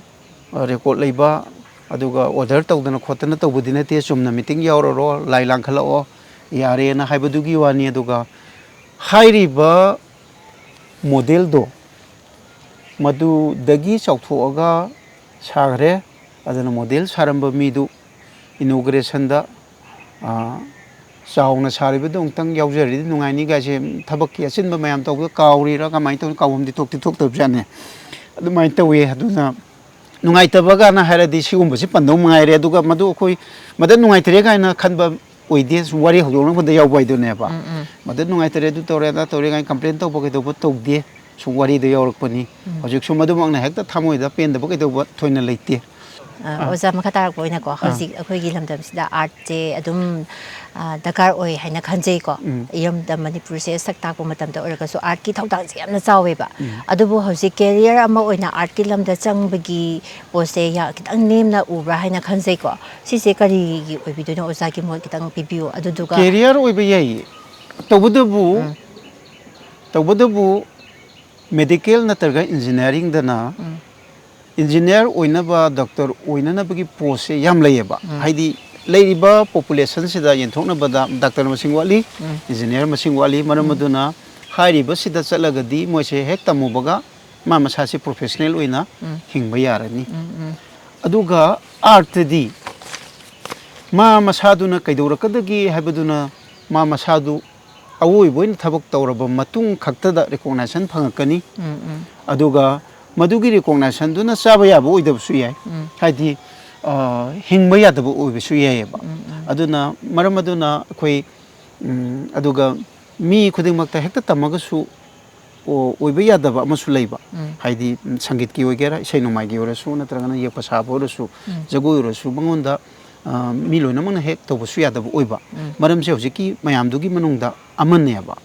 ꯔꯦꯀꯣꯔꯠ ꯂꯩꯕ, ꯑꯗꯨꯒ ꯑꯣꯔꯗꯔ ꯇꯧꯗꯅ ꯈꯣꯠꯇꯅ ꯇꯧꯕꯗꯤ ꯅꯠꯇꯦ꯫ ꯆꯨꯝꯅ ꯃꯤꯇꯤꯡ ꯌꯥꯎꯔꯔꯣ, ꯂꯥꯏ ꯂꯥꯡꯈꯠꯂꯛꯑꯣ, ꯌꯥꯔꯦꯅ ꯍꯥꯏꯕꯗꯨꯒꯤ ꯋꯥꯅꯤ꯫ ꯑꯗꯨꯒ ꯍꯥꯏꯔꯤꯕ ꯃꯣꯗꯦꯜꯗꯣ ꯃꯗꯨꯗꯒꯤ ꯆꯥꯎꯊꯣꯛꯑꯒ ꯁꯥꯈ꯭ꯔꯦ꯫ ꯑꯗꯨꯅ ꯃꯣꯗꯦꯜ ꯁꯥꯔꯝꯕ ꯃꯤꯗꯨ ꯏꯅꯣꯒ꯭ꯔꯦꯁꯟꯗ, ꯑ, ꯆꯥꯎꯅ ꯁꯥꯔꯤꯕꯗꯣ ꯑꯃꯨꯛꯇꯪ ꯌꯥꯎꯖꯔꯗꯤ ꯅꯨꯡꯉꯥꯏꯅꯤ ꯀꯥꯏꯁꯦ, ꯊꯕꯛꯀꯤ ꯑꯆꯤꯟꯕ ꯃꯌꯥꯝ ꯇꯧꯕꯗ ꯀꯥꯎꯔꯤꯔꯥ ꯀꯃꯥꯏꯅ ꯇꯧꯅꯤ, ꯀꯥꯎꯐꯝꯗꯤ ꯊꯣꯛꯇꯤ ꯊꯣꯛꯇꯕꯖꯥꯠꯅꯤ꯫ ꯑꯗꯨꯃꯥꯏꯅ ꯇꯧꯋꯤ꯫ ꯑꯗꯨꯅ ꯅꯨꯡꯉꯥꯏꯇꯕ ꯀꯥꯏꯅ ꯍꯥꯏꯔꯗꯤ ꯁꯤꯒꯨꯝꯕꯁꯤ ꯄꯟꯗꯧ ꯃꯉꯥꯏꯔꯦ꯫ ꯑꯗꯨꯒ ꯃꯗꯨ ꯑꯩꯈꯣꯏ ꯃꯗꯨ ꯅꯨꯡꯉꯥꯏꯇꯔꯦ ꯀꯥꯏꯅ ꯈꯟꯕ ꯑꯣꯏꯗꯦ꯫ ꯁꯨꯝ ꯋꯥꯔꯤ ꯍꯧꯗꯣꯛꯅꯕꯗ ꯌꯥꯎꯕ ꯍꯥꯏꯗꯨꯅꯦꯕ꯫ ꯎꯝ, ꯎꯝ꯫ ꯃꯗꯨ ꯅꯨꯡꯉꯥꯏꯇꯔꯦ, ꯑꯗꯨ ꯇꯧꯔꯦ, ꯑꯗꯥ ꯇꯧꯔꯦ ꯀꯥꯏꯅ ꯀꯝꯄ꯭ꯂꯦꯟ ꯇꯧꯕ ꯀꯩꯗꯧꯕ ꯇꯧꯗꯦ꯫ ꯁꯨꯝ ꯋꯥꯔꯤꯗ ꯌꯥꯎꯔꯛꯄꯅꯤ꯫ ꯎꯝ꯫ ꯍꯧꯖꯤꯛꯁꯨ ꯃꯗꯨꯃꯛꯅ ꯍꯦꯛꯇ ꯊꯃꯣꯏꯗ ꯄꯦꯟꯗꯕ ꯀꯩꯗꯧꯕ ꯊꯣꯏꯅ ꯂꯩꯇꯦ꯫ ꯑ, ꯑꯥ꯫ ꯑꯣꯖꯥ, ꯃꯈꯥ ꯇꯥꯔꯛꯄ ꯑꯣꯏꯅꯀꯣ, ꯑꯥ꯫ ꯍꯧꯖꯤꯛ ꯑꯩꯈꯣꯏꯒꯤ ꯂꯝꯗꯝꯁꯤꯗ ꯑꯥꯔꯠꯁꯦ ꯑꯗꯨꯝ, ꯑ, ꯗꯔꯀꯥꯔ ꯑꯣꯏ ꯍꯥꯏꯅ ꯈꯟꯖꯩꯀꯣ꯫ ꯎꯝ꯫ ꯏꯔꯝꯗꯝ ꯃꯅꯤꯄꯨꯔꯁꯦ ꯁꯛ ꯇꯥꯛꯄ ꯃꯇꯝꯗ ꯑꯣꯏꯔꯒꯁꯨ ꯑꯥꯔꯠꯀꯤ ꯊꯧꯗꯥꯡꯁꯦ ꯌꯥꯝꯅ ꯆꯥꯎꯋꯦꯕ꯫ ꯎꯝ꯫ ꯑꯗꯨꯕꯨ ꯍꯧꯖꯤꯛ ꯀꯦꯔꯤꯌꯔ ꯑꯃ ꯑꯣꯏꯅ ꯑꯥꯔꯠꯀꯤ ꯂꯝꯗ ꯆꯪꯕꯒꯤ ꯄꯣꯠꯁꯦ ꯌꯥ-, ꯈꯤꯇꯪ ꯅꯦꯝꯅ ꯎꯕ꯭ꯔꯥ ꯍꯥꯏꯅ ꯈꯟꯖꯩꯀꯣ꯫ ꯁꯤꯁꯦ ꯀꯔꯤꯒꯤ ꯑꯣꯏꯕꯤꯗꯣꯏꯅꯣ? ꯑꯣꯖꯥꯒꯤ ꯃꯣꯠ ꯈꯤꯇꯪ ꯄꯤꯕꯤꯌꯨ꯫ ꯑꯗꯨꯗꯨꯒ ꯀꯦꯔꯤꯌꯔ ꯑꯣꯏꯕ ꯌꯥꯏꯌꯦ꯫ ꯇꯧꯕꯇꯕꯨ, ꯎꯝ꯫ ꯇꯧꯕꯇꯕꯨ ꯃꯦꯗꯤꯀꯦꯜ ꯅꯠꯇ꯭ꯔꯒ ꯏꯟꯖꯤꯅꯤꯌꯥꯔꯤꯡꯗꯅ ꯎꯝ꯫ ꯏꯟꯖꯤꯅꯤꯌꯥꯔ ꯑꯣꯏꯅꯕ, ꯗꯣꯛꯇꯔ ꯑꯣꯏꯅꯅꯕꯒꯤ ꯄꯣꯁꯁꯦ ꯌꯥꯝ ꯂꯩꯌꯦꯕ꯫ ꯎꯝ꯫ ꯍꯥꯏꯗꯤ ꯂꯩꯔꯤꯕ ꯄꯣꯄꯨꯂꯦꯁꯟꯁꯤꯗ ꯌꯦꯟꯊꯣꯛꯅꯕꯗ ꯗꯥꯛꯇꯔ ꯃꯁꯤꯡ ꯋꯥꯠꯂꯤ, ꯎꯝ꯫ ꯏꯟꯖꯤꯅꯤꯌꯥꯔ ꯃꯁꯤꯡ ꯋꯥꯠꯂꯤ꯫ ꯃꯔꯝ ꯎꯝ꯫ ꯑꯗꯨꯅ ꯍꯥꯏꯔꯤꯕꯁꯤꯗ ꯆꯠꯂꯒꯗꯤ ꯃꯣꯏꯁꯦ ꯍꯦꯛ ꯇꯝꯃꯨꯕꯒ ꯃꯥ ꯃꯁꯥꯁꯦ ꯄ꯭ꯔꯣꯐꯦꯁꯅꯦꯜ ꯑꯣꯏꯅ ꯎꯝ꯫ ꯍꯤꯡꯕ ꯌꯥꯔꯅꯤ꯫ ꯎꯝ, ꯎꯝ꯫ ꯑꯗꯨꯒ ꯑꯥꯔꯠꯇꯗꯤ ꯃꯥ ꯃꯁꯥꯗꯨꯅ ꯀꯩꯗꯧꯔꯛꯀꯗꯒꯦ ꯍꯥꯏꯕꯗꯨꯅ ꯃꯥ ꯃꯁꯥꯗꯨ ꯑꯋꯣꯏꯕ ꯑꯣꯏꯅ ꯊꯕꯛ ꯇꯧꯔꯕ ꯃꯇꯨꯡ ꯈꯛꯇꯗ ꯔꯤꯀꯣꯛꯅꯥꯏꯁꯟ ꯐꯪꯉꯛꯀꯅꯤ꯫ ꯎꯝ, ꯎꯝ꯫ ꯑꯗꯨꯒ ꯃꯗꯨꯒꯤ ꯔꯤꯀꯣꯛꯅꯥꯏꯁꯟꯗꯨꯅ ꯆꯥꯕ ꯌꯥꯕ ꯑꯣꯏꯗꯕꯁꯨ ꯌꯥꯏ꯫ ꯎꯝ꯫ ꯍꯥꯏꯗꯤ, ꯑ, ꯍꯤꯡꯕ ꯌꯥꯗꯕ ꯑꯣꯏꯕꯁꯨ ꯌꯥꯏꯑꯕ꯫ ꯎꯝ, ꯎꯝ꯫ ꯑꯗꯨꯅ ꯃꯔꯝ ꯑꯗꯨꯅ ꯑꯩꯈꯣꯏ, ꯎꯝ, ꯑꯗꯨꯒ ꯃꯤ ꯈꯨꯗꯤꯡꯃꯛꯇ ꯍꯦꯛꯇ ꯇꯝꯃꯒꯁꯨ ꯑꯣ-, ꯑꯣꯏꯕ ꯌꯥꯗꯕ ꯑꯃꯁꯨ ꯂꯩꯕ꯫ ꯎꯝ꯫ ꯍꯥꯏꯗꯤ, ꯎꯝ, ꯁꯪꯒꯤꯠꯀꯤ ꯑꯣꯏꯒꯦꯔꯥ, ꯏꯁꯩ ꯅꯣꯡꯃꯥꯏꯒꯤ ꯑꯣꯏꯔꯁꯨ, ꯅꯠꯇ꯭ꯔꯒꯅ ꯌꯦꯛꯄ ꯁꯥꯕ ꯑꯣꯏꯔꯁꯨ, ꯎꯝ꯫ ꯖꯒꯣꯏ ꯑꯣꯏꯔꯁꯨ, ꯃꯉꯣꯟꯗ, ꯑ, ꯃꯤ ꯂꯣꯏꯅꯃꯛꯅ ꯍꯦꯛ ꯇꯧꯕꯁꯨ ꯌꯥꯗꯕ ꯑꯣꯏꯕ꯫ ꯎꯝ꯫ ꯃꯔꯝꯁꯦ ꯍꯧꯖꯤꯛꯀꯤ ꯃꯌꯥꯝꯗꯨꯒꯤ ꯃꯅꯨꯡꯗ ꯑꯃꯅꯦꯕ꯫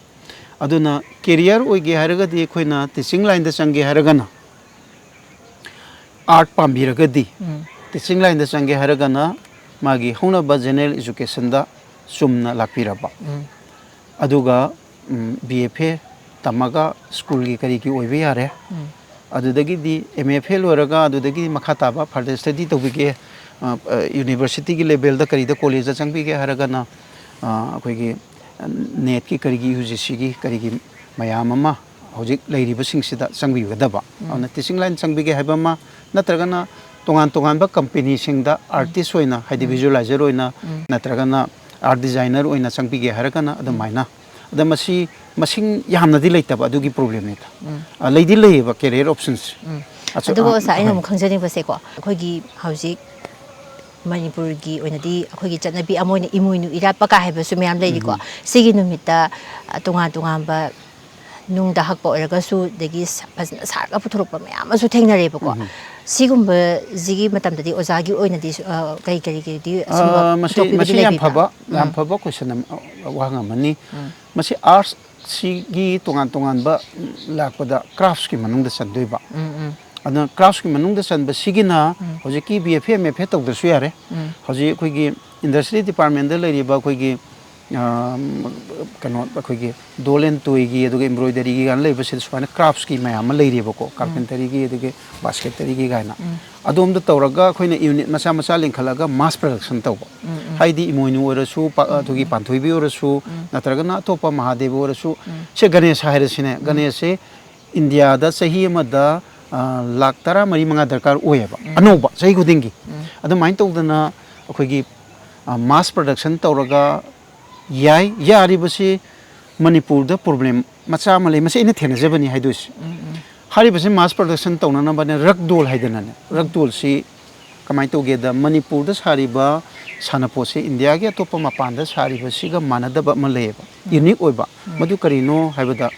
ꯑꯗꯨꯅ ꯀꯦꯔꯤꯌꯔ ꯑꯣꯏꯒꯦ ꯍꯥꯏꯔꯒꯗꯤ ꯑꯩꯈꯣꯏꯅ ꯇꯤꯆꯤꯡ ꯂꯥꯏꯟꯗ ꯆꯪꯒꯦ ꯍꯥꯏꯔꯒꯅ, ꯑꯥꯔꯠ ꯄꯥꯝꯕꯤꯔꯒꯗꯤ, ꯎꯝ꯫ ꯇꯤꯆꯤꯡ ꯂꯥꯏꯟꯗ ꯆꯪꯒꯦ ꯍꯥꯏꯔꯒꯅ ꯃꯥꯒꯤ ꯍꯧꯅꯕ ꯖꯦꯅꯔꯦꯜ ꯏꯖꯨꯀꯦꯁꯟꯗ ꯆꯨꯝꯅ ꯂꯥꯛꯄꯤꯔꯕ꯫ ꯎꯝ꯫ ꯑꯗꯨꯒ, ꯎꯝ, ꯕꯤ ꯑꯦꯐ ꯑꯦ ꯇꯝꯃꯒ ꯁ꯭ꯀꯨꯜꯒꯤ ꯀꯔꯤꯒꯤ ꯑꯣꯏꯕ ꯌꯥꯔꯦ꯫ ꯎꯝ꯫ ꯑꯗꯨꯗꯒꯤꯗꯤ ꯑꯦꯝ ꯑꯦ ꯐꯦꯜ ꯑꯣꯏꯔꯒ ꯑꯗꯨꯗꯒꯤ ꯃꯈꯥ ꯇꯥꯕ further study ꯇꯧꯕꯤꯒꯦ, ꯑ, ꯑ, universityꯒꯤ levelꯗ ꯀꯔꯤꯗ collegeꯇ ꯆꯪꯕꯤꯒꯦ ꯍꯥꯏꯔꯒꯅ, ꯑ, ꯑꯩꯈꯣꯏꯒꯤ NEETꯀꯤ ꯀꯔꯤꯒꯤ, UGCꯒꯤ ꯀꯔꯤꯒꯤ ꯃꯌꯥꯝ ꯑꯃ ꯍꯧꯖꯤꯛ ꯂꯩꯔꯤꯕꯁꯤꯡꯁꯤꯗ ꯆꯪꯕꯤꯒꯗꯕ꯫ ꯑꯗꯨꯅ teaching line ꯆꯪꯕꯤꯒꯦ ꯍꯥꯏꯕ ꯑꯃ, ꯅꯠꯇ꯭ꯔꯒꯅ ꯇꯣꯉꯥꯟ ꯇꯣꯉꯥꯟꯕ companyꯁꯤꯡꯗ artist ꯑꯣꯏꯅ, ꯍꯥꯏꯗꯤ visualizer ꯑꯣꯏꯅ, ꯅꯠꯇ꯭ꯔꯒꯅ art designer ꯑꯣꯏꯅ ꯆꯪꯕꯤꯒꯦ ꯍꯥꯏꯔꯒꯅ ꯑꯗꯨꯃꯥꯏꯅ꯫ ꯑꯗ ꯃꯁꯤ ꯃꯁꯤꯡ ꯌꯥꯝꯅꯗꯤ ꯂꯩꯇꯕ ꯑꯗꯨꯒꯤ problemꯅꯤꯗ꯫ ꯑ, ꯂꯩꯗꯤ ꯂꯩꯌꯦꯕ career options꯫ ꯑꯆꯧ-, ꯑꯗꯨꯒ ꯑ, ꯑꯣꯖꯥ, ꯑꯩꯅ ꯍꯣꯏ꯫ ꯑꯃꯨꯛ ꯈꯪꯖꯅꯤꯡꯕꯁꯦꯀꯣ, ꯑꯩꯈꯣꯏꯒꯤ ꯍꯧꯖꯤꯛ ꯃꯅꯤꯄꯨꯔꯒꯤ ꯑꯣꯏꯅꯗꯤ ꯑꯩꯈꯣꯏꯒꯤ ꯆꯠꯅꯕꯤ ꯑꯃ ꯑꯣꯏꯅ ꯏꯃꯣꯏꯅꯨ ꯏꯔꯥꯠꯄ ꯀꯥꯏ ꯍꯥꯏꯕꯁꯨ ꯃꯌꯥꯝ ꯂꯩꯔꯤꯀꯣ꯫ ꯁꯤꯒꯤ ꯅꯨꯃꯤꯠꯇ, ꯑ, ꯇꯣꯉꯥꯟ ꯇꯣꯉꯥꯟꯕ ꯅꯨꯡꯗ ꯍꯛꯄ ꯑꯣꯏꯔꯒꯁꯨ, ꯑꯗꯒꯤ ꯁ-, ꯐꯖꯅ ꯁꯥꯔꯒ ꯄꯨꯊꯣꯔꯛꯄ ꯃꯌꯥꯝ ꯑꯃꯁꯨ ꯊꯦꯡꯅꯔꯦꯕꯀꯣ꯫ ꯁꯤꯒꯨꯝꯕꯁꯤꯒꯤ ꯃꯇꯝꯗꯗꯤ ꯑꯣꯖꯥꯒꯤ ꯑꯣꯏꯅꯗꯤ ꯁꯨ-, ꯑ, ꯀꯔꯤ ꯀꯔꯤ ꯀꯔꯤꯗꯤ ꯑꯁꯨꯝꯕ ꯑ, ꯃꯁꯤ, ꯄꯨꯊꯣꯛꯄꯤꯕꯗꯤ ꯃꯁꯤ ꯌꯥꯝ ꯂꯩꯕꯤꯕ꯭ꯔꯥ? ꯐꯕ, ꯌꯥꯝ ꯐꯕ question ꯑꯃ, ꯑ, ꯋꯥꯍꯪ ꯑꯃꯅꯤ꯫ ꯃꯁꯤ artsꯁꯤꯒꯤ ꯇꯣꯉꯥꯟ ꯇꯣꯉꯥꯟꯕ, ꯎꯝ, ꯂꯥꯛꯄꯗ craftꯀꯤ ꯃꯅꯨꯡꯗ ꯆꯟꯗꯣꯏꯕ꯫ ꯑꯗꯨꯅ craftꯀꯤ ꯃꯅꯨꯡꯗ ꯆꯟꯕꯁꯤꯒꯤꯅ ꯍꯧꯖꯤꯛꯀꯤ B F A, M F A ꯇꯧꯗ꯭ꯔꯁꯨ ꯌꯥꯔꯦ꯫ ꯍꯧꯖꯤꯛ ꯑꯩꯈꯣꯏꯒꯤ industry departmentꯗ ꯂꯩꯔꯤꯕ ꯑꯩꯈꯣꯏꯒꯤ, ꯑ, ꯀꯩꯅꯣ, ꯑꯩꯈꯣꯏꯒꯤ doll and toyꯒꯤ, ꯑꯗꯨꯒ embroideryꯒꯤ ꯀꯥꯏꯅ ꯂꯩꯕꯁꯤꯗ ꯁꯨꯃꯥꯏꯅ craftꯀꯤ ꯃꯌꯥꯝ ꯑꯃ ꯂꯩꯔꯤꯕꯀꯣ, carpenterꯒꯤ, ꯑꯗꯒꯤ basketryꯒꯤ ꯀꯥꯏꯅ꯫ ꯑꯗꯣꯝꯗ ꯇꯧꯔꯒ ꯑꯩꯈꯣꯏꯅ unit ꯃꯆꯥ ꯃꯆꯥ ꯂꯤꯡꯈꯠꯂꯒ mass production ꯇꯧꯕ꯫ ꯍꯥꯏꯗꯤ ꯏꯃꯣꯏꯅꯨ ꯑꯣꯏꯔꯁꯨ, ꯄꯥ-, ꯑꯗꯨꯒꯤ ꯄꯥꯟꯊꯣꯏꯕꯤ ꯑꯣꯏꯔꯁꯨ, ꯅꯠꯇ꯭ꯔꯒꯅ ꯑꯇꯣꯞꯄ ꯃꯍꯥꯗꯦꯕ ꯑꯣꯏꯔꯁꯨ, ꯁꯦ ꯒꯅꯦꯁ ꯍꯥꯏꯔꯁꯤꯅꯦ, ꯒꯅꯦꯁꯁꯦ ꯏꯟꯗꯤꯌꯥꯗ ꯆꯍꯤ ꯑꯃꯗ, ꯑ, ꯂꯥꯈ ꯇꯔꯥꯃꯔꯤ ꯃꯉꯥ ꯗꯔꯀꯥꯔ ꯑꯣꯏꯌꯦꯕ, ꯑꯅꯧꯕ ꯆꯍꯤ ꯈꯨꯗꯤꯡꯒꯤ꯫ ꯑꯗꯨꯃꯥꯏꯅ ꯇꯧꯗꯅ ꯑꯩꯈꯣꯏꯒꯤ, ꯑ, mass production ꯇꯧꯔꯒ ꯌꯥꯏ꯫ ꯌꯥꯔꯤꯕꯁꯤ ꯃꯅꯤꯄꯨꯔꯗ problem ꯃꯆꯥ ꯑꯃ ꯂꯩ, ꯃꯁꯤ ꯑꯩꯅ ꯊꯦꯡꯅꯖꯕꯅꯤ ꯍꯥꯏꯗꯣꯏꯁꯦ꯫ ꯍꯥꯏꯔꯤꯕꯁꯤ mass production ꯇꯧꯅꯅꯕꯅꯦ, ꯔꯛ ꯗꯣꯜ ꯍꯥꯏꯗꯅꯅꯦ, ꯔꯛ ꯗꯣꯜꯁꯤ ꯀꯃꯥꯏꯅ ꯇꯧꯒꯦꯗ, ꯃꯅꯤꯄꯨꯔꯗ ꯁꯥꯔꯤꯕ ꯁꯥꯟꯅꯄꯣꯠꯁꯦ ꯏꯟꯗꯤꯌꯥꯒꯤ ꯑꯇꯣꯞꯄ ꯃꯄꯥꯟꯗ ꯁꯥꯔꯤꯕꯁꯤꯒ ꯃꯥꯟꯅꯗꯕ ꯑꯃ ꯂꯩꯌꯦꯕ, unique ꯑꯣꯏꯕ꯫ ꯃꯗꯨ ꯀꯔꯤꯅꯣ ꯍꯥꯏꯕꯗ,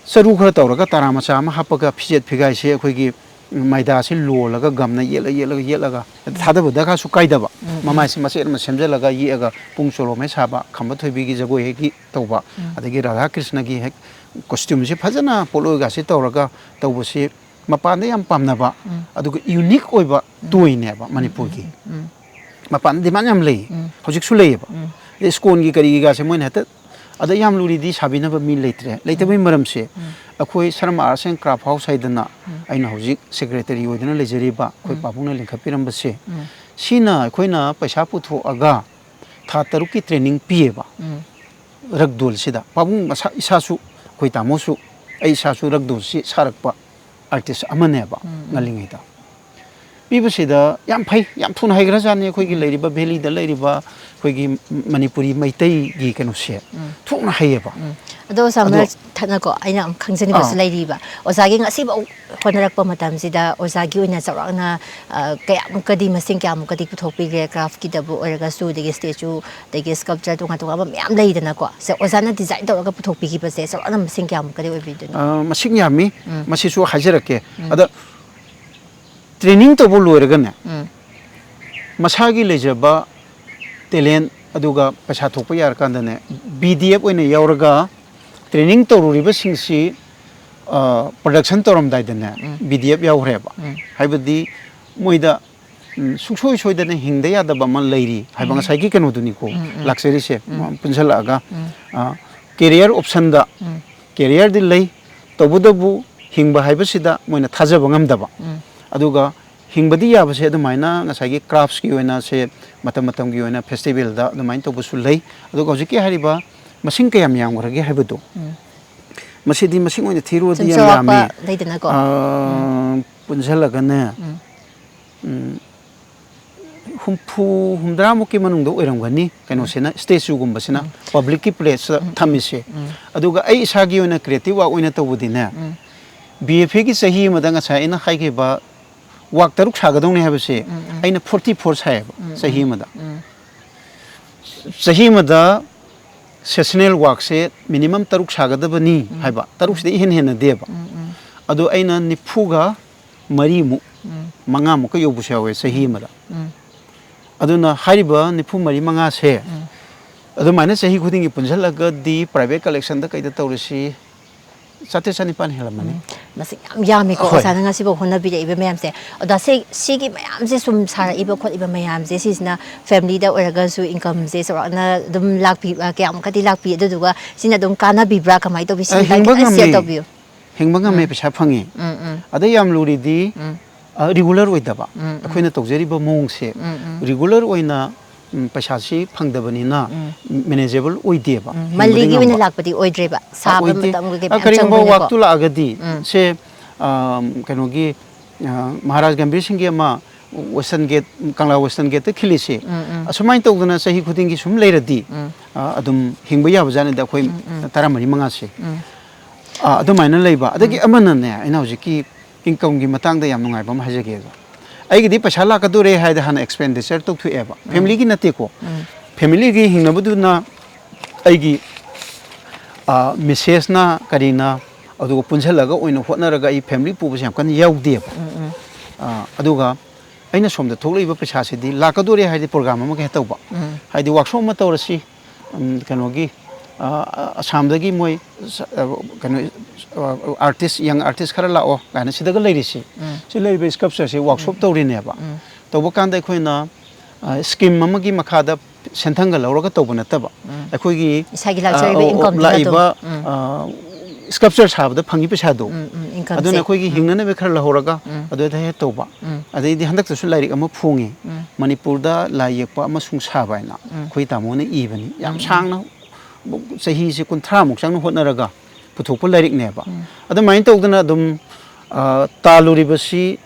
ꯆꯔꯨ ꯈꯔ ꯇꯧꯔꯒ ꯇꯔꯥ ꯃꯆꯥ ꯑꯃ ꯍꯥꯞꯄꯒ ꯐꯤꯖꯦꯠ ꯐꯤꯒꯥꯏꯁꯦ ꯑꯩꯈꯣꯏꯒꯤ ꯃꯩꯗꯥꯁꯦ ꯂꯣꯜꯂꯒ ꯒꯝꯅ ꯌꯦꯠꯂ ꯌꯦꯠꯂꯒ ꯌꯦꯠꯂꯒ ꯊꯥꯗꯕ ꯗꯔꯀꯥꯔꯁꯨ ꯀꯥꯏꯗꯕ꯫ ꯃꯃꯥꯏꯁꯦ ꯃꯆꯦꯠ ꯑꯃ ꯁꯦꯝꯖꯤꯜꯂꯒ ꯌꯦꯛꯑꯒ ꯄꯨꯡ ꯆꯣꯂꯣꯝ ꯍꯦꯛ ꯁꯥꯕ, ꯈꯝꯕ ꯊꯣꯏꯕꯤꯒꯤ ꯖꯒꯣꯏ ꯍꯦꯛ ꯇꯧꯕ, ꯑꯗꯒꯤ ꯔꯥꯙꯥ ꯀ꯭ꯔꯤꯁꯅꯒꯤ ꯍꯦꯛ costumeꯁꯦ ꯐꯖꯅ ꯄꯣꯠꯂꯣꯏꯒꯁꯦ ꯇꯧꯔꯒ ꯇꯧꯕꯁꯤ ꯃꯄꯥꯟꯗ ꯌꯥꯝ ꯄꯥꯝꯅꯕ, ꯑꯗꯨꯒ unique ꯑꯣꯏꯕ toyꯅꯦꯕ ꯃꯅꯤꯄꯨꯔꯒꯤ꯫ ꯃꯄꯥꯟꯗ demand ꯌꯥꯝ ꯂꯩ, ꯍꯧꯖꯤꯛꯁꯨ ꯂꯩꯌꯦꯕ꯫ ꯑꯗꯩ ISKCONꯒꯤ ꯀꯔꯤꯒꯤꯒꯥꯁꯦ ꯃꯣꯏꯅ ꯍꯦꯛꯇ ꯑꯗ ꯌꯥꯝ ꯂꯨꯔꯤꯗꯤ ꯁꯥꯕꯤꯅꯕ ꯃꯤ ꯂꯩꯇ꯭ꯔꯦ꯫ ꯂꯩꯇꯕꯒꯤ ꯃꯔꯝꯁꯦ, ꯑꯩꯈꯣꯏ Sharma arts and craft house ꯍꯥꯏꯗꯅ ꯑꯩꯅ ꯍꯧꯖꯤꯛ ꯁꯦꯀ꯭ꯔꯦꯇꯔꯤ ꯑꯣꯏꯗꯨꯅ ꯂꯩꯖꯔꯤꯕ ꯑꯩꯈꯣꯏ ꯄꯥꯕꯨꯡꯅ ꯂꯤꯡꯈꯠꯄꯤꯔꯝꯕꯁꯦ, ꯁꯤꯅ ꯑꯩꯈꯣꯏꯅ ꯄꯩꯁꯥ ꯄꯨꯊꯣꯛꯑꯒ ꯊꯥ ꯇꯔꯨꯛꯀꯤ ꯇ꯭ꯔꯦꯅꯤꯡ ꯄꯤꯌꯦꯕ꯫ ꯔꯛꯗꯣꯜꯁꯤꯗ ꯄꯥꯕꯨꯡ ꯃꯁꯥ, ꯏꯁꯥꯁꯨ, ꯑꯩꯈꯣꯏ ꯇꯥꯃꯣꯁꯨ, ꯑꯩ ꯏꯁꯥꯁꯨ ꯔꯛꯗꯣꯜꯁꯤ ꯁꯥꯔꯛꯄ ꯑꯥꯔꯇꯤꯁ ꯑꯃꯅꯦꯕ꯫ ꯉꯜꯂꯤꯉꯩꯗ ꯄꯤꯕꯁꯤꯗ ꯌꯥꯝ ꯐꯩ, ꯌꯥꯝ ꯊꯨꯅ ꯍꯩꯈ꯭ꯔꯖꯥꯠꯅꯤ꯫ ꯑꯩꯈꯣꯏꯒꯤ ꯂꯩꯔꯤꯕ ꯚꯦꯂꯤꯗ ꯂꯩꯔꯤꯕ ꯑꯩꯈꯣꯏꯒꯤ ꯃꯅꯤꯄꯨꯔꯤ ꯃꯩꯇꯩꯒꯤ ꯀꯩꯅꯣꯁꯦ ꯊꯨꯅ ꯍꯩꯌꯦꯕ꯫ ꯑꯗꯣ ꯑꯣꯖꯥ, ꯑꯗꯣ ꯃꯔꯛ ꯊꯠꯅꯀꯣ, ꯑꯩꯅ ꯑꯃꯨꯛ ꯈꯪꯖꯅꯤꯡꯕꯁꯨ ꯑꯥ꯫ ꯂꯩꯔꯤꯕ, ꯑꯣꯖꯥꯒꯤ ꯉꯁꯤꯐꯥꯎ ꯍꯣꯠꯅꯔꯛꯄ ꯃꯇꯝꯁꯤꯗ ꯑꯣꯖꯥꯒꯤ ꯑꯣꯏꯅ ꯆꯥꯎꯔꯥꯛꯅ, ꯑ, ꯀꯌꯥꯃꯨꯛꯀꯗꯤ, ꯃꯁꯤꯡ ꯀꯌꯥꯃꯨꯛꯀꯗꯤ ꯄꯨꯊꯣꯛꯄꯤꯒꯦ? ꯀ꯭ꯔꯥꯐꯀꯤꯗꯕꯨ ꯑꯣꯏꯔꯒꯁꯨ, ꯑꯗꯒꯤ ꯁ꯭ꯇꯦꯆꯨ, ꯑꯗꯒꯤ ꯁ꯭ꯀꯜꯞꯆꯔ ꯇꯣꯉꯥꯟ ꯇꯣꯉꯥꯟꯕ ꯃꯌꯥꯝ ꯂꯩꯗꯅꯀꯣ, ꯁꯦ ꯑꯣꯖꯥꯅ ꯗꯤꯖꯥꯏꯟ ꯇꯧꯔꯒ ꯄꯨꯊꯣꯛꯄꯤꯈꯤꯕꯁꯦ ꯆꯥꯎꯔꯥꯛꯅ ꯃꯁꯤꯡ ꯀꯌꯥꯃꯨꯛꯀꯗꯤ ꯑꯣꯏꯕꯤꯗꯣꯏꯅꯣ? ꯑ, ꯃꯁꯤꯡ ꯌꯥꯝꯃꯤ꯫ ꯃꯁꯤꯁꯨ ꯍꯥꯏꯖꯔꯛꯀꯦ꯫ ꯑꯗ ꯇ꯭ꯔꯦꯅꯤꯡ ꯇꯧꯕ ꯂꯣꯏꯔꯒꯅꯦ, ꯃꯁꯥꯒꯤ ꯂꯩꯖꯕ ꯇꯦꯂꯦꯟ ꯑꯗꯨꯒ ꯄꯩꯁꯥ ꯊꯣꯛꯄ ꯌꯥꯔꯀꯥꯟꯗꯅꯦ, ꯕꯤ ꯗꯤ ꯑꯦꯐ ꯑꯣꯏꯅ ꯌꯥꯎꯔꯒ ꯇ꯭ꯔꯦꯅꯤꯡ ꯇꯧꯔꯨꯔꯤꯕꯁꯤꯡꯁꯤ, ꯑ, ꯄ꯭ꯔꯗꯛꯁꯟ ꯇꯧꯔꯝꯗꯥꯏꯗꯅꯦ, ꯕꯤ ꯗꯤ ꯑꯦꯐ ꯌꯥꯎꯈ꯭ꯔꯦꯕ꯫ ꯍꯥꯏꯕꯗꯤ ꯃꯣꯏꯗ, ꯎꯝ, ꯁꯨꯡꯁꯣꯏ ꯁꯣꯏꯗꯅ ꯍꯤꯡꯗ ꯌꯥꯗꯕ ꯑꯃ ꯂꯩꯔꯤ ꯍꯥꯏꯕ ꯉꯁꯥꯏꯒꯤ ꯀꯩꯅꯣꯗꯨꯅꯤꯀꯣ ꯂꯥꯛꯆꯔꯤꯁꯦ꯫ ꯄꯨꯟꯁꯤꯜꯂꯛꯑꯒ, ꯑ, ꯀꯦꯔꯤꯌꯔ ꯑꯣꯞꯁꯟꯗ, ꯀꯦꯔꯤꯌꯔꯗꯤ ꯂꯩ, ꯇꯧꯕꯇꯕꯨ ꯍꯤꯡꯕ ꯍꯥꯏꯕꯁꯤꯗ ꯃꯣꯏꯅ ꯊꯥꯖꯕ ꯉꯝꯗꯕ꯫ ꯑꯗꯨꯒ ꯍꯤꯡꯕꯗꯤ ꯌꯥꯕꯁꯦ ꯑꯗꯨꯃꯥꯏꯅ ꯉꯁꯥꯏꯒꯤ ꯀ꯭ꯔꯥꯐꯁꯀꯤ ꯑꯣꯏꯅ ꯁꯦ, ꯃꯇꯝ ꯃꯇꯝꯒꯤ ꯑꯣꯏꯅ ꯐꯦꯁꯇꯤꯚꯦꯜꯗ ꯑꯗꯨꯃꯥꯏꯅ ꯇꯧꯕꯁꯨ ꯂꯩ꯫ ꯑꯗꯨꯒ ꯍꯧꯖꯤꯛꯀꯤ ꯍꯥꯏꯔꯤꯕ ꯃꯁꯤꯡ ꯀꯌꯥꯝ ꯌꯥꯝꯈ꯭ꯔꯒꯦ ꯍꯥꯏꯕꯗꯣ, ꯃꯁꯤꯗꯤ ꯃꯁꯤꯡ ꯑꯣꯏꯅ ꯊꯤꯔꯨꯔꯗꯤ ꯁꯨꯝ ꯌꯥꯝ ꯆꯥꯎꯔꯥꯛꯄ ꯌꯥꯝꯃꯤ꯫ ꯂꯩꯗꯅꯀꯣ꯫ ꯑ, ꯄꯨꯟꯁꯤꯜꯂꯒꯅꯦ, ꯎꯝ, ꯍꯨꯝꯐꯨ, ꯍꯨꯝꯗ꯭ꯔꯥꯃꯨꯛꯀꯤ ꯃꯅꯨꯡꯗ ꯑꯣꯏꯔꯝꯒꯅꯤ ꯀꯩꯅꯣꯁꯤꯅ, ꯁ꯭ꯇꯦꯆꯨꯒꯨꯝꯕꯁꯤꯅ ꯄꯕ꯭ꯂꯤꯛꯀꯤ ꯄ꯭ꯂꯦꯁꯇ ꯊꯝꯃꯤꯁꯦ꯫ ꯑꯗꯨꯒ ꯑꯩ ꯏꯁꯥꯒꯤ ꯑꯣꯏꯅ ꯀ꯭ꯔꯤꯌꯦꯇꯤꯚ ꯋꯥꯔꯛ ꯑꯣꯏꯅ ꯇꯧꯕꯗꯤꯅꯦ, ꯕꯤ ꯑꯦꯐ ꯑꯦꯒꯤ ꯆꯍꯤ ꯑꯃꯗ ꯉꯁꯥꯏ ꯑꯩꯅ ꯍꯥꯏꯈꯤꯕ ꯋꯥꯔꯛ ꯇꯔꯨꯛ ꯁꯥꯒꯗꯧꯅꯦ ꯍꯥꯏꯕꯁꯦ ꯑꯩꯅ ꯐꯣꯔꯇꯤ ꯐꯣꯔ ꯁꯥꯏꯌꯦꯕ ꯆꯍꯤ ꯑꯃꯗ꯫ ꯆꯍꯤ ꯑꯃꯗ ꯁꯦꯁꯅꯦꯜ ꯋꯥꯔꯛꯁꯦ ꯃꯤꯅꯤꯃꯝ ꯇꯔꯨꯛ ꯁꯥꯒꯗꯕꯅꯤ ꯍꯥꯏꯕ, ꯇꯔꯨꯛꯁꯤꯗ ꯏꯍꯦꯟ ꯍꯦꯟꯅꯗꯦꯕ꯫ ꯑꯗꯣ ꯑꯩꯅ ꯅꯤꯐꯨꯒ ꯃꯔꯤꯃꯨꯛ, ꯃꯉꯥꯃꯨꯛꯀ ꯌꯧꯕꯁꯨ ꯌꯥꯎꯋꯦ ꯆꯍꯤ ꯑꯃꯗ꯫ ꯑꯗꯨꯅ ꯍꯥꯏꯔꯤꯕ ꯅꯤꯐꯨ ꯃꯔꯤ ꯃꯉꯥꯁꯦ ꯑꯗꯨꯃꯥꯏꯅ ꯆꯍꯤ ꯈꯨꯗꯤꯡꯒꯤ ꯄꯨꯟꯁꯤꯜꯂꯒꯗꯤ ꯄ꯭ꯔꯥꯏꯚꯦꯠ ꯀꯂꯦꯛꯁꯟꯗ ꯀꯩꯗ ꯇꯧꯔꯁꯤ, ꯆꯥꯇ꯭ꯔꯦꯠ ꯆꯅꯤꯄꯥꯟ ꯍꯦꯜꯂꯝꯃꯅꯤ꯫ ꯃꯁꯤꯡ ꯌꯥꯝ ꯌꯥꯝꯃꯤꯀꯣ ꯍꯣꯏ꯫ ꯑꯣꯖꯥꯅ ꯉꯁꯤꯐꯥꯎ ꯍꯣꯠꯅꯕꯤꯔꯛꯏꯕ ꯃꯌꯥꯝꯁꯦ꯫ ꯑꯣꯖꯥ ꯁꯤ ꯁꯤꯒꯤ ꯃꯌꯥꯝꯁꯦ ꯁꯨꯝ ꯁꯥꯔꯛꯏꯕ ꯈꯣꯠꯂꯤꯕ ꯃꯌꯥꯝꯁꯦ ꯁꯤꯁꯤꯅ ꯐꯦꯃꯤꯂꯤꯗ ꯑꯣꯏꯔꯒꯁꯨ ꯏꯟꯀꯝꯁꯦ ꯆꯥꯎꯔꯥꯛꯅ ꯑꯗꯨꯝ ꯂꯥꯛꯄꯤ ꯀꯌꯥꯃꯨꯛꯀꯗꯤ ꯂꯥꯛꯄꯤ ꯑꯗꯨꯗꯨꯒ ꯁꯤꯅ ꯑꯗꯨꯝ ꯀꯥꯟꯅꯕꯤꯕ꯭ꯔꯥ ꯀꯃꯥꯏꯅ ꯇꯧꯕꯤ? ꯁꯤ ꯑ, ꯍꯤꯡꯕ ꯈꯤꯇꯪ ꯁꯤꯌꯔ ꯉꯝꯃꯤ꯫ ꯇꯧꯕꯤꯌꯨ꯫ ꯍꯤꯡꯕ ꯉꯝꯃꯦ, ꯄꯩꯁꯥ ꯐꯪꯉꯤ꯫ ꯎꯝ ꯎꯝ ꯑꯗꯩ ꯌꯥꯝ ꯂꯨꯔꯤꯗꯤ ꯎꯝ ꯔꯤꯒꯨꯂꯔ ꯑꯣꯏꯗꯕ꯫ ꯎꯝ ꯎꯝ ꯑꯩꯈꯣꯏꯅ ꯇꯧꯖꯔꯤꯕ ꯃꯑꯣꯡꯁꯦ ꯎꯝ ꯎꯝ ꯔꯤꯒꯨꯂꯔ ꯑꯣꯏꯅ ꯎꯝ, ꯄꯩꯁꯥꯁꯤ ꯐꯪꯗꯕꯅꯤꯅ ꯎꯝ ꯃꯦꯅꯦꯖꯦꯕꯜ ꯑꯣꯏꯗꯦꯕ꯫ ꯎꯝ ꯍꯤꯡꯕꯗꯤ ꯃꯜꯂꯤꯒꯤ ꯑꯣꯏꯅ ꯉꯝꯕ꯫ ꯂꯥꯛꯄꯗꯤ ꯑꯣꯏꯗ꯭ꯔꯦꯕ꯫ ꯁꯥꯕ ꯑꯣꯏꯗꯦ꯫ ꯃꯇꯝꯒ ꯀꯩꯝ ꯑ, ꯀꯔꯤꯒꯨꯝꯕ ꯆꯪꯉꯣꯏꯅꯀꯣ꯫ ꯋꯥꯛꯇꯨ ꯂꯥꯛꯑꯒꯗꯤ ꯎꯝ꯫ ꯁꯦ ꯑꯝ, ꯀꯩꯅꯣꯒꯤ ꯑ, ꯃꯍꯥꯔꯥꯖ ꯒꯝꯚꯤꯔ ꯁꯤꯡꯒꯤ ꯑꯃ ꯋꯦꯁꯇꯔꯟ ꯒꯦꯠ, ꯀꯪꯂꯥ ꯋꯦꯁꯇꯔꯟ ꯒꯦꯠꯇ ꯈꯤꯜꯂꯤꯁꯦ ꯎꯝ ꯎꯝ ꯑꯁꯨꯃꯥꯏꯅ ꯇꯧꯗꯅ ꯆꯍꯤ ꯈꯨꯗꯤꯡꯒꯤ ꯁꯨꯝ ꯂꯩꯔꯗꯤ ꯎꯝ ꯑ, ꯑꯗꯨꯝ ꯍꯤꯡꯕ ꯌꯥꯕꯖꯥꯠꯅꯤꯗ ꯑꯩꯈꯣꯏ ꯎꯝ ꯎꯝ ꯇꯔꯥꯃꯔꯤ ꯃꯉꯥꯁꯦ꯫ ꯎꯝ ꯑ, ꯑꯗꯨꯃꯥꯏꯅ ꯂꯩꯕ꯫ ꯑꯗꯒꯤ ꯑꯃꯅꯅꯦ, ꯑꯩꯅ ꯍꯧꯖꯤꯛꯀꯤ ꯏꯟꯀꯝꯒꯤ ꯃꯇꯥꯡꯗ ꯌꯥꯝ ꯅꯨꯡꯉꯥꯏꯕ ꯑꯃ ꯍꯥꯏꯖꯒꯦꯕ꯫ ꯑꯩꯒꯤꯗꯤ ꯄꯩꯁꯥ ꯂꯥꯛꯀꯗꯣꯔꯦ ꯍꯥꯏꯗ ꯍꯥꯟꯅ ꯑꯦꯛꯁꯄꯦꯟꯗꯤꯆꯔ ꯇꯧꯊꯣꯛꯑꯦꯕ꯫ ꯐꯦꯃꯤꯂꯤꯒꯤ ꯅꯠꯇꯦꯀꯣ꯫ ꯎꯝ ꯐꯦꯃꯤꯂꯤꯒꯤ ꯍꯤꯡꯅꯕꯗꯨꯅ ꯑꯩꯒꯤ ꯑ, ꯃꯤꯁꯦꯁꯅ ꯀꯔꯤꯅ ꯑꯗꯨꯒ ꯄꯨꯟꯁꯤꯜꯂꯒ ꯑꯣꯏꯅ ꯍꯣꯠꯅꯔꯒ ꯑꯩ ꯐꯦꯃꯤꯂꯤ ꯄꯨꯕꯁꯦ ꯌꯥꯝ ꯀꯟꯅ ꯌꯥꯎꯗꯦꯕ꯫ ꯎꯝ ꯎꯝ ꯑ, ꯑꯗꯨꯒ ꯑꯩꯅ ꯁꯣꯝꯗ ꯊꯣꯛꯂꯛꯏꯕ ꯄꯩꯁꯥꯁꯤꯗꯤ ꯂꯥꯛꯀꯗꯣꯔꯦ ꯍꯥꯏꯗꯤ ꯄ꯭ꯔꯣꯒ꯭ꯔꯥꯝ ꯑꯃꯒ ꯍꯦꯛ ꯇꯧꯕ꯫ ꯎꯝ ꯍꯥꯏꯗꯤ ꯋꯥꯛꯁꯣꯞ ꯑꯃ ꯇꯧꯔꯁꯤ, ꯎꯝ, ꯀꯩꯅꯣꯒꯤ ꯑ, ꯑꯁꯥꯝꯗꯒꯤ ꯃꯣꯏ ꯁ-, ꯑ, ꯀꯩꯅꯣ ꯑꯥꯔꯇꯤꯁ, ꯌꯪ ꯑꯥꯔꯇꯤꯁ ꯈꯔ ꯂꯥꯛꯑꯣ ꯀꯥꯏꯅ ꯁꯤꯗꯒ ꯂꯩꯔꯤꯁꯤ꯫ ꯎꯝ ꯁꯤ ꯂꯩꯔꯤꯕ ꯁ꯭ꯀꯜꯞꯆꯔꯁꯤ ꯋꯥꯛꯁꯣꯞ ꯇꯧꯔꯤꯅꯦꯕ꯫ ꯎꯝ ꯇꯧꯕ ꯀꯥꯟꯗ ꯑꯩꯈꯣꯏꯅ ꯑ, ꯁ꯭ꯀꯤꯝ ꯑꯃꯒꯤ ꯃꯈꯥꯗ ꯁꯦꯟꯊꯪꯒ ꯂꯧꯔꯒ ꯇꯧꯕ ꯅꯠꯇꯕ꯫ ꯎꯝ꯫ ꯑꯩꯈꯣꯏꯒꯤ ꯏꯁꯥꯒꯤ ꯂꯥꯛꯆꯔꯤꯕ ꯑ, ꯑꯣ, ꯏꯟꯀꯝꯗꯨꯅ ꯑꯗꯨꯝ꯫ ꯂꯥꯛꯏꯕ ꯎꯝ꯫ ꯑ, ꯁ꯭ꯀꯜꯞꯆꯔ ꯁꯥꯕꯗ ꯐꯪꯉꯤ ꯄꯩꯁꯥꯗꯣ꯫ ꯎꯝ, ꯎꯝ, ꯏꯟꯀꯝꯁꯦ꯫ ꯑꯗꯨꯅ ꯑꯩꯈꯣꯏꯒꯤ ꯎꯝ꯫ ꯍꯤꯡꯅꯅꯕ ꯈꯔ ꯂꯧꯍꯧꯔꯒ ꯎꯝ꯫ ꯑꯗꯨꯗ ꯍꯦꯛ ꯇꯧꯕ꯫ ꯎꯝ꯫ ꯑꯗꯩꯗꯤ ꯍꯟꯗꯛꯇꯁꯨ ꯂꯥꯏꯔꯤꯛ ꯑꯃ ꯐꯣꯡꯉꯤ꯫ ꯎꯝ꯫ ꯃꯅꯤꯄꯨꯔꯗ ꯂꯥꯏ ꯌꯦꯛꯄ ꯑꯃꯁꯨꯡ ꯁꯥꯕ ꯍꯥꯏꯅ ꯎꯝ꯫ ꯑꯩꯈꯣꯏ ꯇꯥꯃꯣꯅ ꯏꯕꯅꯤ꯫ ꯌꯥꯝ ꯎꯝ, ꯎꯝ꯫ ꯁꯥꯡꯅ ꯆꯍꯤꯁꯦ ꯀꯨꯟꯊ꯭ꯔꯥꯃꯨꯛ ꯆꯪꯅ ꯍꯣꯠꯅꯔꯒ ꯄꯨꯊꯣꯛꯄ ꯂꯥꯏꯔꯤꯛꯅꯦꯕ꯫ ꯎꯝ꯫ ꯑꯗꯨꯃꯥꯏꯅ ꯇꯧꯗꯅ ꯑꯗꯨꯝ, ꯑ, ꯇꯥꯜꯂꯨꯔꯤꯕꯁꯤ,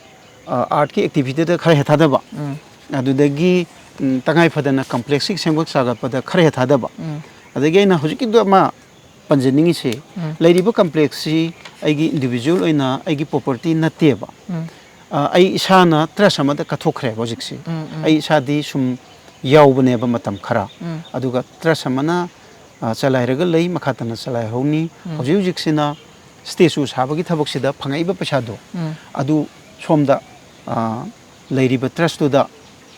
ꯑ, ꯑꯥꯔꯠꯀꯤ ꯑꯦꯛꯇꯤꯚꯤꯇꯤꯗ ꯈꯔ ꯍꯦꯛ ꯊꯥꯗꯕ꯫ ꯎꯝ꯫ ꯑꯗꯨꯗꯒꯤ, ꯎꯝ, ꯇꯉꯥꯏ ꯐꯗꯅ ꯀꯝꯄ꯭ꯂꯦꯛꯁꯀꯤ ꯁꯦꯝꯒꯠ ꯁꯥꯒꯠꯄꯗ ꯈꯔ ꯍꯦꯛ ꯊꯥꯗꯕ꯫ ꯎꯝ꯫ ꯑꯗꯒꯤ ꯑꯩꯅ ꯍꯧꯖꯤꯛꯀꯤꯗꯣ ꯑꯃ ꯄꯟꯖꯅꯤꯡꯉꯤꯁꯤ, ꯎꯝ꯫ ꯂꯩꯔꯤꯕ ꯀꯝꯄ꯭ꯂꯦꯛꯁꯁꯤ ꯑꯩꯒꯤ ꯏꯟꯗꯤꯕꯤꯖꯨꯋꯦꯜ ꯑꯣꯏꯅ ꯑꯩꯒꯤ ꯄ꯭ꯔꯣꯄꯔꯇꯤ ꯅꯠꯇꯦꯕ꯫ ꯎꯝ꯫ ꯑ, ꯑꯩ ꯏꯁꯥꯅ ꯇ꯭ꯔꯁ ꯑꯃꯗ ꯀꯠꯊꯣꯛꯈ꯭ꯔꯦꯕ ꯍꯧꯖꯤꯛꯁꯤ꯫ ꯎꯝ, ꯎꯝ꯫ ꯑꯩ ꯏꯁꯥꯗꯤ ꯁꯨꯝ ꯌꯥꯎꯕꯅꯦꯕ ꯃꯇꯝ ꯈꯔ꯫ ꯎꯝ꯫ ꯑꯗꯨꯒ ꯇ꯭ꯔꯁ ꯑꯃꯅ, ꯑ, ꯆꯂꯥꯏꯔꯒ ꯂꯩ, ꯃꯈꯥ ꯇꯥꯅ ꯆꯂꯥꯏꯍꯧꯅꯤ꯫ ꯎꯝ꯫ ꯍꯧꯖꯤꯛ ꯍꯧꯖꯤꯛꯁꯤꯅ ꯁ꯭ꯇꯦꯆꯨ ꯁꯥꯕꯒꯤ ꯊꯕꯛꯁꯤꯗ ꯐꯪꯉꯛꯏꯕ ꯄꯩꯁꯥꯗꯣ, ꯎꯝ꯫ ꯑꯗꯨ ꯁꯣꯝꯗ, ꯑ, ꯂꯩꯔꯤꯕ ꯇ꯭ꯔꯁꯇꯨꯗ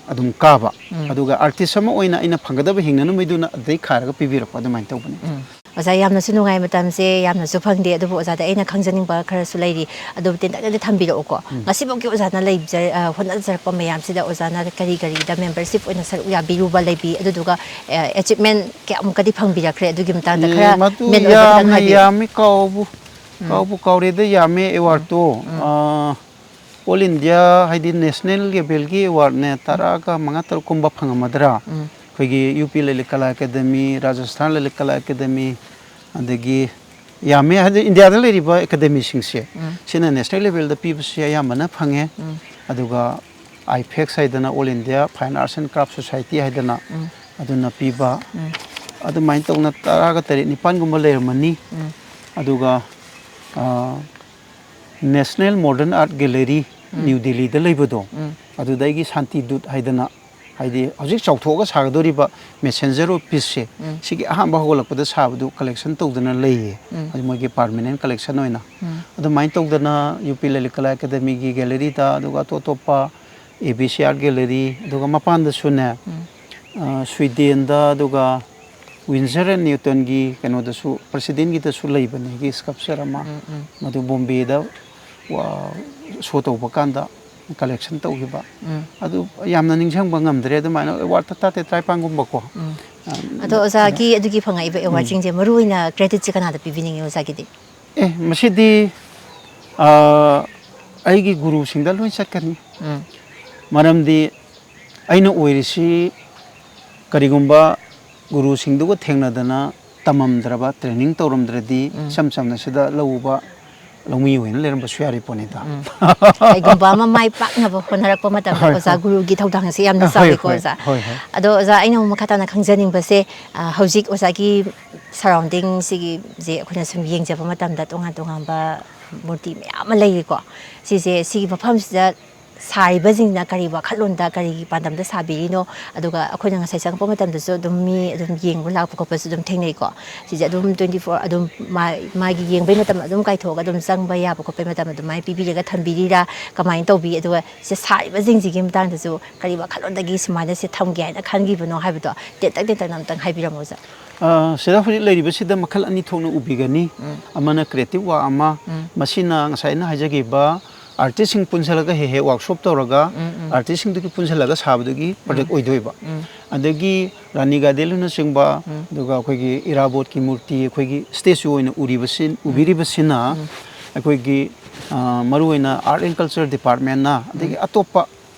ꯑꯗꯨꯝ ꯀꯥꯕ꯫ ꯎꯝ꯫ ꯑꯗꯨꯒ ꯑꯥꯔꯇꯤꯁ ꯑꯃ ꯑꯣꯏꯅ ꯑꯩꯅ ꯐꯪꯒꯗꯕ ꯍꯤꯡꯅꯅꯕꯩꯗꯨꯅ ꯑꯗꯩ ꯈꯥꯏꯔꯒ ꯄꯤꯕꯤꯔꯛꯄ, ꯑꯗꯨꯃꯥꯏꯅ ꯇꯧꯕꯅꯤ꯫ ꯎꯝ꯫ ꯑꯣꯖꯥ, ꯌꯥꯝꯅꯁꯨ ꯅꯨꯡꯉꯥꯏ, ꯃꯇꯝꯁꯦ ꯌꯥꯝꯅꯁꯨ ꯐꯪꯗꯦ, ꯑꯗꯨꯕꯨ ꯑꯣꯖꯥꯗ ꯑꯩꯅ ꯈꯪꯖꯅꯤꯡꯕ ꯈꯔꯁꯨ ꯂꯩꯔꯤ, ꯑꯗꯨꯕꯨ ꯇꯦꯟꯇꯛꯅꯗꯤ ꯊꯝꯕꯤꯔꯛꯎꯀꯣ꯫ ꯎꯝ꯫ ꯉꯁꯤꯐꯥꯎꯒꯤ ꯑꯣꯖꯥꯅ ꯂꯩꯖ-, ꯑ, ꯍꯣꯠꯅꯖꯔꯛꯄ ꯃꯌꯥꯝꯁꯤꯗ ꯑꯣꯖꯥꯅ ꯀꯔꯤ ꯀꯔꯤꯗ membership ꯑꯣꯏꯅ ꯁꯔꯨꯛ ꯌꯥꯕꯤꯔꯨꯕ ꯂꯩꯕꯤ, ꯑꯗꯨꯗꯨꯒ, ꯑ, achievement ꯀꯌꯥꯃꯨꯛꯀꯗꯤ ꯐꯪꯕꯤꯔꯛꯈ꯭ꯔꯦ? ꯑꯗꯨꯒꯤ ꯃꯇꯥꯡꯗ ꯑꯦ, ꯈꯔ ꯃꯗꯨ main ꯑꯣꯏꯕꯗ ꯌꯥꯝꯅ ꯍꯥꯏꯕꯤꯌꯨ꯫ ꯌꯥꯝꯃꯤ, ꯀꯥꯎꯕꯨ, ꯎꯝ꯫ ꯀꯥꯎꯕꯨ ꯀꯥꯎꯔꯦꯗ, ꯌꯥꯝꯃꯦ awardꯇꯣ꯫ ꯎꯝ꯫ ꯑ, All India ꯍꯥꯏꯗꯤ national levelꯒꯤ awardꯅꯦ, ꯇꯔꯥꯒ ꯃꯉꯥ ꯇꯔꯨꯛ ꯀꯨꯝꯕ ꯐꯪꯉꯝꯃꯗ꯭ꯔꯥ? ꯎꯝ꯫ ꯑꯩꯈꯣꯏꯒꯤ ꯌꯨ ꯄꯤ ꯂꯂꯤꯠ ꯀꯂꯥ ꯑꯦꯀꯥꯗꯃꯤ, ꯔꯥꯖꯁꯊꯥꯟ ꯂꯂꯤꯠ ꯀꯂꯥ ꯑꯦꯀꯥꯗꯃꯤ, ꯑꯗꯒꯤ ꯌꯥꯝꯃꯦ, ꯍꯥꯏꯗꯤ ꯏꯟꯗꯤꯌꯥꯗ ꯂꯩꯔꯤꯕ ꯑꯦꯀꯥꯗꯃꯤꯁꯤꯡꯁꯦ, ꯎꯝ꯫ ꯁꯤꯅ national levelꯗ ꯄꯤꯕꯁꯦ ꯑꯌꯥꯝꯕꯅ ꯐꯪꯉꯦ꯫ ꯎꯝ꯫ ꯑꯗꯨꯒ IFACS ꯍꯥꯏꯗꯅ, All India Fine Arts and Craft Society ꯍꯥꯏꯗꯅ, ꯎꯝ꯫ ꯑꯗꯨꯅ ꯄꯤꯕ, ꯎꯝ꯫ ꯑꯗꯨꯃꯥꯏꯅ ꯇꯧꯅ ꯇꯔꯥꯒ ꯇꯔꯦꯠ ꯅꯤꯄꯥꯟꯒꯨꯝꯕ ꯂꯩꯔꯝꯃꯅꯤ꯫ ꯎꯝ꯫ ꯑꯗꯨꯒ, ꯑ, National Modern Art Gallery, ꯎꯝ꯫ ꯅ꯭ꯌꯨ ꯗꯦꯜꯂꯤꯗ ꯂꯩꯕꯗꯣ, ꯎꯝ꯫ ꯑꯗꯨꯗ ꯑꯩꯒꯤ ꯁꯥꯟꯇꯤ ꯗꯨꯠ ꯍꯥꯏꯗꯅ, ꯍꯥꯏꯗꯤ ꯍꯧꯖꯤꯛ ꯆꯥꯎꯊꯣꯛꯑꯒ ꯁꯥꯒꯗꯧꯔꯤꯕ Messenger of Peaceꯁꯦ, ꯎꯝ꯫ ꯁꯤꯒꯤ ꯑꯍꯥꯟꯕ ꯍꯧꯒꯠꯂꯛꯄꯗ ꯁꯥꯕꯗꯨ collection ꯇꯧꯗꯅ ꯂꯩꯌꯦ꯫ ꯎꯝ꯫ ꯍꯧꯖꯤꯛ ꯃꯣꯏꯒꯤ permanent collection ꯑꯣꯏꯅ꯫ ꯎꯝ꯫ ꯑꯗꯨꯃꯥꯏꯅ ꯇꯧꯗꯅ ꯌꯨ ꯄꯤ ꯂꯂꯤꯠ ꯀꯂꯥ ꯑꯦꯀꯥꯗꯃꯤꯒꯤ galleryꯗ, ꯑꯗꯨꯒ ꯑꯇꯣꯞ ꯑꯇꯣꯞꯄ A B C Art Gallery, ꯑꯗꯨꯒ ꯃꯄꯥꯟꯗꯁꯨꯅꯦ, ꯎꯝ꯫ ꯑ, ꯁ꯭ꯋꯤꯗꯦꯟꯗ, ꯑꯗꯨꯒ Winsor and Newtonꯒꯤ ꯀꯩꯅꯣꯗꯁꯨ, presidentꯒꯤꯗꯁꯨ ꯂꯩꯕꯅꯦ, ꯑꯩꯒꯤ sculpture ꯑꯃ꯫ ꯎꯝ, ꯎꯝ꯫ ꯃꯗꯨ ꯕꯣꯝꯕꯦꯗ, ꯋꯥ-, show ꯇꯧꯕ ꯀꯥꯟꯗ collection ꯇꯧꯈꯤꯕ꯫ ꯎꯝ꯫ ꯑꯗꯨ ꯌꯥꯝꯅ ꯅꯤꯡꯁꯤꯡꯕ ꯉꯝꯗ꯭ꯔꯦ, ꯑꯗꯨꯃꯥꯏꯅ award ꯇꯔꯥꯇꯔꯦꯠ ꯇꯔꯥꯅꯤꯄꯥꯟꯒꯨꯝꯕꯀꯣ꯫ ꯎꯝ꯫ ꯑ, ꯑꯗꯣ ꯑꯣꯖꯥꯒꯤ ꯑꯗꯨꯒꯤ ꯐꯪꯉꯛꯏꯕ ꯎꯝ꯫ Awardꯁꯤꯡꯁꯦ ꯃꯔꯨ ꯑꯣꯏꯅ creditꯁꯦ ꯀꯅꯥꯗ ꯄꯤꯕꯤꯅꯤꯡꯉꯤ ꯑꯣꯖꯥꯒꯤꯗꯤ? ꯑꯦ, ꯃꯁꯤꯗꯤ, ꯑ, ꯑꯩꯒꯤ ꯒꯨꯔꯨꯁꯤꯡꯗ ꯂꯣꯏ ꯆꯠꯀꯅꯤ꯫ ꯎꯝ꯫ ꯃꯔꯝꯗꯤ ꯑꯩꯅ ꯑꯣꯏꯔꯤꯁꯤ ꯀꯔꯤꯒꯨꯝꯕ ꯒꯨꯔꯨꯁꯤꯡꯗꯨꯒ ꯊꯦꯡꯅꯗꯅ ꯇꯝꯃꯝꯗ꯭ꯔꯕ, training ꯇꯧꯔꯝꯗ꯭ꯔꯗꯤ ꯎꯝ꯫ ꯏꯆꯝ ꯆꯝꯅ ꯁꯤꯗ ꯂꯧ ꯎꯕ ꯂꯧꯃꯤ ꯑꯣꯏꯅ ꯂꯩꯔꯝꯕꯁꯨ ꯌꯥꯔꯤ ꯄꯣꯠꯅꯤꯗ꯫ ꯎꯝ꯫ ꯀꯩꯒꯨꯝꯕ ꯑꯃ ꯃꯥꯏ ꯄꯥꯛꯅꯕ ꯍꯣꯠꯅꯔꯛꯄ ꯃꯇꯝꯗ ꯍꯣꯏ, ꯑꯣꯖꯥ ꯍꯣꯏ꯫ ꯒꯨꯔꯨꯒꯤ ꯊꯧꯗꯥꯡꯁꯦ ꯌꯥꯝꯅ ꯍꯣꯏ, ꯆꯥꯎꯏꯀꯣ ꯍꯣꯏ, ꯑꯣꯖꯥ꯫ ꯍꯣꯏ, ꯍꯣꯏ꯫ ꯑꯗꯣ ꯑꯣꯖꯥ, ꯑꯩꯅ ꯑꯃꯨꯛ ꯃꯈꯥ ꯇꯥꯅ ꯈꯪꯖꯅꯤꯡꯕꯁꯦ, ꯑ, ꯍꯧꯖꯤꯛ ꯑꯣꯖꯥꯒꯤ surrounding ꯁꯤꯒꯤꯁꯦ ꯑꯩꯈꯣꯏꯅ ꯁꯨꯝ ꯌꯦꯡꯖꯕ ꯃꯇꯝꯗ ꯇꯣꯉꯥꯟ ꯇꯣꯉꯥꯟꯕ ꯃꯨꯔꯇꯤ ꯃꯌꯥꯝ ꯑꯃ ꯂꯩꯔꯤꯀꯣ꯫ ꯁꯤꯁꯦ, ꯁꯤꯒꯤ ꯃꯐꯝꯁꯤꯗ ꯁꯥꯔꯤꯕꯁꯤꯡꯅ ꯀꯔꯤ ꯋꯥꯈꯜꯂꯣꯟꯗ, ꯀꯔꯤꯒꯤ ꯄꯥꯟꯗꯝꯗ ꯁꯥꯕꯤꯔꯤꯅꯣ? ꯑꯗꯨꯒ ꯑꯩꯈꯣꯏꯅ ꯉꯁꯥꯏ ꯆꯪꯉꯛꯄ ꯃꯇꯝꯗꯁꯨ ꯑꯗꯨꯝ ꯃꯤ ꯑꯗꯨꯝ ꯌꯦꯡꯕ ꯂꯥꯛꯄ ꯈꯣꯠꯄꯁꯨ ꯑꯗꯨꯝ ꯊꯦꯡꯅꯩꯀꯣ꯫ ꯁꯤꯁꯦ ꯑꯗꯨꯝ twenty four ꯑꯗꯨꯝ ꯃꯥ-, ꯃꯥꯒꯤ ꯌꯦꯡꯕꯩ ꯃꯇꯝ ꯑꯗꯨꯝ ꯀꯥꯏꯊꯣꯛꯑꯒ ꯑꯗꯨꯝ ꯆꯪꯕ ꯌꯥꯕ ꯈꯣꯠꯄꯩ ꯃꯇꯝ ꯑꯗꯨꯃꯥꯏꯅ ꯄꯤꯕꯤꯔꯒ ꯊꯝꯕꯤꯔꯤꯔꯥ? ꯀꯃꯥꯏꯅ ꯇꯧꯕꯤ? ꯑꯗꯨꯒ ꯁꯤ ꯁꯥꯔꯤꯕꯁꯤꯡꯁꯤꯒꯤ ꯃꯇꯥꯡꯗꯁꯨ ꯀꯔꯤ ꯋꯥꯈꯜꯂꯣꯟꯗꯒꯤ ꯁꯨꯃꯥꯏꯅ ꯁꯤ ꯊꯝꯒꯦ ꯍꯥꯏꯅ ꯈꯟꯈꯤꯕꯅꯣ ꯍꯥꯏꯕꯗꯣ ꯇꯦꯟꯇꯛ ꯇꯦꯟꯇꯛꯅ ꯑꯝꯇꯪ ꯍꯥꯏꯕꯤꯔꯝꯃꯣ, ꯁꯥꯔ꯫ ꯑ, ꯁꯤꯗ ꯍꯧꯖꯤꯛ ꯂꯩꯔꯤꯕꯁꯤꯗ ꯃꯈꯜ ꯑꯅꯤ ꯊꯣꯛꯅ ꯎꯕꯤꯒꯅꯤ꯫ ꯎꯝ꯫ ꯑꯃꯅ creative work ꯑꯃ, ꯎꯝ꯫ ꯃꯁꯤꯅ ꯉꯁꯥꯏ ꯑꯩꯅ ꯍꯥꯏꯖꯈꯤꯕ artistꯁꯤꯡ ꯄꯨꯟꯁꯤꯜꯂꯒ ꯍꯦꯛ ꯍꯦꯛ workshop ꯇꯧꯔꯒ ꯎꯝ, ꯎꯝ꯫ artistꯁꯤꯡꯗꯨꯒꯤ ꯄꯨꯟꯁꯤꯜꯂꯒ ꯁꯥꯕꯗꯨꯒꯤ product ꯎꯝ꯫ ꯑꯣꯏꯗꯣꯏꯕ꯫ ꯎꯝ꯫ ꯑꯗꯒꯤ ꯔꯥꯅꯤ ꯒꯥꯏꯗꯦꯟ ꯍꯣꯏꯅꯆꯤꯡꯕ, ꯎꯝ꯫ ꯑꯗꯨꯒ ꯑꯩꯈꯣꯏꯒꯤ ꯏꯔꯥꯕꯣꯠꯀꯤ ꯃꯨꯔꯇꯤ ꯑꯩꯈꯣꯏꯒꯤ statue ꯑꯣꯏꯅ ꯎꯔꯤꯕꯁꯤ, ꯎꯝ꯫ ꯎꯕꯤꯔꯤꯕꯁꯤꯅ ꯎꯝ꯫ ꯑꯩꯈꯣꯏꯒꯤ, ꯑ, ꯃꯔꯨꯑꯣꯏꯅ Art and Culture Departmentꯅ ꯑꯗꯒꯤ ꯎꯝ꯫ ꯑꯇꯣꯞꯄ,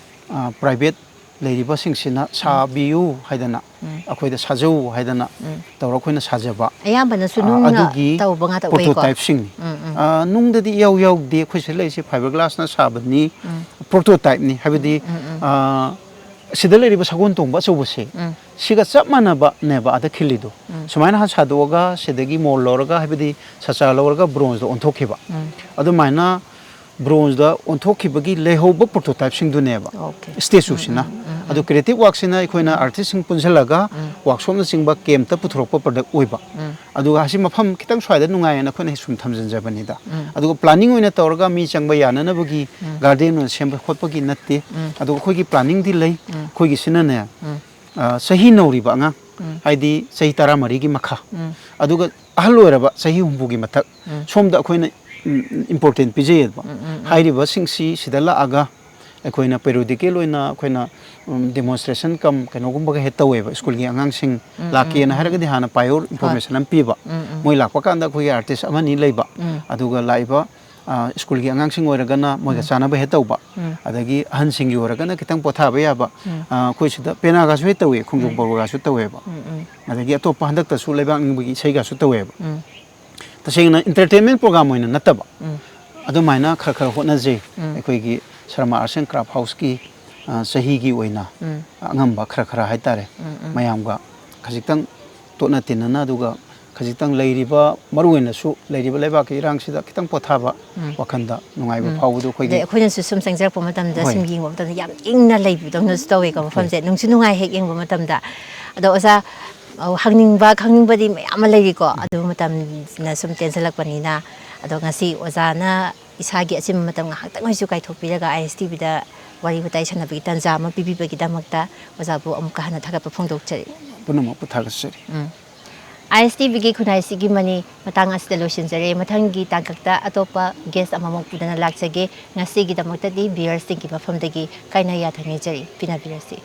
ꯑ, private ꯂꯩꯔꯤꯕꯁꯤꯡꯁꯤꯅ ꯎꯝ꯫ ꯁꯥꯕꯤꯌꯨ ꯍꯥꯏꯗꯅ ꯎꯝ꯫ ꯑꯩꯈꯣꯏꯗ ꯁꯥꯖꯧ ꯍꯥꯏꯗꯅ ꯎꯝ꯫ ꯇꯧꯔ ꯑꯩꯈꯣꯏꯅ ꯁꯥꯖꯕ꯫ ꯑꯌꯥꯝꯕꯅ ꯁꯨ ꯑ, ꯅꯨꯡꯅ ꯑꯗꯨꯒꯤ ꯇꯧꯕ ꯉꯥꯛꯇ ꯑꯣꯏꯀꯣ? Prototypeꯁꯤꯡꯅꯤ꯫ ꯎꯝ, ꯎꯝ꯫ ꯑ, ꯅꯨꯡꯗꯗꯤ ꯏꯌꯥꯎ ꯌꯥꯎꯗꯦ꯫ ꯑꯩꯈꯣꯏ ꯁꯤꯗ ꯂꯩꯔꯤꯁꯦ fiberglassꯅ ꯁꯥꯕꯅꯤ꯫ ꯎꯝ꯫ Prototypeꯅꯤ꯫ ꯍꯥꯏꯕꯗꯤ, ꯎꯝ, ꯎꯝ꯫ ꯑ, ꯁꯤꯗ ꯂꯩꯔꯤꯕ ꯁꯒꯣꯜ ꯇꯣꯡꯕ ꯑꯆꯧꯕꯁꯦ, ꯎꯝ꯫ ꯁꯤꯒ ꯆꯞ ꯃꯥꯟꯅꯕꯅꯦꯕ ꯑꯥꯗ ꯈꯤꯜꯂꯤꯗꯣ꯫ ꯎꯝ꯫ ꯁꯨꯃꯥꯏꯅ ꯍꯥꯟꯅ ꯁꯥꯗꯣꯛꯑꯒ ꯁꯤꯗꯒꯤ mould ꯂꯧꯔꯒ, ꯍꯥꯏꯕꯗꯤ ꯁꯆꯥ ꯂꯧꯔꯒ bronzeꯗ ꯑꯣꯟꯊꯣꯛꯈꯤꯕ꯫ ꯎꯝ꯫ ꯑꯗꯨꯃꯥꯏꯅ bronzeꯗ ꯑꯣꯟꯊꯣꯛꯈꯤꯕꯒꯤ ꯂꯩꯍꯧꯕ prototypeꯁꯤꯡꯗꯨꯅꯦꯕ Okay. statueꯁꯤꯅ꯫ ꯎꯝ, ꯎꯝ, ꯎꯝ, ꯎꯝ꯫ ꯑꯗꯣ creative workꯁꯤꯅ ꯑꯩꯈꯣꯏꯅ ꯎꯝ꯫ Artistꯁꯤꯡ ꯄꯨꯟꯁꯤꯜꯂꯒ ꯎꯝ꯫ Workshopꯅꯆꯤꯡꯕ campꯇ ꯄꯨꯊꯣꯔꯛꯄ product ꯑꯣꯏꯕ꯫ ꯎꯝ꯫ ꯑꯗꯨꯒ ꯑꯁꯤ ꯃꯐꯝ ꯈꯤꯇꯪ ꯁ꯭ꯋꯥꯏꯗ ꯅꯨꯡꯉꯥꯏꯌꯦꯅ ꯑꯩꯈꯣꯏꯅ ꯁꯨꯝ ꯊꯝꯖꯤꯟꯖꯕꯅꯤꯗ꯫ ꯎꯝ꯫ ꯑꯗꯨꯒ planning ꯑꯣꯏꯅ ꯇꯧꯔꯒ ꯃꯤ ꯆꯪꯕ ꯌꯥꯅꯅꯕꯒꯤ ꯎꯝ꯫ Garden ꯑꯣꯏꯅ ꯁꯦꯝꯕ ꯈꯣꯠꯄꯒꯤ ꯅꯠꯇꯦ꯫ ꯎꯝ꯫ ꯑꯗꯨꯒ ꯑꯩꯈꯣꯏꯒꯤ planningꯗꯤ ꯂꯩ꯫ ꯎꯝ꯫ ꯑꯩꯈꯣꯏꯒꯤꯁꯤꯅꯅꯦ, ꯎꯝ꯫ ꯑ, ꯆꯍꯤ ꯅꯧꯔꯤꯕ ꯑꯉꯥꯡ, ꯎꯝ꯫ ꯍꯥꯏꯗꯤ ꯆꯍꯤ ꯇꯔꯥꯃꯔꯤꯒꯤ ꯃꯈꯥ, ꯎꯝ꯫ ꯑꯗꯨꯒ ꯑꯍꯜ ꯑꯣꯏꯔꯕ ꯆꯍꯤ ꯍꯨꯝꯐꯨꯒꯤ ꯃꯊꯛ, ꯎꯝ꯫ ꯁꯣꯝꯗ ꯑꯩꯈꯣꯏꯅ, ꯎꯝ, important ꯄꯤꯖꯩꯌꯦꯕ꯫ ꯎꯝ, ꯎꯝ, ꯎꯝ꯫ ꯍꯥꯏꯔꯤꯕꯁꯤꯡꯁꯤ ꯁꯤꯗ ꯂꯥꯛꯑꯒ ꯑꯩꯈꯣꯏꯅ periodical ꯑꯣꯏꯅ ꯑꯩꯈꯣꯏꯅ, ꯎꯝ, demonstration cum ꯀꯩꯅꯣꯒꯨꯝꯕꯒ ꯍꯦꯛ ꯇꯧꯋꯦꯕ ꯁ꯭ꯀꯨꯜꯒꯤ ꯑꯉꯥꯡꯁꯤꯡ ꯎꯝ, ꯎꯝ, ꯂꯥꯛꯀꯦꯅ ꯎꯝ꯫ ꯍꯥꯏꯔꯒꯗꯤ ꯍꯥꯟꯅ prior ꯍꯣꯏ꯫ Information ꯑꯃ ꯄꯤꯕ꯫ ꯎꯝ, ꯎꯝ꯫ ꯃꯣꯏ ꯂꯥꯛꯄ ꯀꯥꯟꯗ ꯑꯩꯈꯣꯏꯒꯤ artist ꯑꯃꯅꯤ ꯂꯩꯕ꯫ ꯎꯝ꯫ ꯑꯗꯨꯒ ꯂꯥꯛꯏꯕ, ꯑ, ꯁ꯭ꯀꯨꯜꯒꯤ ꯑꯉꯥꯡꯁꯤꯡ ꯑꯣꯏꯔꯒꯅ ꯃꯣꯏꯒ ꯎꯝ꯫ ꯆꯥꯟꯅꯕ ꯍꯦꯛ ꯇꯧꯕ꯫ ꯎꯝ꯫ ꯑꯗꯒꯤ ꯑꯍꯟꯁꯤꯡꯒꯤ ꯑꯣꯏꯔꯒꯅ ꯈꯤꯇꯪ ꯄꯣꯊꯥꯕ ꯌꯥꯕ꯫ ꯎꯝ꯫ ꯑ, ꯑꯩꯈꯣꯏ ꯁꯤꯗ ꯄꯦꯅꯥꯒꯁꯨ ꯍꯦꯛ ꯇꯧꯏ, ꯈꯣꯡꯖꯣꯝ ꯎꯝ꯫ ꯄꯔꯕꯒꯁꯨ ꯇꯧꯋꯦꯕ꯫ ꯎꯝ, ꯎꯝ꯫ ꯑꯗꯒꯤ ꯑꯇꯣꯞꯄ ꯍꯟꯗꯛꯇꯁꯨ ꯂꯩꯕꯥꯛ ꯅꯤꯡꯕꯒꯤ ꯏꯁꯩꯒꯁꯨ ꯇꯧꯋꯦꯕ꯫ ꯎꯝ꯫ ꯇꯁꯦꯡꯅ entertainment program ꯑꯣꯏꯅ ꯅꯠꯇꯕ꯫ ꯎꯝ꯫ ꯑꯗꯨꯃꯥꯏꯅ ꯈꯔ ꯈꯔ ꯍꯣꯠꯅꯖꯩ꯫ ꯎꯝ꯫ ꯑꯩꯈꯣꯏꯒꯤ ꯁꯔꯃ Arts and Craft Houseꯀꯤ, ꯑ, ꯆꯍꯤꯒꯤ ꯑꯣꯏꯅ ꯎꯝ꯫ ꯑꯉꯝꯕ ꯈꯔ ꯈꯔ ꯍꯥꯏꯇꯥꯔꯦ꯫ ꯎꯝ, ꯎꯝ꯫ ꯃꯌꯥꯝꯒ ꯈꯖꯤꯛꯇꯪ ꯇꯣꯠꯅ ꯇꯤꯟꯅꯅ, ꯑꯗꯨꯒ ꯈꯖꯤꯛꯇꯪ ꯂꯩꯔꯤꯕ, ꯃꯔꯨ ꯑꯣꯏꯅꯁꯨ ꯂꯩꯔꯤꯕ ꯂꯩꯕꯥꯛꯀꯤ ꯏꯔꯥꯡꯁꯤꯗ ꯈꯤꯇꯪ ꯄꯣꯊꯥꯕ, ꯎꯝ꯫ ꯋꯥꯈꯜꯗ ꯅꯨꯡꯉꯥꯏꯕ ꯎꯝ꯫ ꯐꯥꯎꯕꯗꯣ ꯑꯩꯈꯣꯏꯒꯤ ꯑꯗꯩ ꯑꯩꯈꯣꯏꯅꯁꯨ ꯁꯨꯝ ꯆꯪꯖꯔꯛꯄ ꯃꯇꯝꯗ ꯍꯣꯏ꯫ ꯁꯨꯝ ꯌꯦꯡꯕ ꯃꯇꯝꯗ ꯌꯥꯝ ꯏꯪꯅ ꯂꯩꯕꯗꯧꯅꯁꯨ ꯇꯧꯋꯦꯀꯣ ꯍꯣꯏ꯫ ꯃꯐꯝꯁꯦ꯫ ꯅꯨꯡꯁꯨ ꯅꯨꯡꯉꯥꯏ ꯍꯦꯛ ꯌꯦꯡꯕ ꯃꯇꯝꯗ꯫ ꯑꯗꯣ ꯑꯣꯖꯥ, ꯑ, ꯍꯪꯅꯤꯡꯕ ꯈꯪꯅꯤꯡꯕꯗꯤ ꯃꯌꯥꯝ ꯑꯃ ꯂꯩꯔꯤꯀꯣ꯫ ꯎꯝ꯫ ꯑꯗꯨ ꯃꯇꯝꯁꯤꯅ ꯁꯨꯝ ꯇꯦꯟꯁꯤꯜꯂꯛꯄꯅꯤꯅ꯫ ꯑꯗꯣ ꯉꯁꯤ ꯑꯣꯖꯥꯅ ꯏꯁꯥꯒꯤ ꯑꯆꯤꯟꯕ ꯃꯇꯝ ꯉꯥꯏꯍꯥꯛꯇꯪ ꯑꯣꯏꯁꯨ ꯀꯥꯏꯊꯣꯛꯄꯤꯔꯒ ꯑꯥꯏ ꯑꯦꯁ ꯇꯤ ꯚꯤꯗ ꯋꯥꯔꯤ ꯋꯥꯇꯥꯏ ꯁꯥꯟꯅꯕꯒꯤ ꯇꯥꯟꯖꯥ ꯑꯃ ꯄꯤꯕꯤꯕꯒꯤꯗꯃꯛꯇ ꯑꯣꯖꯥꯕꯨ ꯑꯃꯨꯛꯀ ꯍꯟꯅ ꯊꯥꯒꯠꯄ ꯐꯣꯡꯗꯣꯛꯆꯔꯤ꯫ ꯄꯨꯝꯅꯃꯛꯄꯨ ꯊꯥꯒꯠꯆꯔꯤ꯫ ꯎꯝ꯫ ꯑꯥꯏ ꯑꯦꯁ ꯇꯤ ꯚꯤꯒꯤ ꯈꯨꯟꯅꯥꯏꯁꯤꯒꯤ ꯃꯅꯤ ꯃꯇꯥꯡ ꯑꯁꯤꯗ ꯂꯣꯏꯁꯤꯟꯖꯔꯦ꯫ ꯃꯊꯪꯒꯤ ꯇꯥꯡꯀꯛꯇ ꯑꯇꯣꯞꯄ ꯒꯦꯁ ꯑꯃꯃꯨꯛ ꯄꯨꯗꯨꯅ ꯂꯥꯛꯆꯒꯦ꯫ ꯉꯁꯤꯒꯤꯗꯃꯛꯇꯗꯤ ꯚꯤꯌꯔꯁꯤꯡꯒꯤ ꯃꯐꯝꯗꯒꯤ ꯀꯥꯏꯅ ꯌꯥꯊꯪ ꯅꯤꯖꯔꯤ꯫ ꯄꯤꯅꯕꯤꯔꯁꯤ꯫